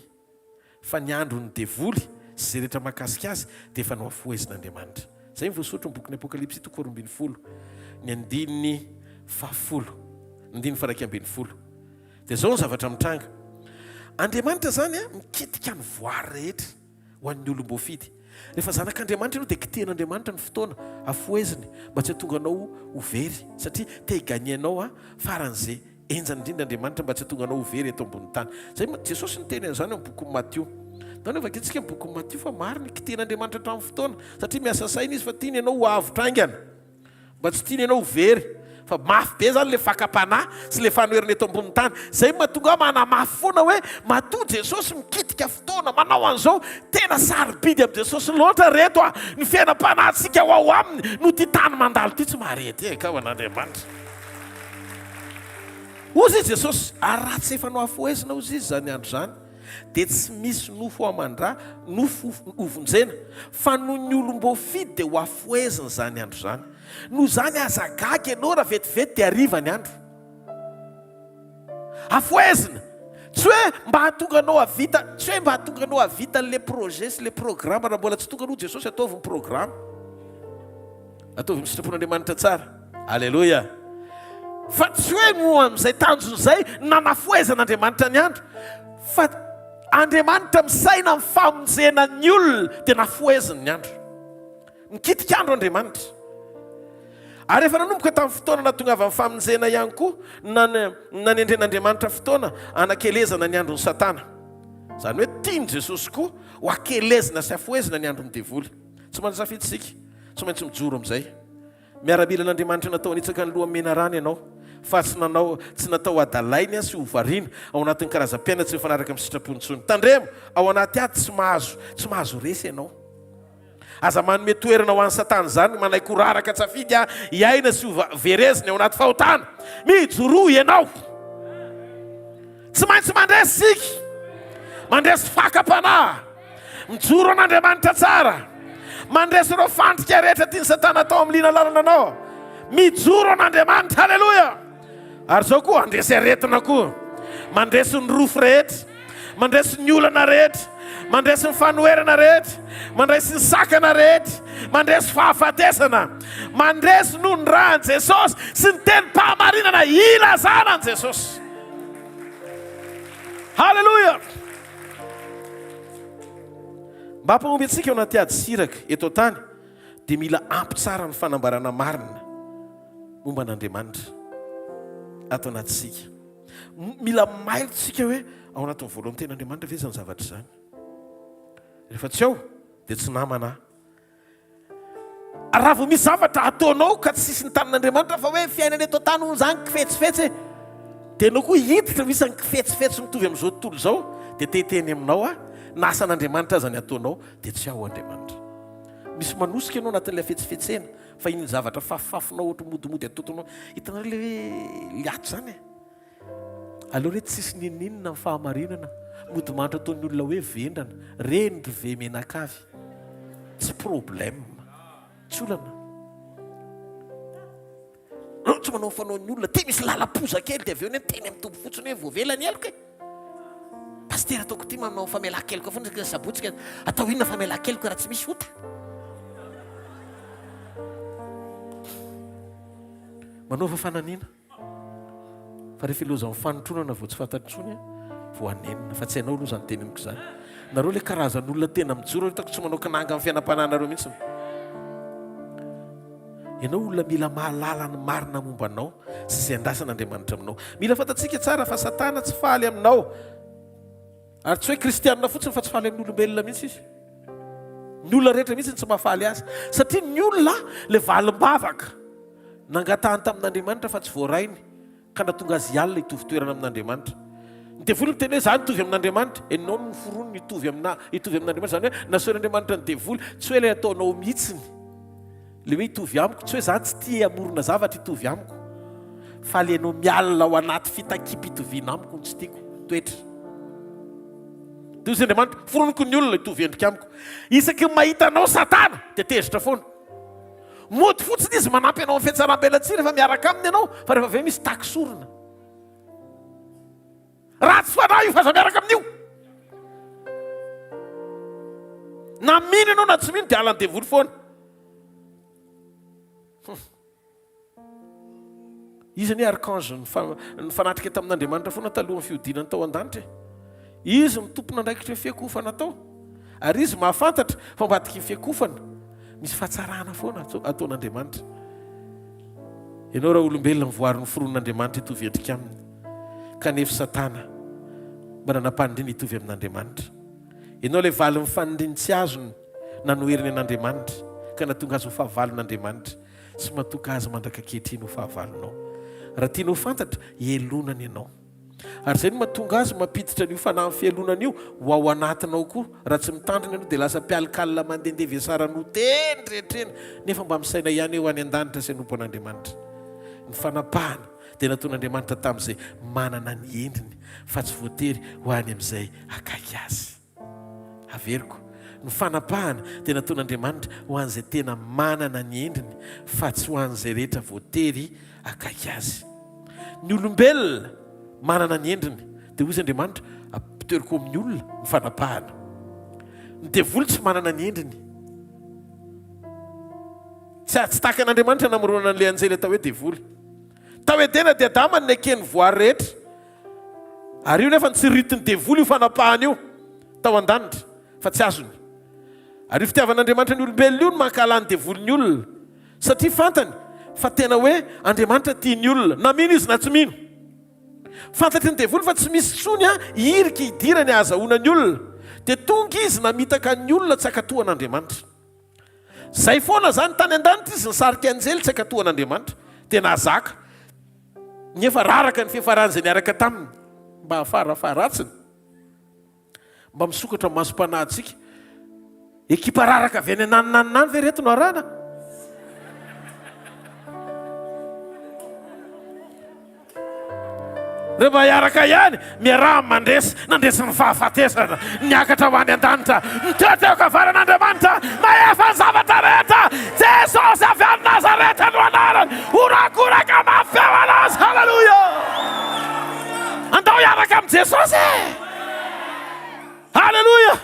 Fa ny andron'ny devoly sy izay rehetra mahakasika azy dia efa nohafohezin'Andriamanitra. Izay no voasoratra amin'ny bokin'ny Apokalypsy toko faharoambinifolo, ny andininy fahafolo, ny andininy faha-iraikambinifolo. Dia izao ny zavatra mitranga. Andriamanitra izany mikitika ny voary rehetra ho an'ny olom-boafidy. Rehefa zanak'Andriamanitra ianao dia kitihan'Andriamanitra ny fotoana, afoheziny mba tsy hahatonga anao ho very, satria te hi-gagner anao faran'izay Henjana indrindra Andriamanitra mba tsy hahatonga anao ho very eto ambonin'ny tany. Izay ma, Jesosy niteny an'izany ao amin'ny bokin'i Matio. Ndao anie vakintsika ny bokin'i Matio fa marina, kitihin'Andriamanitra hatramin'ny fotoana, satria miasa saina Izy fa tiany ianao ho avotra haingana. Mba tsy tiany ianao ho very. Fa mafy be izany ilay fakam-panahy sy ilay fanoherana eto ambonin'ny tany. Izay no mahatonga ahy manamafy foana hoe matoa Jesosy mikitika. Mikitika fotoana, manao an'izao. Tena sarobidy amin'i Jesosy loatra reto a! Ny fiainam-panahintsika ho ao Aminy no ity tany mandalo ity tsy maharehadrehaka ho an'Andriamanitra. Hozy i Jesosy, ary raha tsy efa nohafohezina hozy izy izany andro izany, dia tsy misy nofo aman-dra, nofo hovonjena, fa noho ny olom-boafidy dia hohafohezina izany andro izany. Noho izany aza gaga ianao raha vetivety dia hariva ny andro. Hafohezina! Tsy hoe mba hahatonga anao hahavita, tsy hoe mba hahatonga anao hahavita an'ilay projet sy ilay programme raha mbola tsy tonga aloha Jesosy ataovy ny programme. Ataovy ny sitrapon'Andriamanitra tsara. Aleloia. Fa tsy hoe noho amin'izay tanjona izay nanafohezan'Andriamanitra ny andro, fa Andriamanitra misaina amin'ny famonjena ny olona dia nafoheziny ny andro. Mikitika andro Andriamanitra. Ary efa nanomboka tamin'ny fotoana nahatongavan'ny famonjena ihany koa nanendren'Andriamanitra fotoana hanakelezana ny andron'i Satana. Izany hoe tian'i Jesosy koa ho akelezina sy hafohezina ny andron'ny devoly. Tsy manana-safidy isika, tsy maintsy mijoro amin'izay. Miaramilan'Andriamanitra natao hanitsaka ny lohan'ny menarana ianao, fa tsy nanao, tsy natao hadalaina sy ho variana ao anatin'ny karazam-piainana tsy mifanaraka amin'ny sitrapony intsony. Tandremo, ao anaty ady tsy mahazo, tsy mahazo resy ianao. Aza manome toerana ho an'i Satana izany, manaiky ho raraka tsafidy aho, hiaina sy ho verezina eo anaty fahotana. Mijoroa ianao. Tsy maintsy mandresy isika. Mandresy fakam-panahy. Mijoro an'Andriamanitra tsara. Mandresy ireo fandrika rehetra tian'i Satana atao amin'ny liana lalana anao. Mijoro an'Andriamanitra. Haleloia! Ary izao koa, handresy aretina koa. Mandresy ny rofy rehetra. Mandresy ny olana rehetra. Mandresy ny fanoherana rehetra. Mandresy ny sakana rehetra. Mandresy fahafatesana. Mandresy noho ny ran'i Jesosy sy ny tenim-pahamarinana ilazana an'i Jesosy. Haleloia! Mba hampahomby antsika ao anaty ady siraka eto an-tany dia mila ampy tsara ny fanambarana marina momba an'Andriamanitra ato anatintsika. Mila mailo tsika hoe ao anatin'ny volonten'Andriamanitra ve izany zavatra izany? Rehefa tsy ao dia tsy namana aho. Raha vao misy zavatra ataonao ka tsy sisy ny tanin'Andriamanitra fa hoe fiainana eto an-tany hono izany kifetsifetsy e, dia ianao koa hiditra ho isan'ny kifetsifetsy mitovy amin'izao tontolo izao, dia te hiteny aminao aho, na asan'Andriamanitra aza ny ataonao dia tsy ao Andriamanitra. Misy manosika ianao anatin'ilay fetsifetsena fa iny zavatra fafifafinao ohatry modimody atotonao, hitanareo ilay hoe liato izany e? Aleo re tsisy ninoninona ny fahamarinana, mody mandry ataon'ny olona hoe vendrana, reny ry ve menakavy, tsy problème, tsy olana. Reo tsy manao ny fanaon'ny olona, ty misy lalam-poza kely dia avy eo anie miteny amin'ny Tompo fotsiny hoe voavela ny heloka e. Pasitera ataoko ty manao famelan-keloka foana isaky ny sabotsy ka atao inona famelan-keloka raha tsy misy ota? Manaova fananiana. Fa rehefa ilozan'ny fanotronana vao tsy fantatra intsony vao hanenina. Fa tsy hainao aloha izany teneniko izany. Nareo ilay karazan'olona tena mijoro hitako tsy manao kinanga amin'ny fiainam-panahinareo mihitsy. Ianao olona mila mahalala ny marina momba anao sy izay andrasan'Andriamanitra aminao. Mila fantatsika tsara fa Satana tsy faly aminao. Ary tsy hoe kristianina fotsiny fa tsy faly amin'ny olombelona mihitsy izy. Ny olona rehetra mihitsy no tsy mahafaly azy. Satria ny olona ilay valim-bavaka. Nangatahany tamin'Andriamanitra fa tsy voarainy, ka nahatonga azy hialona hitovy toerana amin'Andriamanitra. Ny devoly miteny hoe, Izaho nitovy amin'Andriamanitra. Ianao no noforoniny hitovy amina, hitovy amin'Andriamanitra. Izany hoe nasehon'Andriamanitra ny devoly, tsy hoe ilay ataonao mihitsiny, ilay hoe hitovy amiko, tsy hoe izaho tsy tia hamorona zavatra hitovy amiko, fa ilay ianao mialona ao anaty fitakiam-pitoviana amiko no tsy tiako, toetra. Dia hoy Andriamanitra, Foroniko ny olona hitovy endrika amiko. Isaky ny mahita anao Satana, dia tezitra foana. Mody fotsiny izy manampy anao amin'ny fihatsaram-belatsihy rehefa miaraka aminy ianao, fa rehefa avy eo misy taky sorona. Ratsy fanahy io fa aza miaraka amin'io. Na mino ianao na tsy mino dia halan'ny devoly foana. Izy anie archange nifanatrika tamin'Andriamanitra foana talohan'ny fihodinany tao an-danitra e. Izy no tompon'andraikitry ny fiakofana tao. Ary izy mahafantatra fa ambadiky ny fiakofana misy fahatsarana foana ataon'Andriamanitra. Ianao raha olombelona mivoary noforonin'Andriamanitra hitovy endrika aminy. Kanefa Satana mba nanam-paniriana hitovy amin'Andriamanitra. Ianao ilay valin'ny faniriany tsy azony nanoheriny an'Andriamanitra ka nahatonga azy ho fahavalon'Andriamanitra. Tsy matoka azy mandrak'ankehitriny ho fahavalonao. Raha tianao ho fantatra, hielonana ianao. Ary izay no mahatonga azy mampiditra an'io fanahin'ny fialonana io ho ao anatinao koa. Raha tsy mitandrina ianao dia lasa mpialokaloka mandehandeha vesaran'ota eny rehetra eny, nefa mba misaina ihany hoe ho any an-danitra sy hanompo an'Andriamanitra. Ny fanapahana dia nataon'Andriamanitra tamin'izay manana ny endriny fa tsy voatery ho any amin'izay akaiky azy. Averiko, ny fanapahana dia nataon'Andriamanitra ho an'izay tena manana ny endriny fa tsy ho an'izay rehetra voatery akaiky azy. Ny olombelona manana ny endriny dia hoy izy Andriamanitra, ampitoeriko amin'ny olona ny fanapahana. Ny devoly tsy manana ny endriny. Tsy tsy takan'Andriamanitra namoronana an'ilay anjely atao hoe devoly. Tao Edena dia Adama no neken'ny voary rehetra. Ary io nefa nitsiriritin'ny devoly io fanapahana io tao an-danitra fa tsy azony. Ary io fitiavan'Andriamanitra ny olombelona io no mankahala ny devoly ny olona satria fantany fa tena hoe Andriamanitra tia ny olona na mino izy na tsy mino. Fantatry ny devoly fa tsy misy intsony hirika hidirany hahazahoana ny olona dia tonga izy namitaka ny olona tsy hankatoa an'Andriamanitra. Zay foana zany, tany an-danitra izy nisarika anjely tsy hankatoa an'Andriamanitra, dia nahazaka, nefa raraka ny fiafaran'izay niaraka taminy, mba farafaharatsiny, mba misokatra ny masom-panahintsika, ekipa raraka avy any ananonanona any ve reto no arahana? Rehefa hiaraka ihany, miaraha amin'ny mandresy, nandresy ny fahafatesana, niakatra ho any an-danitra, mitoetra eo ankavanan'Andriamanitra, mahefa ny zavatra rehetra, Jesosy avy any Nazareta no anarany, horakoraka mafy feo an'Azy, haleloia! Andao hiaraka amin'i Jesosy e! Haleloia!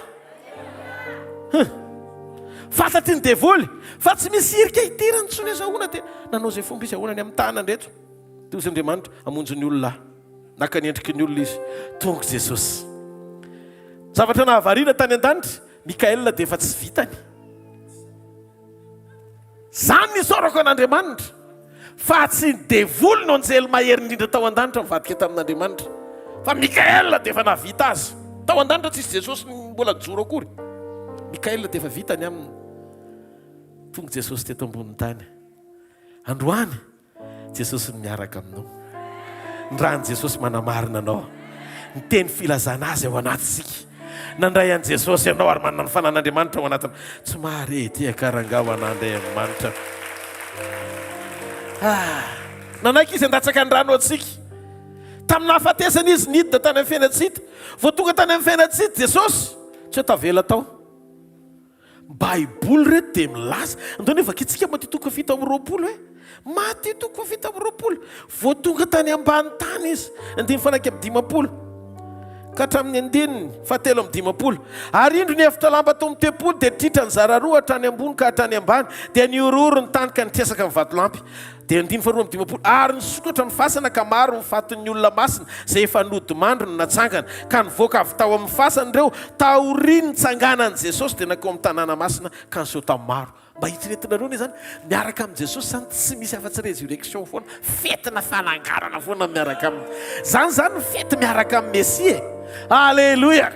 Fantatry ny devoly fa tsy misy hirika hidirany intsony azahoana dia nanao izay fomba izy ahoana ny amin'ny tanany reto. Dia hoy Andriamanitra, Hamonjy ny olona aho. Naka ny endriky ny olona izy. Tonga Jesosy. Zavatra nahavariana tany an-danitra, Mikaela dia efa tsy vitany. Izany ny isaorako an'Andriamanitra, fa tsy ny devoly no anjely mahery indrindra tao an-danitra nivadika tamin'Andriamanitra, fa Mikaela dia efa nahavita azy. Tao an-danitra tsisy Jesosy mbola nijoro akory. Mikaela dia efa vitany aminy. Tonga Jesosy teto ambonin'ny tany. Androany, Jesosy no miaraka aminao. Ny ran'i Jesosy manamarina anao. Ny teny filazana azy ao anatintsika. Nandray an'i Jesosy ianao ary manana ny fanan'Andriamanitra ao anatinao. Tsy mahare ety akarangah ho an'Andriamanitra. Ah, nanaiky izy handatsaka ny rano antsika. Tamin'ny nahafatesana izy nidina tany amin'ny fiainan-tsy hita. Vao tonga tany amin'ny fiainan-tsy hita Jesosy, tsy hoe tavela tao. Baiboly reto dia milaza, andao anie vakintsika Matio toko faha-27 e! Matio toko faha-27, vao tonga tany ambany tany izy, andininy faha-51 ka hatramin'ny andininy faha-53, ary indro ny efitra lamba tao amin'ny tempoly dia tritra nizara roa hatrany ambony ka hatrany ambany, dia nihorohoro ny tany ka nitresaka ny vatolampy. Dia andininy faharoa amby 50, Ary nisokatra ny fasana ka maro ny fatin'ny olona masina izay efa nodimandry no natsangana, ka nivoaka avy tao amin'ny fasana ireo, taorian'ny nitsanganan'i Jesosy dia nankao amin'ny tanàna masina ka niseho tamin'ny maro. Mba eritreretinareo anie izany, miaraka amin'i Jesosy izany tsy misy afa-tsy résurrection foana, fetina fananganana foana ny miaraka aminy. Izany izany ny fety miaraka amin'ny Mesia e! Aleloia!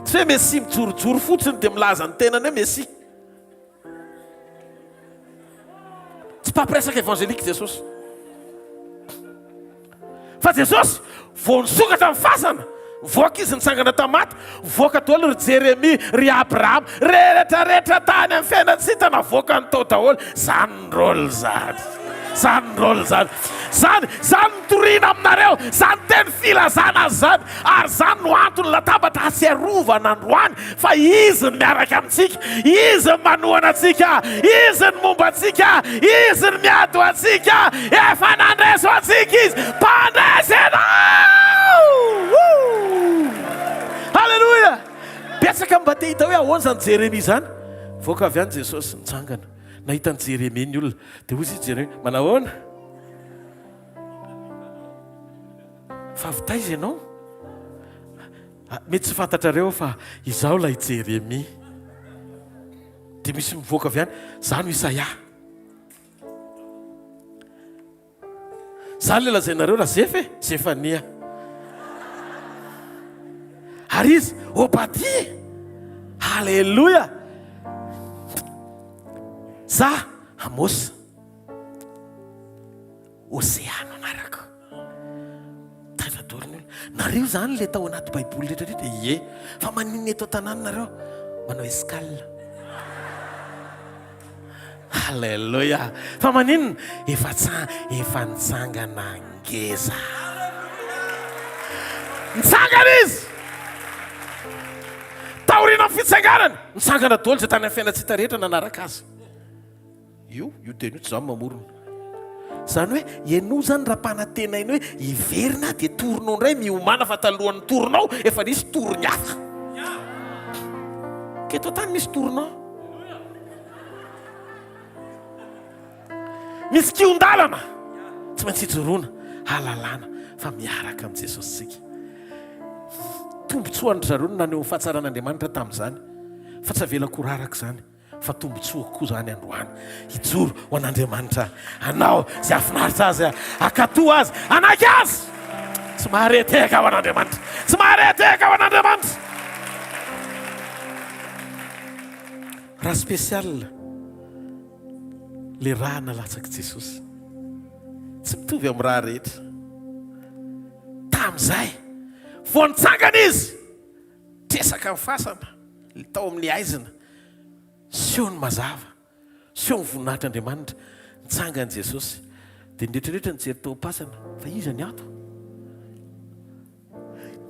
Tsy hoe Mesia mijorojoro fotsiny dia milaza ny tenany hoe Mesia. Tsy mpampiresaka évangélique Jesosy. Fa Jesosy vao nisokatra ny fasana, nivoaka izy nitsangana tamin'ny maty, nivoaka daholo ry Jeremia, ry Abrahama, rehetra rehetra tany amin'ny fiainana tsy hita navoakany tao daholo. Zany ny rôle zany. Zany ny rôle zany. Zany, zany ny toriana aminareo, zany teny filazana azy zany. Ary izany no antony latabatra hatsiarovana androany fa Izy no miaraka amintsika, Izy no manohana antsika, Izy no momba antsika, Izy no miady ho antsika, efa nandresy ho antsika Izy, mpandresy ianao! Woo! Haleloia! Betsaka mba te hita hoe ahoana izany Jeremia izany. Nivoaka avy any Jesosy, nitsangana. Nahita an'i Jeremia ny olona. Dia hoy izy Jeremia, manahoana? Fa avy taiza ianao? Ah, mety tsy fantatrareo fa izaho ilay Jeremia. Dia misy mivoaka avy any, izaho no Isaia. Izaho ilay lazainareo Razefa e, Zefania. Ary izy, Obadia. Haleloia. Za, Amosa. Hosea no anarako. Tratra daholo ny olona. Nareo izany ilay tao anaty baiboly rehetra rehetra? Ie. Fa maninona eto an-tanàna nareo manao escale? Alléluia. Fa maninona? Efa tsa efa nitsangana ngeza. Nitsangana izy. Taorian'ny fitsanganany, nitsangana daholo izay tany amin'ny fiainantsika rehetra nanaraka azy. Io, io teny io tsy izaho no mamorona. Izany hoe ianao izany raha mpanantenaina hoe hiverina aho dia torinao indray, miomàna fa talohan'ny torinao efa nisy toriny hafa. Ka eto an-tany misy torinao. Misy kihon-dalana tsy maintsy ijoroana hahalalana fa miaraka amin'i Jesosy isika. Tombontsoan-dry zareo no naneho ny fahatsaran'Andriamanitra tamin'izany fa tsy avelako ho raraka izany. Fa tombontsoako koa izany androany hijoro ho an'Andriamanitra anao izay hahafinaritra Azy, hankatò Azy, hanaiky Azy! Tsy mahare tehaka ho an'Andriamanitra! Tsy mahare tehaka ho an'Andriamanitra! Raha spécial le rà nalatsak'i Jesosy. Tsy mitovy amin'ny rà rehetra. Tamin'izay vao nitsangana Izy! Tresaka ny fasana, tao amin'ny haizina, seho ny mazava, seho ny voninahitr'Andriamanitra, nitsangana Jesosy. Dia ny rehetra rehetra nijery tao am-pasana, fa iza ny ato?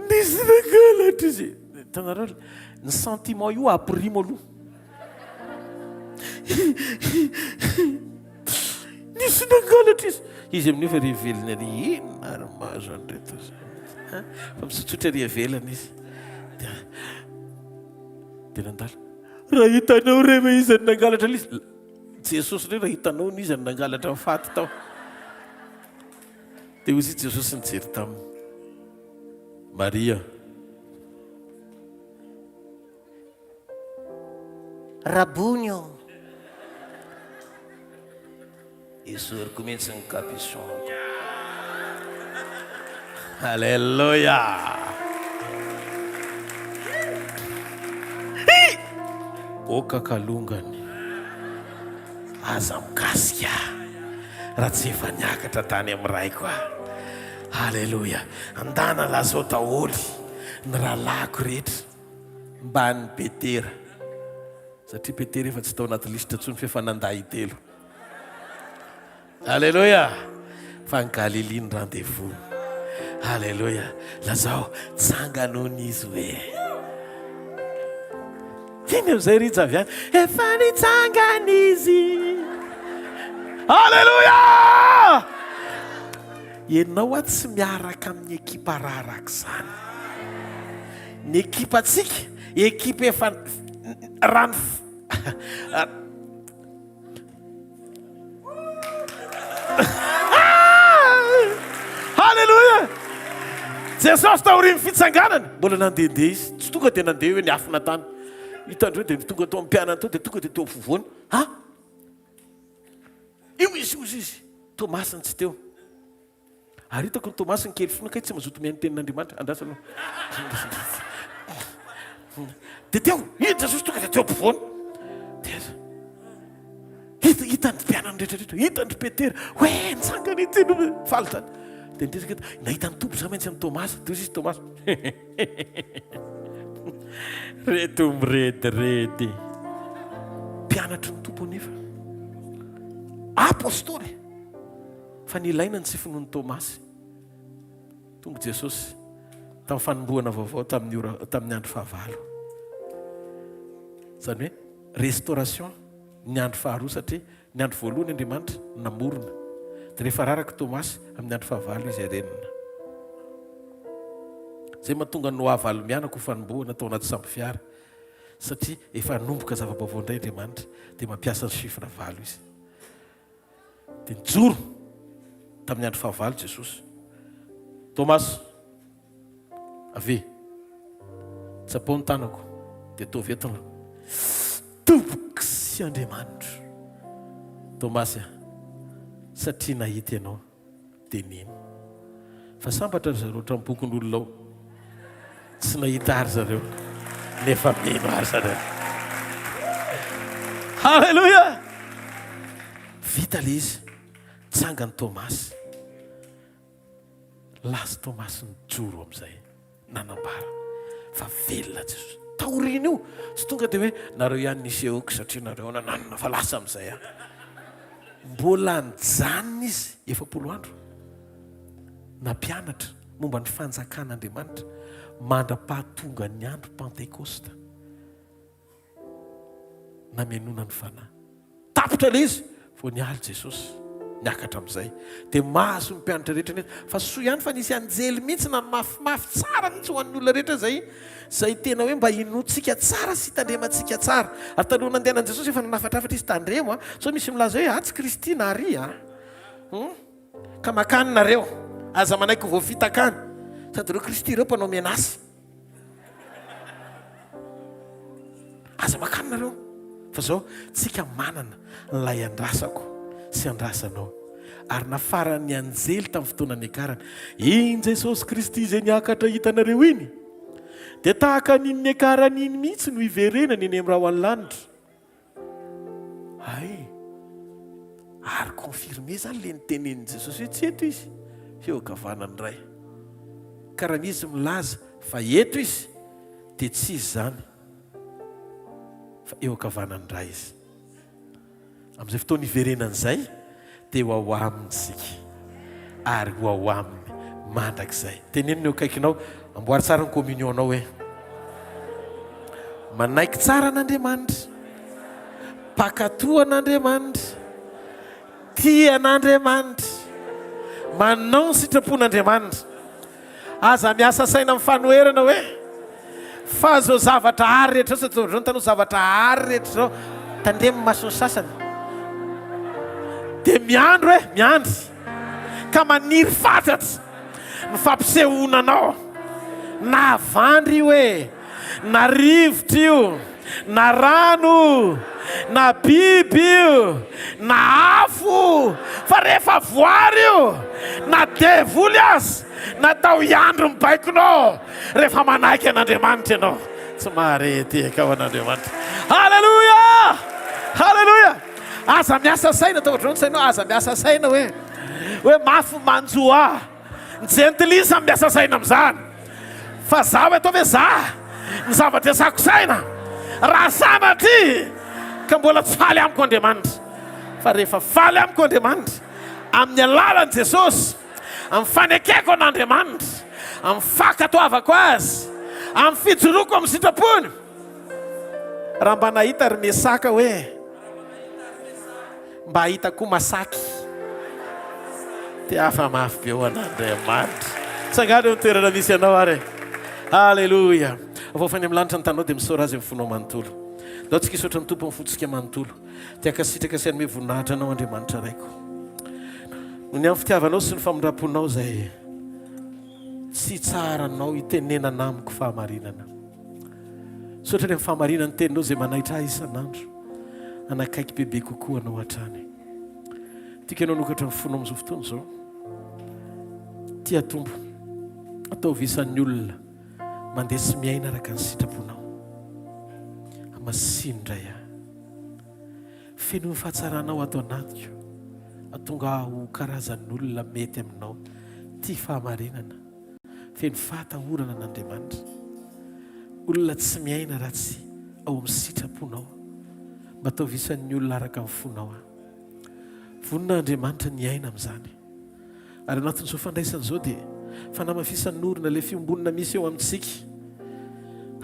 Nisy nangalatra izy. Hitanareo, ny sentiment io ampirimo aloha. Nisy nangalatra izy. Izy amin'io fa ry velona ery inona ary mahazo an'ireto fa mitsotsotra ery ivelany izy. Dia dia nandalo. Raha hitanao re hoe iza no nangalatra ilay izy. Jesosy re raha hitanao ny iza no nangalatra ny faty tao. Dia hoy izy Jesosy nijery taminy. Maria. Rabony ô! Esoriko mihitsy ny capuchon-ko. Alléluia! Oka kalongany. Aza mikasika ahy raha tsy efa niakatra tany amin'ny Raiko aho. Alléluia! Andana lazao daholo ny rahalahiko rehetra. Mban'i Petera, satria Petera efa tsy tao anaty lisitra intsony f'efa nandà intelo. Aleloia! Fa any Galilia ny rendez-vous. Aleloia! Lazao, tsangano hono izy hoe. Iny amin'izay rija avy any, efa nitsangana izy. Aleloia! Ianao aho tsy miaraka amin'ny ekipa raraka izany. Ny ekipantsika, ekipa efa raha ny Haleloia! Jesosy taorian'ny fitsanganany, mbola nandehandeha izy, tsy tonga dia nandeha hoe niafina tany. Hitandreo dia tonga tao amin'ny mpianany tao dia tonga dia teo afovoany. Ha? Io izy hozy izy. Tomasy no tsy teo. Ary hitako ny Tomasy ny kely finoana kay tsy mazoto mihaino tenin'Andriamanitra. Andraso aloha. Dia teo, iny Jesosy tonga dia teo ampovoany. Dia hita hitan'ny mpianany rehetra rehetra, hitan-dry Petera, hoe nitsangana ity no faly tany. Dia niresaka eto, nahita ny Tompo za mantsy an'i Tomasy. Dia hozy izy Tomasy. Reto mirediredy. Mpianatry ny Tompo anefa. Apostoly. Fa nilaina ny tsy finoan'i Tomasy. Tonga Jesosy tamin'ny fanombohana vaovao tamin'ny ora tamin'ny andro fahavalo. Izany hoe restauration ny andro faharoa satria ny andro voalohany Andriamanitra namorona. Dia rehefa raraka Tomasy amin'ny andro fahavalo izy harenina. Izay mahatonga ny Noa valo mianaka ho fanombohana tao anaty sambo fiara satria efa hanomboka zava-baovao indray Andriamanitra dia mampiasa ny chiffre valo izy. Dia nijoro tamin'ny andro fahavalo Jesosy. Tomasy, avia, tsapao ny tanako, dia ataovy eto ny Tompoko sy Andriamanitro. Tomasy a, satria nahita ianao, dia nino. Fa sambatra ry zareo ohatran'ny ao. Tsy nahita ary zareo, nefa mino ary zareo. Haleloia! Vita ilay izy. Tsangany Tomasy. Lasa Tomasy nijoro amin'izay nanambara fa velona Jesosy. Taorian'io, tsy tonga dia hoe nareo ihany nisehoako satria nareo nananona fa lasa amin'izay aho. Mbola nijanona izy 40 andro nampianatra momba ny fanjakan'Andriamanitra mandra-pahatongan'ny andro Pantekosta. Namenoana ny Fanahy. Tapitra ilay izy vao niala Jesosy, niakatra amin'izay. Dia mahazo ny mpianatra rehetra nefa. Fa soa ihany fa nisy anjely mihitsy nanmafimafy tsara mihitsy ho an'ny olona rehetra izay izay tena hoe mba hinoantsika tsara sy hitandremantsika tsara. Ary talohan'ny nandehanan'i Jesosy efa nanafatrafatra izy, tandremo a! Sao misy milaza hoe atsy Kristy na ary a! Hum? Ka makany nareo. Aza manaiky ho voafitaka any. Sady ireo Kristy ireo mpanao menace. Aza makany nareo fa zao tsika manana lay andrasako sy andrasanao ary nafaran'ny anjely tamin'ny fotoana niakarana iny Jesosy Kristy izay niakatra hitanareo iny dia tahaka an'iny niakarany iny mihitsy no hiverenany eny amin'ny rahon'ny lanitra. Hay! Ary confirmé zany le nitenenin'i Jesosy hoe tsy eto izy fa eo ankavanan'ny Ray. Ka raha misy milaza fa eto izy dia tsy izy izany fa eo ankavanan'ny Ray izy. Amin'izay fotoana hiverenany izay dia ho ao aminy isika ary ho ao aminy mandrakizay. Teneno ny eo akaikinao, amboary tsara ny communion-nao hoe manaiky tsara an'Andriamanitra, mpankatò an'Andriamanitra, tia an'Andriamanitra, manao ny sitrapon'Andriamanitra. Aza miasa saina amin'ny fanoherana hoe fa zao zavatra ary rehetra zao sao zao taloha zavatra ary rehetra zao tandremo ny mason'ny sasany dia miandry hoe miandry ka maniry fatratra ny fampisehoana anao na havandra io e na rivotra io na rano na biby io na afo fa rehefa voary io na devoly aza natao hiandry ny baikonao rehefa manaiky an'Andriamanitra ianao tsy mahare tehaka ao an'Andriamanitra haleloia haleloia aza miasa saina atao ohatr'izao ny sainao aza miasa saina hoe hoe mafy manjo ahy Ny jentilisa miasa saina amin'izany. Fa zaho eto ve za ny zavatra iasako saina raha sanatria ka mbola tsy faly amiko Andriamanitra. Fa rehefa faly amiko Andriamanitra amin'ny alalan'i Jesosy, amin'ny fanekeko an'Andriamanitra, amin'ny fankatoavako Azy, amin'ny fijoroako amin'ny sitrapony, raha mba nahita ry Mesaka hoe Mba hahita koa masaky. Dia hafa mafy be ho an'Andriamanitra. Tsangano eo amin'ny toerana misy anao ary e. Aleloia. Avoafa any amin'ny lanitra ny tanao dia misaora Azy amin'ny fonao manontolo. Ndao tsika hisaotra ny Tompo amin'ny fontsika manontolo. Te hankasitraka sy hanome voninahitra Anao Andriamanitra Raiko. Noho ny amin'ny fitiavanao sy ny famindram-ponao izay tsy hitsaharanao hitenenana amiko fahamarinana. Misaotra ny amin'ny fahamarinan'ny teninao izay manaitra ahy isan'andro hanakaiky bebe kokoa anao hatrany. Tiako ianao hanokatra ny fonao amin'izao fotoana izao. Tia Tompo, ataovy isan'ny olona mandeha sy miaina araka ny sitraponao. Hamasino indray ahy. Fenoy ny fahatsaranao ato anatiko. Atonga aho ho karazan'olona mety aminao, tia fahamarinana. Feno fahatahorana an'Andriamanitra. Olona tsy miaina raha tsy ao amin'ny sitraponao. Mba ataovy isan'ny olona araka ny fonao aho. Vonona Andriamanitra ny hiaina amin'izany. Ary anatin'izao fandraisana izao dia fanamafisan'orina ilay fiombonana misy eo amintsika.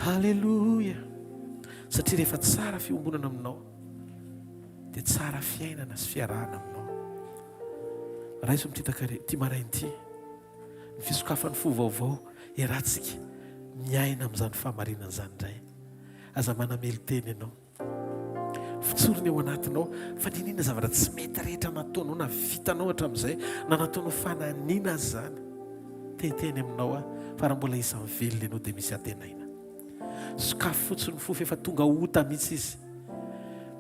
Haleloia! Satria rehefa tsara fiombonana aminao dia tsara fiainana sy fiarahana aminao. Raiso amin'ity takariva, ity maraina ity. Ny fisokafan'ny fo vaovao iarahantsika miaina amin'izany fahamarinana izany indray. Aza manamelo-tena ianao. Fotsoriny ao anatinao fa n'inon'inona zavatra tsy mety rehetra nataonao na vitanao hatramin'izay na nataonao fananiana aza izany. Te hiteny aminao aho fa raha mbola isan'ny velona ianao dia misy antenaina. Sokafy fotsiny ny fo fa efa tonga ota mihitsy izy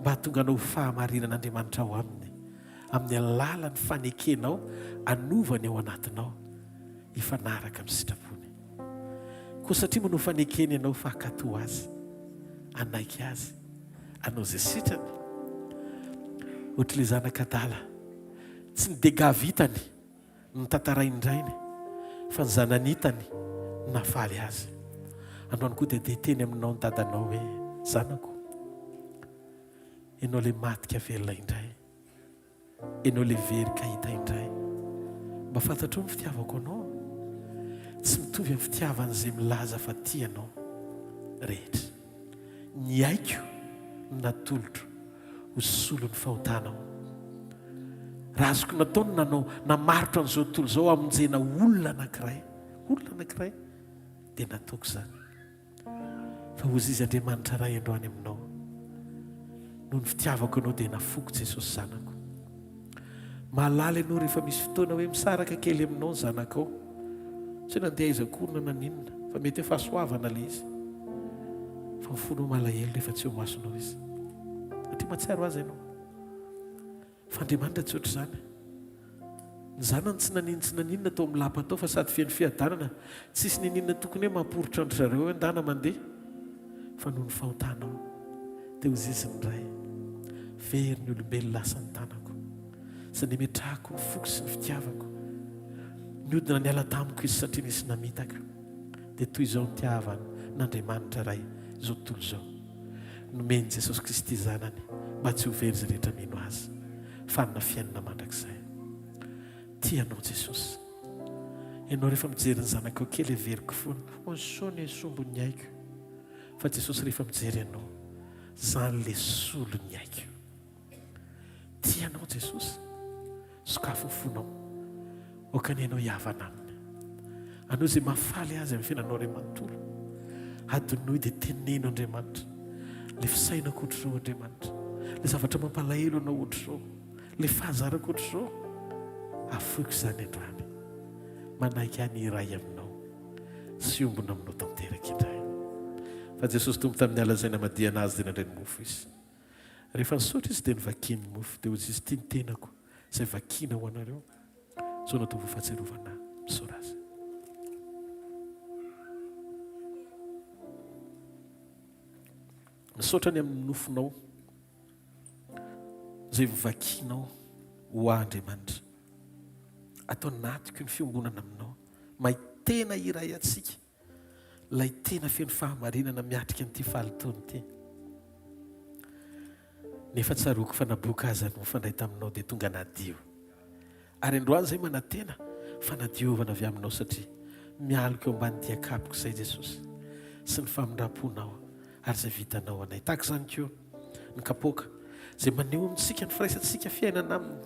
mba hahatonga anao ho fahamarinan'Andriamanitra ao aminy. amin'ny alalan'ny fanekenao hanova ny ao anatinao hifanaraka amin'ny sitrapony. Koa satria manao fanekena ianao fa hankatò Azy, hanaiky Azy, hanao izay sitrany, ohatr'ilay zanak'adala, tsy ny dégâts vitany no tantarain'ny rainy. Fa ny zanany hitany no nahafaly azy. Androany koa dia dia hiteny aminao ny dadanao hoe, Zanako, ianao ilay maty ka velona indray. Ianao ilay very ka hita indray. Mba fantatrao ny fitiavako anao? Tsy mitovy amin'ny fitiavan'izay milaza fa tia anao rehetra. Ny aiko no natolotro ho solon'ny fahotanao. Raha azoko natao ny nanao namarotra an'izao tontolo izao hamonjena olona anankiray, olona anankiray, dia nataoko izany. Fa hozy Izy Andriamanitra Ray androany aminao, noho ny fitiavako anao dia nafoiko Jesosy zanako. Mahalala ianao rehefa misy fotoana hoe misaraka kely aminao ny zanakao. Tsy hoe nandeha aiza akory na naninona, fa mety hoe fahasoavana ilay izy. Fa ny fonao malahelo rehefa tsy eo masonao izy. Satria mahatsiaro azy ianao. Fa Andriamanitra tsy ohatr'izany. Ny zanany tsy naninona tsy naninona tao amin'ny lapa tao fa sady feno fiadanana, tsisy nininona tokony hoe mamporitra an-dry zareo hoe ndana mandeha fa noho ny fahotanao dia hozizy ny Ray. Very ny olombelona lasa ny tanako izay nemetrahako ny foko sy ny fitiavako. Niodina niala tamiko izy satria nisy namitaka. Dia toy izao nitiavan' Andriamanitra Ray izao tontolo izao. Nomen'i Jesosy Kristy Zanany mba tsy ho very izay rehetra mino Azy fa hanana fiainana mandrakizay. Tia anao Jesosy. Ianao rehefa mijery ny zanakao kely heveriko foana, Onsoa ny sombin'ny aiko. Fa Jesosy rehefa mijery anao, zany le solon'ny aiko. Tia anao Jesosy. Sokafy ny fonao. Aoka anie ianao hihavana Aminy. Anao izay mahafaly Azy amin'ny fiainanao iray manontolo. Adinoy dia teneno Andriamanitra. Ilay fisainako ohatr'izao Andriamanitra. Ilay zavatra mampalahelo anao ohatr'izao. Ilay fahazarako ohatr'izao. Afoiko izany androany. Manaiky ahy ny hiray aminao sy hiombona aminao tanteraka indray. Fa Jesosy Tompo tamin'ny alina izay namadihana Azy dia nandray ny mofo Izy. Rehefa nisaotra izy dia novakiany ny mofo, dia hoy izy, Ity ny tenako, izay vakiana ho anareo. Izao no ataovy ho fahatsiarovana ahy. Misaora azy. Misaotra ny amin'ny nofonao izay vovakianao ho ahy Andriamanitra. Ato anatiko ny fiombonana aminao. Mahay tena iray antsika. Ilay tena feno fahamarinana miatrika an'ity fahalotoana ity. Nefa tsaroako fa naboaka aza no nifandray taminao dia tonga nadio. Ary androany izay manantena fanadiovana avy aminao satria mialoka eo ambany dian-kapoko izay Jesosy sy ny famindram-ponao ary izay vitanao anay. Tahaka izany koa ny kapoaka izay maneho amintsika ny firaisantsika fiainana aminy.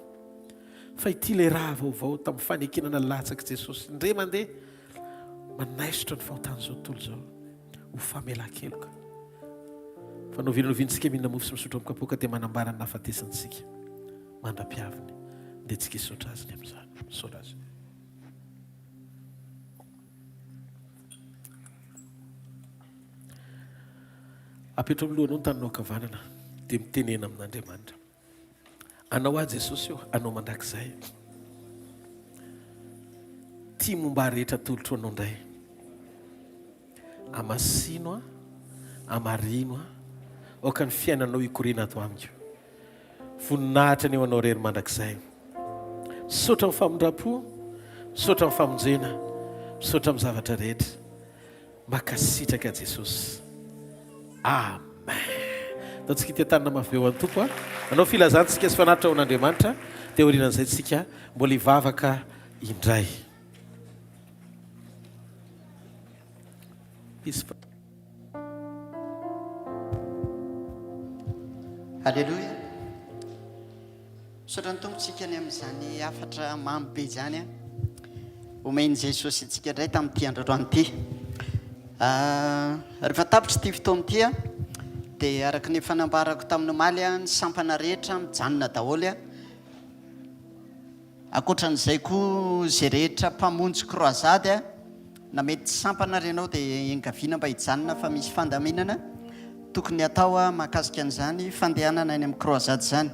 Fa ity ilay raha vaovao tamin'ny fanekena nalatsak'i Jesosy. Indray mandeha Manaisotra ny fahotan'izao tontolo izao ho famelan-keloka. Fa novilinovintsika mihinana mofo sy misotro amin'ny kapoaka dia manambara ny nahafatesantsika mandra-piaviny. Dia tsika hisaotra azy ny amin'izany. Misaotra azy. Apetrao amin'ny lohanao ny taninao ankavanana dia mitenena amin'Andriamanitra. Anao aho Jesosy ô, Anao mandrakizay. Tia momba ahy rehetra atolotro Anao indray. Amasino aho, amarino aho, aoka ny fiainanao hikoriana ato amiko. Voninahitra anie ho Anao irery mandrakizay. Misaotra amin'ny famindram-po, misaotra amin'ny famonjena, misaotra amin'ny zavatra rehetra. Makasitraka Jesosy. Amen. Ataontsika ity tanana mafy be ho an'ny Tompo a. Hanao filazantsika sy fanatitra ho an'Andriamanitra dia aorianan'izay tsika mbola hivavaka indray. Hisy Alléluia. Misaotra ny Tompo tsika ny amin'izany hafatra mamy be izany a. Omen'i Jesosy antsika indray tamin'ity androandroany ity. Ah, rehefa tapitra ity fotoana ity a, dia araka ny efa nambarako tamin'ny omaly a, ny sampana rehetra mijanona daholo a. Ankoatran'izay koa izay rehetra mpamonjy croisade a, na mety tsy sampana ary ianao dia engaviana mba hijanona fa misy fandaminana tokony hatao mahakasika an'izany fandehanana any amin'ny croisade izany.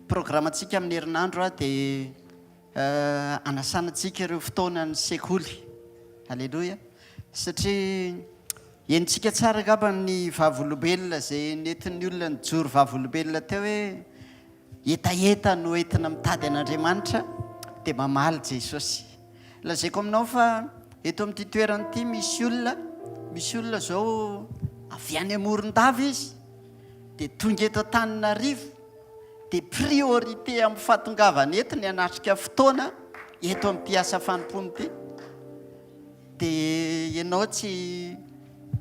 Programantsika amin'ny herinandro dia hanasana antsika ireo fotoanan'ny sekoly. Aleloia. Satria henontsika tsara angamba ny vavolombelona izay nentin'ny olona nijoro vavolombelona teo hoe hetaheta no entina mitady an'Andriamanitra dia mamaly Jesosy. Lazaiko aminao fa eto amin'ity toerana ity misy olona, misy olona izao avy any Morondava izy dia tonga eto Antananarivo dia priorité amin'ny fahatongavana eto ny hanatrika fotoana eto amin'ity asa fanompoana ity. Dia ianao tsy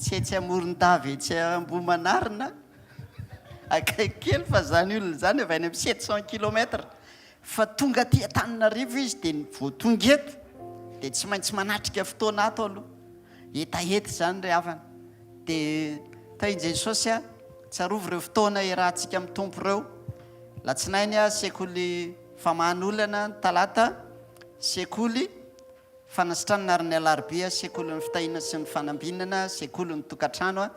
tsy etsy Amorondava etsy Ambohimanarina akaiky kely fa izany olona izany avy any amin'ny 700 kilomètres fa tonga aty Antananarivo izy dia vao tonga eto dia tsy maintsy manatrika fotoana ato aloha. Hetaheta izany ry havana. Dia tahin'i Jesosy a, tsarovy ireo fotoana iarahantsika amin'ny Tompo ireo. Latsinainy a, sekoly famahan'olana, ny talata sekoly fanasitranana ary ny alarobia sekolin'ny fitahiana sy ny fanambinana, sekolin'ny tokantrano a.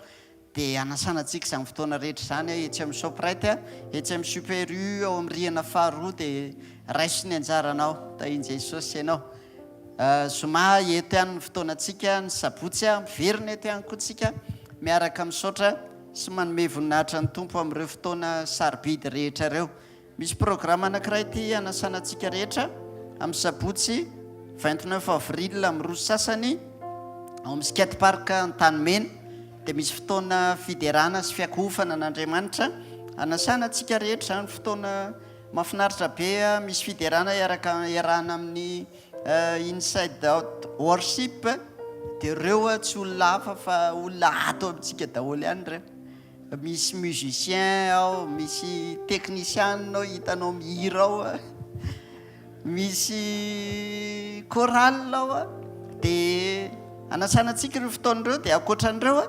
Dia hanasana antsika izany fotoana rehetra izany etsy amin'ny Shoprite, etsy amin'ny Super U ao amin'ny rihana faharoa dia raiso ny anjaranao. Tahian'i Jesosy ianao. Zoma eto ihany ny fotoanantsika, ny sabotsy miverina eto ihany koa tsika miaraka misaotra sy manome voninahitra ny Tompo amin'ireo fotoana sarobidy rehetra ireo. Misy programa anankiray ity hanasana antsika rehetra amin'ny sabotsy 29 avril amin'ny roa sy sasany ao amin'ny skate park Antanimena dia misy fotoana fiderana sy fiakohofana an'Andriamanitra hanasana antsika rehetra izany fotoana mahafinaritra be misy fiderana iaraka iarahana amin'ny eh, Inside Out Worship dia ireo tsy olona hafa fa olona ato amintsika daholo ihany ireo Misy musicien ao, misy technician ao hitanao mihira ao, misy chorale ao dia anasana antsika ireo fotoana ireo dia ankoatran'ireo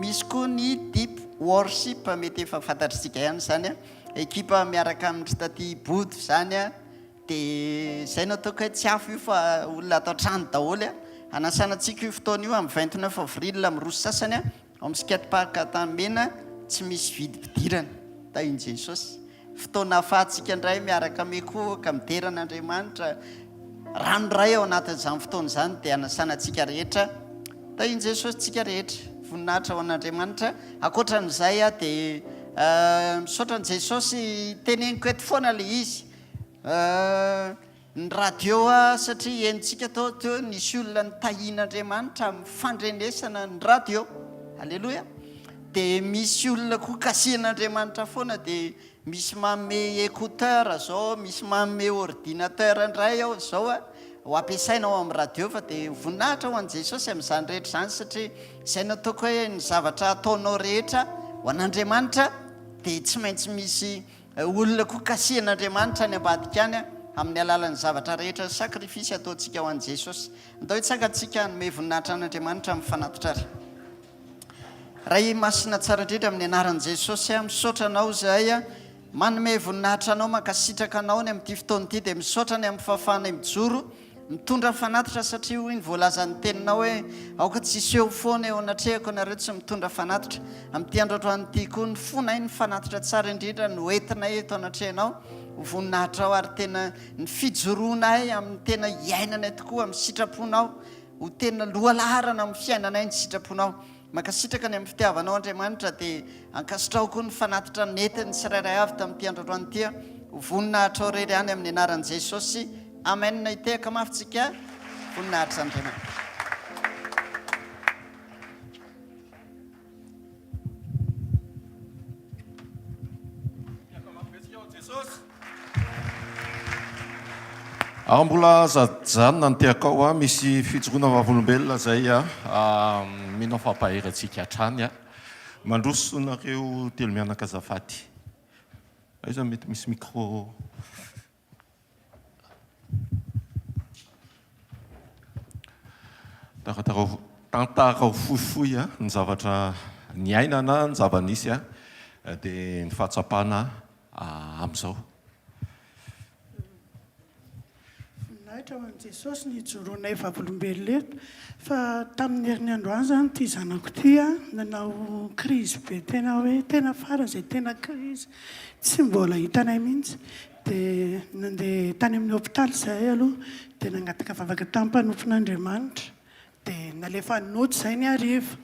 misy koa ny deep worship mety efa fantatr'tsika ihany izany ekipa miaraka amin-dry taty Bodo izany dia izay no ataoko hoe tsy hafa io fa olona ato an-trano daholo anasana antsika io fotoana io amin'ny 29 avril amin'ny roa sy sasany Ao amin'ny Skate Park Antanimena tsy misy vidim-pidirana. Tahin'i Jesosy. Fotoana ahafahantsika indray miaraka mikohoka, midera an'Andriamanitra. Rano iray ao anatin'izany fotoana izany dia hanasana antsika rehetra. Tahin'i Jesosy tsika rehetra. Voninahitra ho an'Andriamanitra. Ankoatran'izay aho dia misaotra an'i Jesosy, teneniko eto foana ilay izy. Ny radio satria henontsika tao teo nisy olona nitahian'Andriamanitra amin'ny fandrenesana ny radio. Aleloia. Dia misy olona koa kasihan'Andriamanitra foana dia misy manome écouteur zao, misy manome ordinateur indray ao zao a, ho ampiasaina ao amin'ny radio fa dia voninahitra ho an'i Jesosy amin'izany rehetra izany satria izay no ataoko hoe ny zavatra ataonao rehetra ho an'Andriamanitra dia tsy maintsy misy Olona koa kasihan'Andriamanitra any ambadika any amin'ny alalan'ny zavatra rehetra sacrifice ataontsika ho an'i Jesosy. Andao hitsangantsika hanome voninahitra an'Andriamanitra amin'ny fanatitra ary. Ray masina tsara indrindra amin'ny anaran'i Jesosy aho misaotra anao izahay manome voninahitra anao mankasitraka anao ny amin'ity fotoana ity dia misaotra ny amin'ny fahafahanay mijoro Mitondra fanatitra satria hoy ny voalazan'ny teninao hoe aoka tsy hiseho foana eo anatrehako ianareo tsy mitondra fanatitra. Amin'ity andro androany ity koa ny fonay ny fanatitra tsara indrindra no entinay eto anatrehanao ho voninahitrao ary tena ny fijoroanay amin'ny tena iainanay tokoa amin'ny sitraponao ho tena lohalaharana amin'ny fiainanay ny sitraponao. Mankasitraka ny amin'ny fitiavanao Andriamanitra dia ankasitraho koa ny fanatitra nentin'ny tsirairay avy tamin'ity andro androany ity ho voninahitrao irery ihany amin'ny anaran'i Jesosy Amen Hitehaka mafy tsika voninahitra Andriamanitra. Ary mbola aza ajanona ny tehakao a, misy fijoroana vavolombelona izay a, mino aho fa hampahery antsika hatrany a. Mandroso nareo telomianaka azafady. Aiza mety misy micro. Tantarao tantarao fohifohy a, ny zavatra niainana, ny zava-nisy a, dia ny fahatsapana amin'izao. Voninahitra ho an'i Jesosy ny hijoroanay vavolombelona eto fa tamin'ny herin'ny androany izany ity zanako ity nanao crise be tena hoe tena faran'izay tena crise tsy mbola hitanay mihitsy dia nandeha tany amin'ny hopitaly izahay aloha dia nangataka vavaka tamin'ny mpanompon'Andriamanitra Dia nalefa nody izay ny hariva.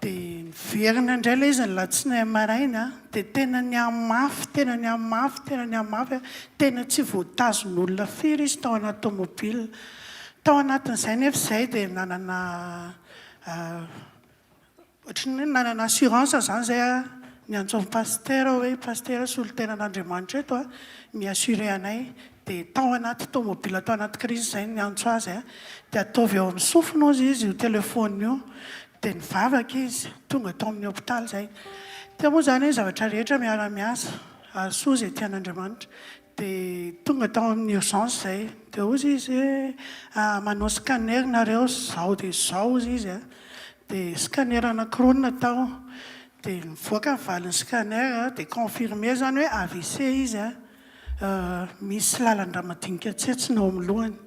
Dia niverina indray ilay izy ny alatsinainy maraina, dia tena nihamafy, tena nihamafy, tena nihamafy, tena tsy voatazon'olona firy izy tao anaty tomobile. Tao anatin'izay nefa izay dia nanana ohatry ny hoe nanana assurance izany izay aho niantso an'i Pasitera hoe Pasitera solontenan'Andriamanitra eto a, mi-assurer anay. Dia tao anaty tomobile tao anaty crise izay no niantso azy a, dia ataovy eo amin'ny sofina hozy izy io telephone io. Dia nivavaka izy, tonga tao amin'ny hopitaly izay. Teo moa izany hoe zavatra rehetra miara-miasa, ary soa izay tian'Andriamanitra. Dia tonga tao amin'ny urgence izay. Dia hozy izy hoe manao scanner nareo izao dia izao hozy izy a. Dia scanner anankiroa no natao. Dia nivoaka ny valin'ny scanner dia confirmé izany hoe AVC izy a. Misy lalan-drà madinika tsentsina ao amin'ny lohany.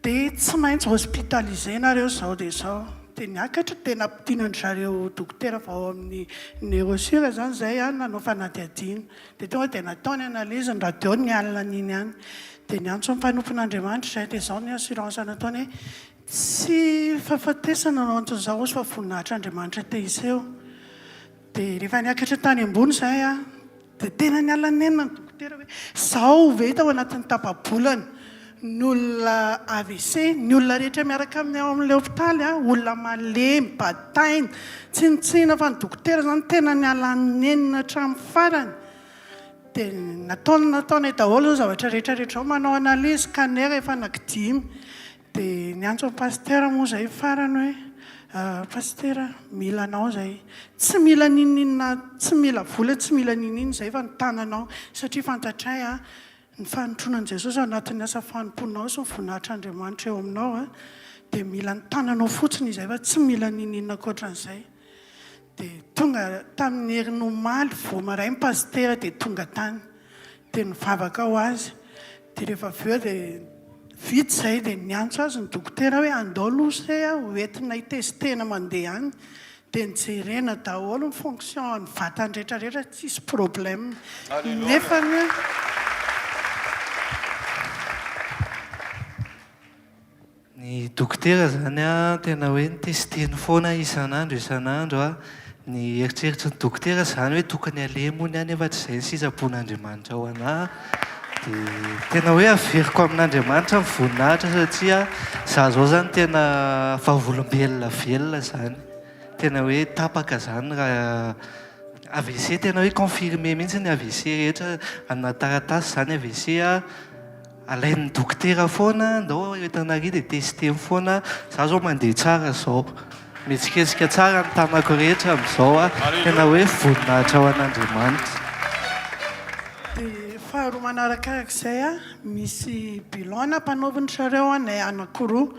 Dia tsy maintsy hospitaliser nareo izao dia izao. Dia niakatra dia nampidinan-dry zareo dokotera avy ao amin'ny neurosur izany izay an, nanao fanadihadiana. Dia tonga dia natao ny analyse, ny radio ny alina an'iny ihany. Dia niantso ny mpanompon'Andriamanitra izay dia izao ny assurance nataony hoe tsy fahafatesana no anton'izao hozy fa voninahitr'Andriamanitra te hiseho. Dia rehefa niakatra tany ambony izahay an, Dia tena niala nenina ny dokotera hoe zao ve tao anatin'ny tapa-bolana ny olona AVC, ny olona rehetra miaraka aminy ao amin'ilay hopitaly, olona malemy, bataina, tsinontsinona fa ny dokotera izany tena niala nenina hatramin'ny farany. Dia nataony nataonay daholo izao zavatra rehetra rehetra izao, manao analyse, scanner efa anankidimy. Dia niantso an'i Pasitera moa izahay farany hoe, Pasitera, mila anao izahay. Tsy mila n'inon'inona, tsy mila vola, tsy mila n'inon'inona izahay fa ny tananao. Satria fantatray ny fanotronan'i Jesosy ao anatin'ny asa fanompoanao sy ny voninahitr'Andriamanitra eo aminao, dia mila ny tananao fotsiny izahay fa tsy mila n'inon'inona ankoatran'izay. Dia tonga tamin'ny heriny omaly vao maraina Pasitera dia tonga tany. Dia nivavaka ho azy. Dia rehefa avy eo dia vita izay dia niantso azy ny dokotera hoe andao aloha se ho entina hi-tester-na mandeha any. Dia nijerena daholo ny fonction an'ny vatany rehetra rehetra tsisy problème. Nefa anie. Ny dokotera zany an, tena hoe ni-tester-ny foana isan'andro isan'andro an, ny eritreritry ny dokotera zany hoe tokony halemy hono aho nefa tsy izay ny sitrapon'Andriamanitra ho anah, dia tena hoe averiko amin'Andriamanitra ny voninahitra satria za zao zany tena vavolombelona velona zany, tena hoe tapaka zany raha AVC tena hoe confirmé mihitsy ny AVC rehetra anaty taratasy zany AVC an. Alain'ny dokotera foana, ndao entina ary dia tester-ny foana, za zao mandeha tsara zao, mihetsiketsika tsara ny tanako rehetra amin'izao a, tena hoe voninahitra ho an'Andriamanitra. Dia faharoa manarakarak'izay a, misy bilan nampanaovin-dry zareo anay anankiroa.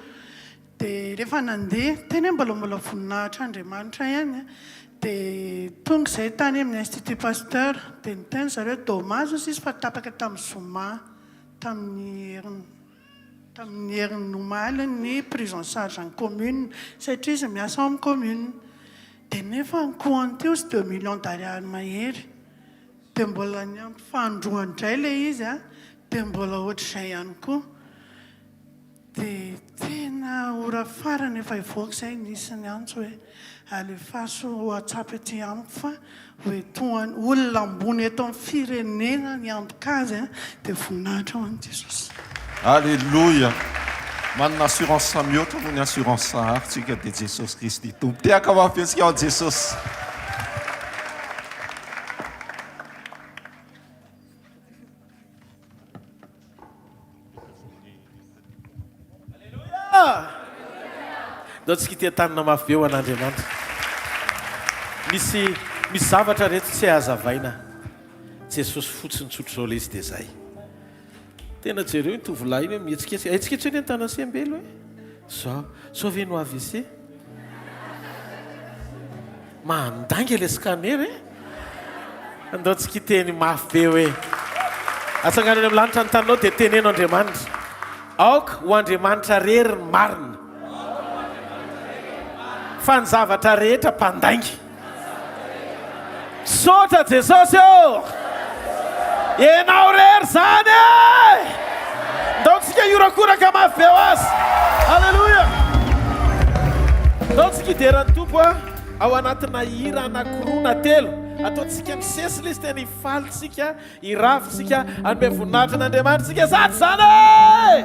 Dia rehefa nandeha, tena hoe mbola mbola voninahitr'Andriamanitra ihany a, dia tonga izay tany amin'ny Institut Pasteur, dia niteny zareo, dommage hozy izy fa tapaka tamin'ny zoma tamin'ny heriny tamin'ny heriny omaly ny prise en charge ny commune satria izy miasa ao amin'ny commune. Dia nefa ny coût an'ity hozy deux millions d'ariary mahery. Dia mbola niampy fanindroany indray ilay izy a, dia mbola ohatr'izay ihany koa. Dia tena ora farany efa hivoaka izay nisy niantso hoe alefaso whatsapp ety amiko fa ho etoana olona ambony eto amin'ny firenena niantoka azy an, dia voninahitra ho an'i Jesosy. Alléluia! Manana assurance mihoatra noho ny assurance hafa tsika dia Jesosy Kristy Tompo. Tehaka mafy antsika ho an'i Jesosy. Aleloia! Ndao tsika hitia tanana mafy be ho an'Andriamanitra. Misy misy zavatra reto tsy hay hazavaina. Jesosy fotsiny tsotr'izao ilay izy dia zay. Tena jereo iny tovolahy iny hoe mihetsiketsika. Hetsiketseo anie ny tanan'i Sembelo e. Zao, zao ve no AVC? Mandainga ilay scanner e! Andao tsika hiteny mafy be hoe, Atsangano any amin'ny lanitra ny taninao dia teneno Andriamanitra. Aoka ho Andriamanitra rery ny marina. Fa ny zavatra rehetra mpandainga. Misaotra Jesosy ô! Ianao rery zany e! Ndao tsika hiorakoraka mafy be ho azy. Aleloia! Ndao tsika hidera ny Tompo a, ao anatina hira anankiroa na telo. Ataontsika misesy ilay izy tena hifaly tsika, hiravo tsika, hanome voninahitra an'Andriamanitra tsika. Sady izany e!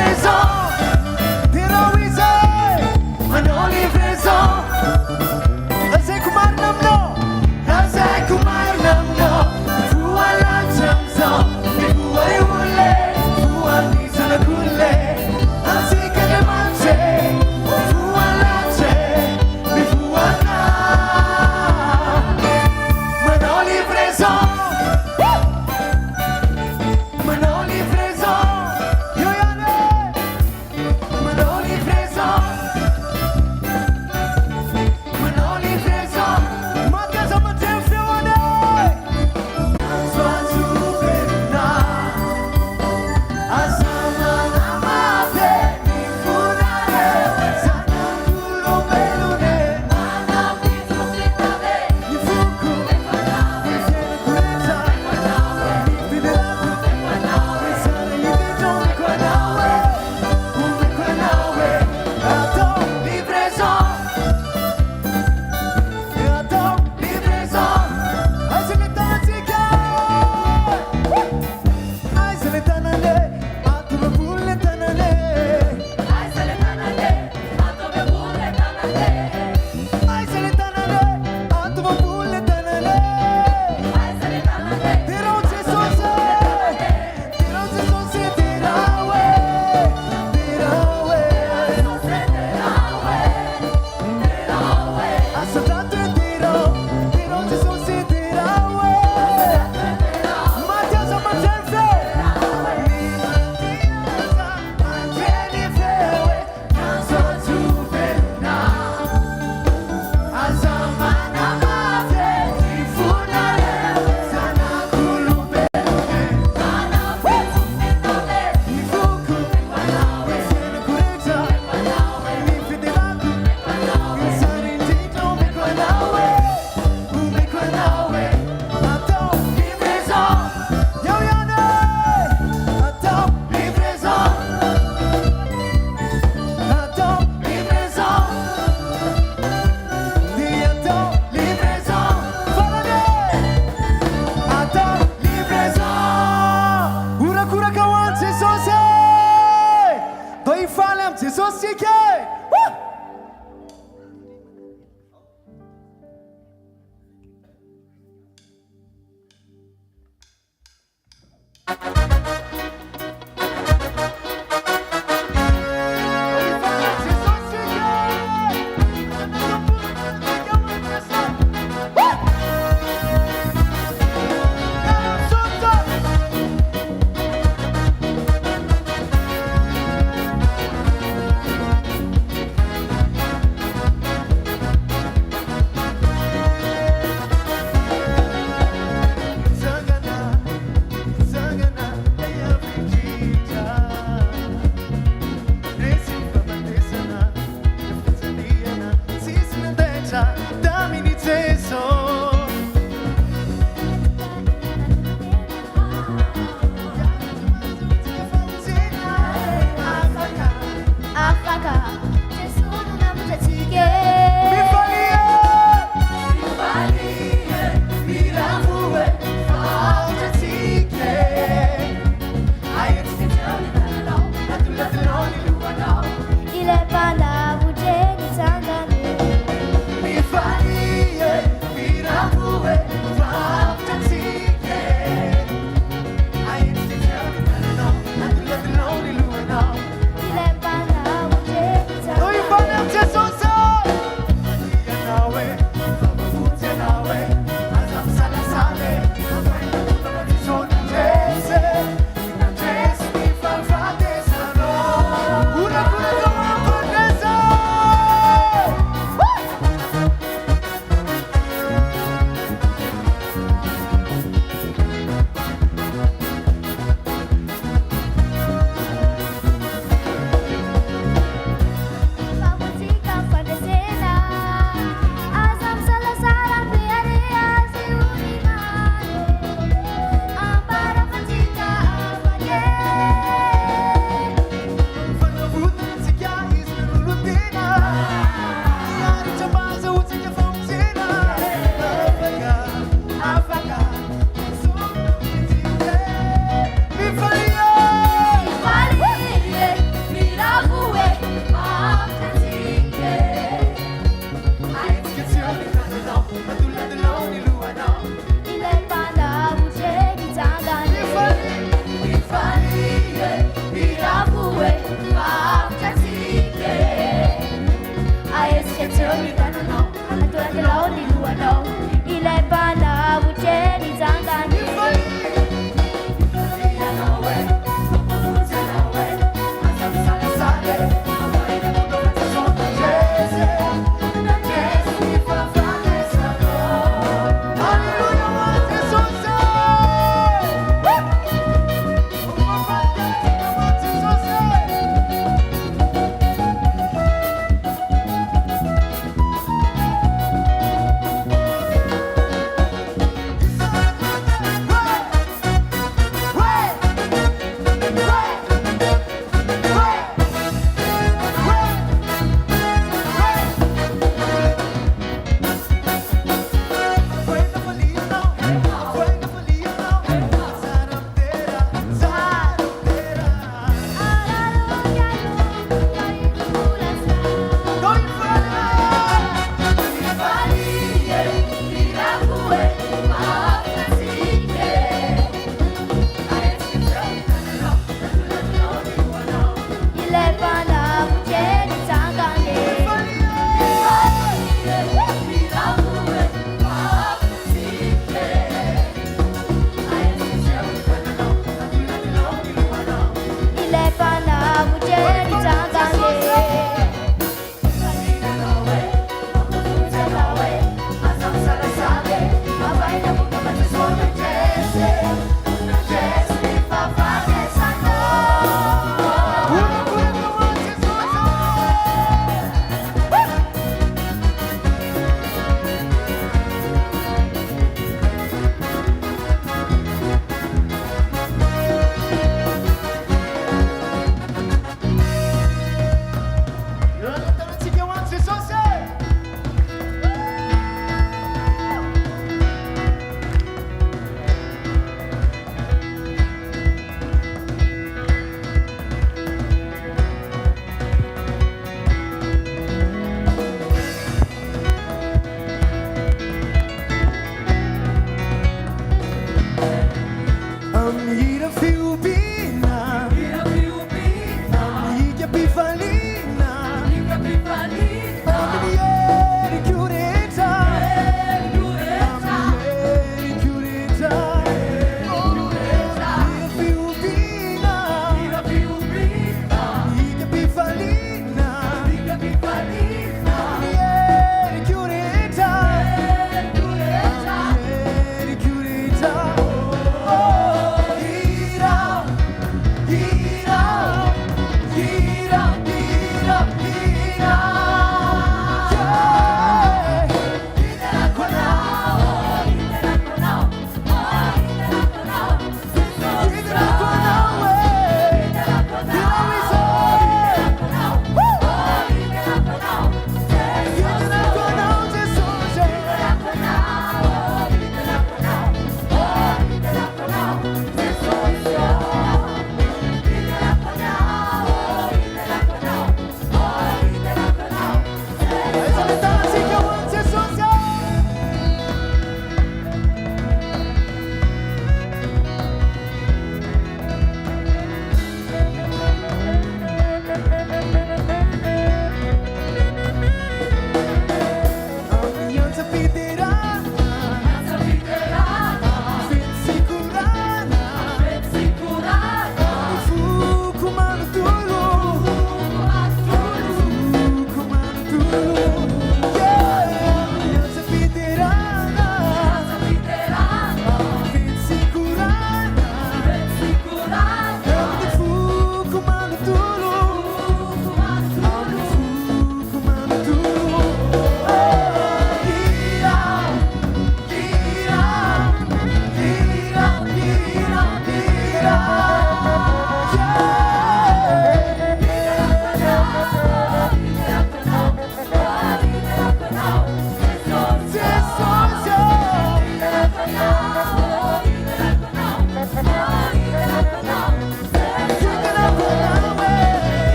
livraison. Derao izy e! Manao livraison. Lazaiko marina aminao, lazaiko marina aminao, mivoha lanitra amin'izao, mivoha ry olona e, mivoha ny zanak'olona e, antsika Andriamanitra e, mivoha lanitra e, mivoha Manao livraison. Manao livraison. Eo ihany e! Manao livraison. Manao livraison. Maty aza mandre ny feo any e! Azo velona. Aza manamafy ny fonareo. Zanak'olombelona e. Ny foko, ny fiainako rehetra, ny fiderako, ny tsara indrindra omeko anao e, omeko anao e. Atao livraison, atao livraison. Aiza le tanantsika? Aiza le tanana e? Ataovy ambony le tanana e. Aiza le tanana e? Ataovy ambony le tanana e. Aiza le tanana e? Ataovy ambony le tanana e. Aiza le tanana e? Derao Jesosy e! Derao Jesosy, derao e! Derao e! Asandrato e derao, derao Jesosy, derao e! Maty aza mandre ny feo! Ny maty aza mandre ny feo e! Miantsoantso velona. Aza manamafy ny fonareo, zanak'olombelona. Ny foko, ny fiainako rehetra, ny fiderako, ny tsara indrindra omeko anao e, omeko anao e. Atao livraison, eo ihany e! Atao livraison, atao livraison, ny atao livraison. Farany e! Atao livraison. Horakoraka ho an'i Jesosy e! Mba hifaly amin'i Jesosy tsika e! Woo! Mitsangana, mitsangana.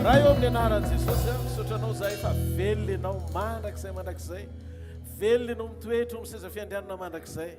Ray ô amin'ny anaran'i Jesosy a, misaotra anao izahay fa velona ianao mandrakizay mandrakizay. Velona ianao mitoetra eo amin'ny seza fiandrianana mandrakizay.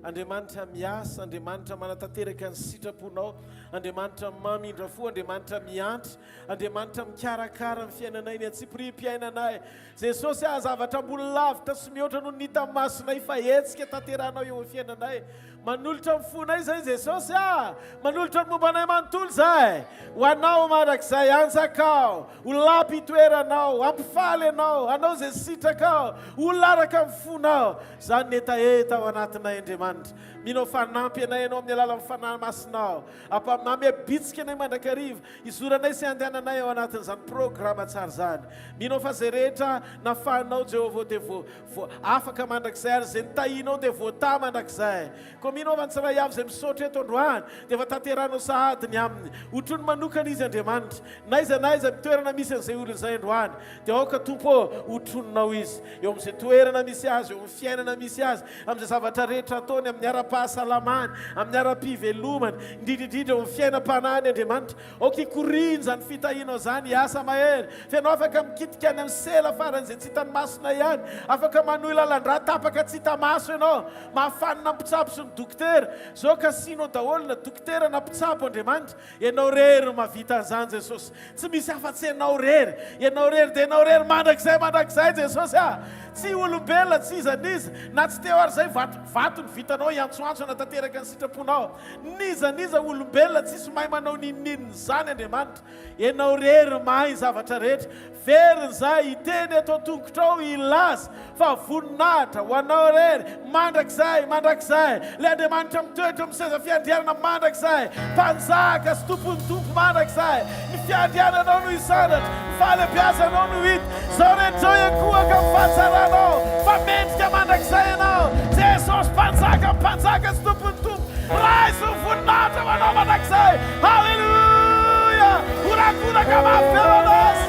Andriamanitra miasa, Andriamanitra manatanteraka ny sitraponao, Andriamanitra mamindra fo, Andriamanitra miantra, Andriamanitra mikarakara ny fiainanay, ny antsipiriam-piainanay. Jesosy ah, zavatra ambony lavitra sy mihoatra noho ny hitan'ny masonay fa hetsika tanterahanao eo amin'ny fiainanay. Manolotra ny fonay izay Jesosy ah! Manolotra ny momba anay manontolo izahay. Ho anao mandrakizay, anjakao, ho lapa itoeranao, hampifaly anao, hanao izay sitrakao, ho olona araka ny fonao. Izany ny hetaheta ao anatinay Andriamanitra. Mino aho fa hanampy anay Ianao amin'ny alalan'ny Fanahy Masinao. Ampamame bitsika anay mandrakariva, hizoranay sy handehananay ao anatin'izany programa tsara izany. Mino aho fa izay rehetra nafahanao Jehovah dia vo, vo, afaka mandrakizay ary izay nitahianao dia voatahy mandrakizay. Koa mino aho fa ny tsirairay avy izay misaotra eto androany dia efa tanterahanao sahady ny aminy. Otrony manokana Izy Andriamanitra. N'aiza n'aiza ny toerana misy an'izay olona izay androany dia aoka Tompo ô, hotroninao izy eo amin'izay toerana misy azy, eo amin'ny fiainana misy azy, amin'izay zavatra rehetra ataony, amin'ny ara-pahasalamany, amin'ny ara-pivelomany, indrindra indrindra eo amin'ny fiainam-panahiny Andriamanitra. Aoka hikoriana izany fitahianao izany, hiasa mahery, fa ianao afaka mikitika any amin'ny sela faran'izay tsy hitan'ny masonay ihany, afaka manohy lalan-drà tapaka tsy hita maso ianao, mahafanina ny mpitsabo sy ny dokotera, izao kasihinao daholo na dokotera na mpitsabo Andriamanitra, Ianao irery no mahavita an'izany Jesosy. Tsy misy afa-tsy Ianao irery. Ianao irery dia Ianao irery mandrakizay mandrakizay Jesosy ah. Tsy olombelona, tsy iza n'iza, na tsy teo ary izay vato, vato ny vitanao hiantsoantso hanatanteraka ny sitraponao. N'iza n'iza olombelona tsisy mahay manao n'inon'inona izany Andriamanitra. Ianao irery no mahay ny zavatra rehetra. Veriny izahay hiteny eto an-tongotrao hilaza fa voninahitra ho anao irery mandrakizay mandrakizay, ilay Andriamanitra mitoetra amin'ny seza fiandrianana mandrakizay, Mpanjaka sy Tompon'ny tompo mandrakizay. Ny fiandriananao no hisandratra, ny fahalebiazanao no hita. Izao rehetra izao hiankohoka amin'ny fahatsaranao, fa mendrika mandrakizay Ianao, Jesosy Mpanjakan'ny mpanjaka sy Tompon'ny tompo. Raiso ny voninahitra ho anao mandrakizay. Haleloia! Horakoraka mafy be ho Anazy.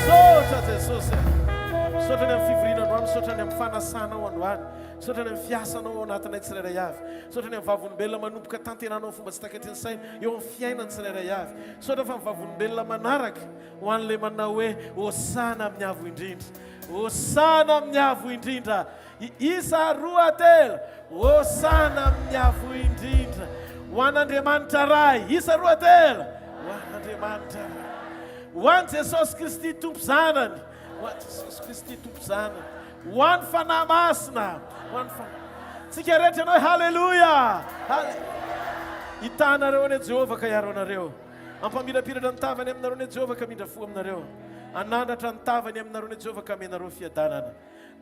Misaotra Jesosy a. Misaotra ny amin'ny fivoriana androany, misaotra ny amin'ny fanasanao androany, misaotra ny amin'ny fiasanao ao anatinay tsirairay avy, misaotra ny amin'ny vavolombelona manomboka tanteranao amin'ny fomba tsy takatry ny saina eo amin'ny fiainany tsirairay avy. Misaotra fa ny vavolombelona manaraka ho an'ilay manao hoe Hosana amin'ny avo indrindra. Hosana amin'ny avo indrindra. Isa 2 3, Hosana amin'ny Avo Indrindra, ho an'Andriamanitra Ray. Isa 2 3, ho an'Andriamanitra Ray. Ho an'i Jesosy Kristy Tompo Zanany, ho an'i Jesosy Kristy Tompo Zanany. Ho an'ny Fanahy Masina, ho an'ny Fanahy. Tsika rehetra ianao hoe Haleloia! Hale. Hitanareo anie Jehovah ka hiaro anareo. Hampamirapiratra ny tavany aminareo anie Jehovah ka hamindra fo aminareo. Hanandratra ny tavany aminareo anie Jehovah ka hamenareo fiadanana.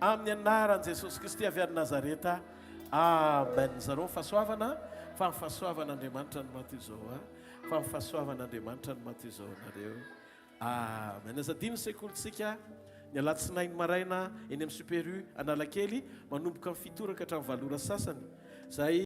Amin'ny anaran'i Jesosy Kristy avy any Nazareta. Amen. Zareo ny fahasoavana fa ny fahasoavan'Andriamanitra no maty izao a. Fa ny fahasoavan'Andriamanitra no maty izao anareo. Amen. Aza adino ny sekolintsika ny alatsinainy maraina eny amin'ny Super U Analakely manomboka amin'ny fito ora ka hatramin'ny valo ora sasany. Zay.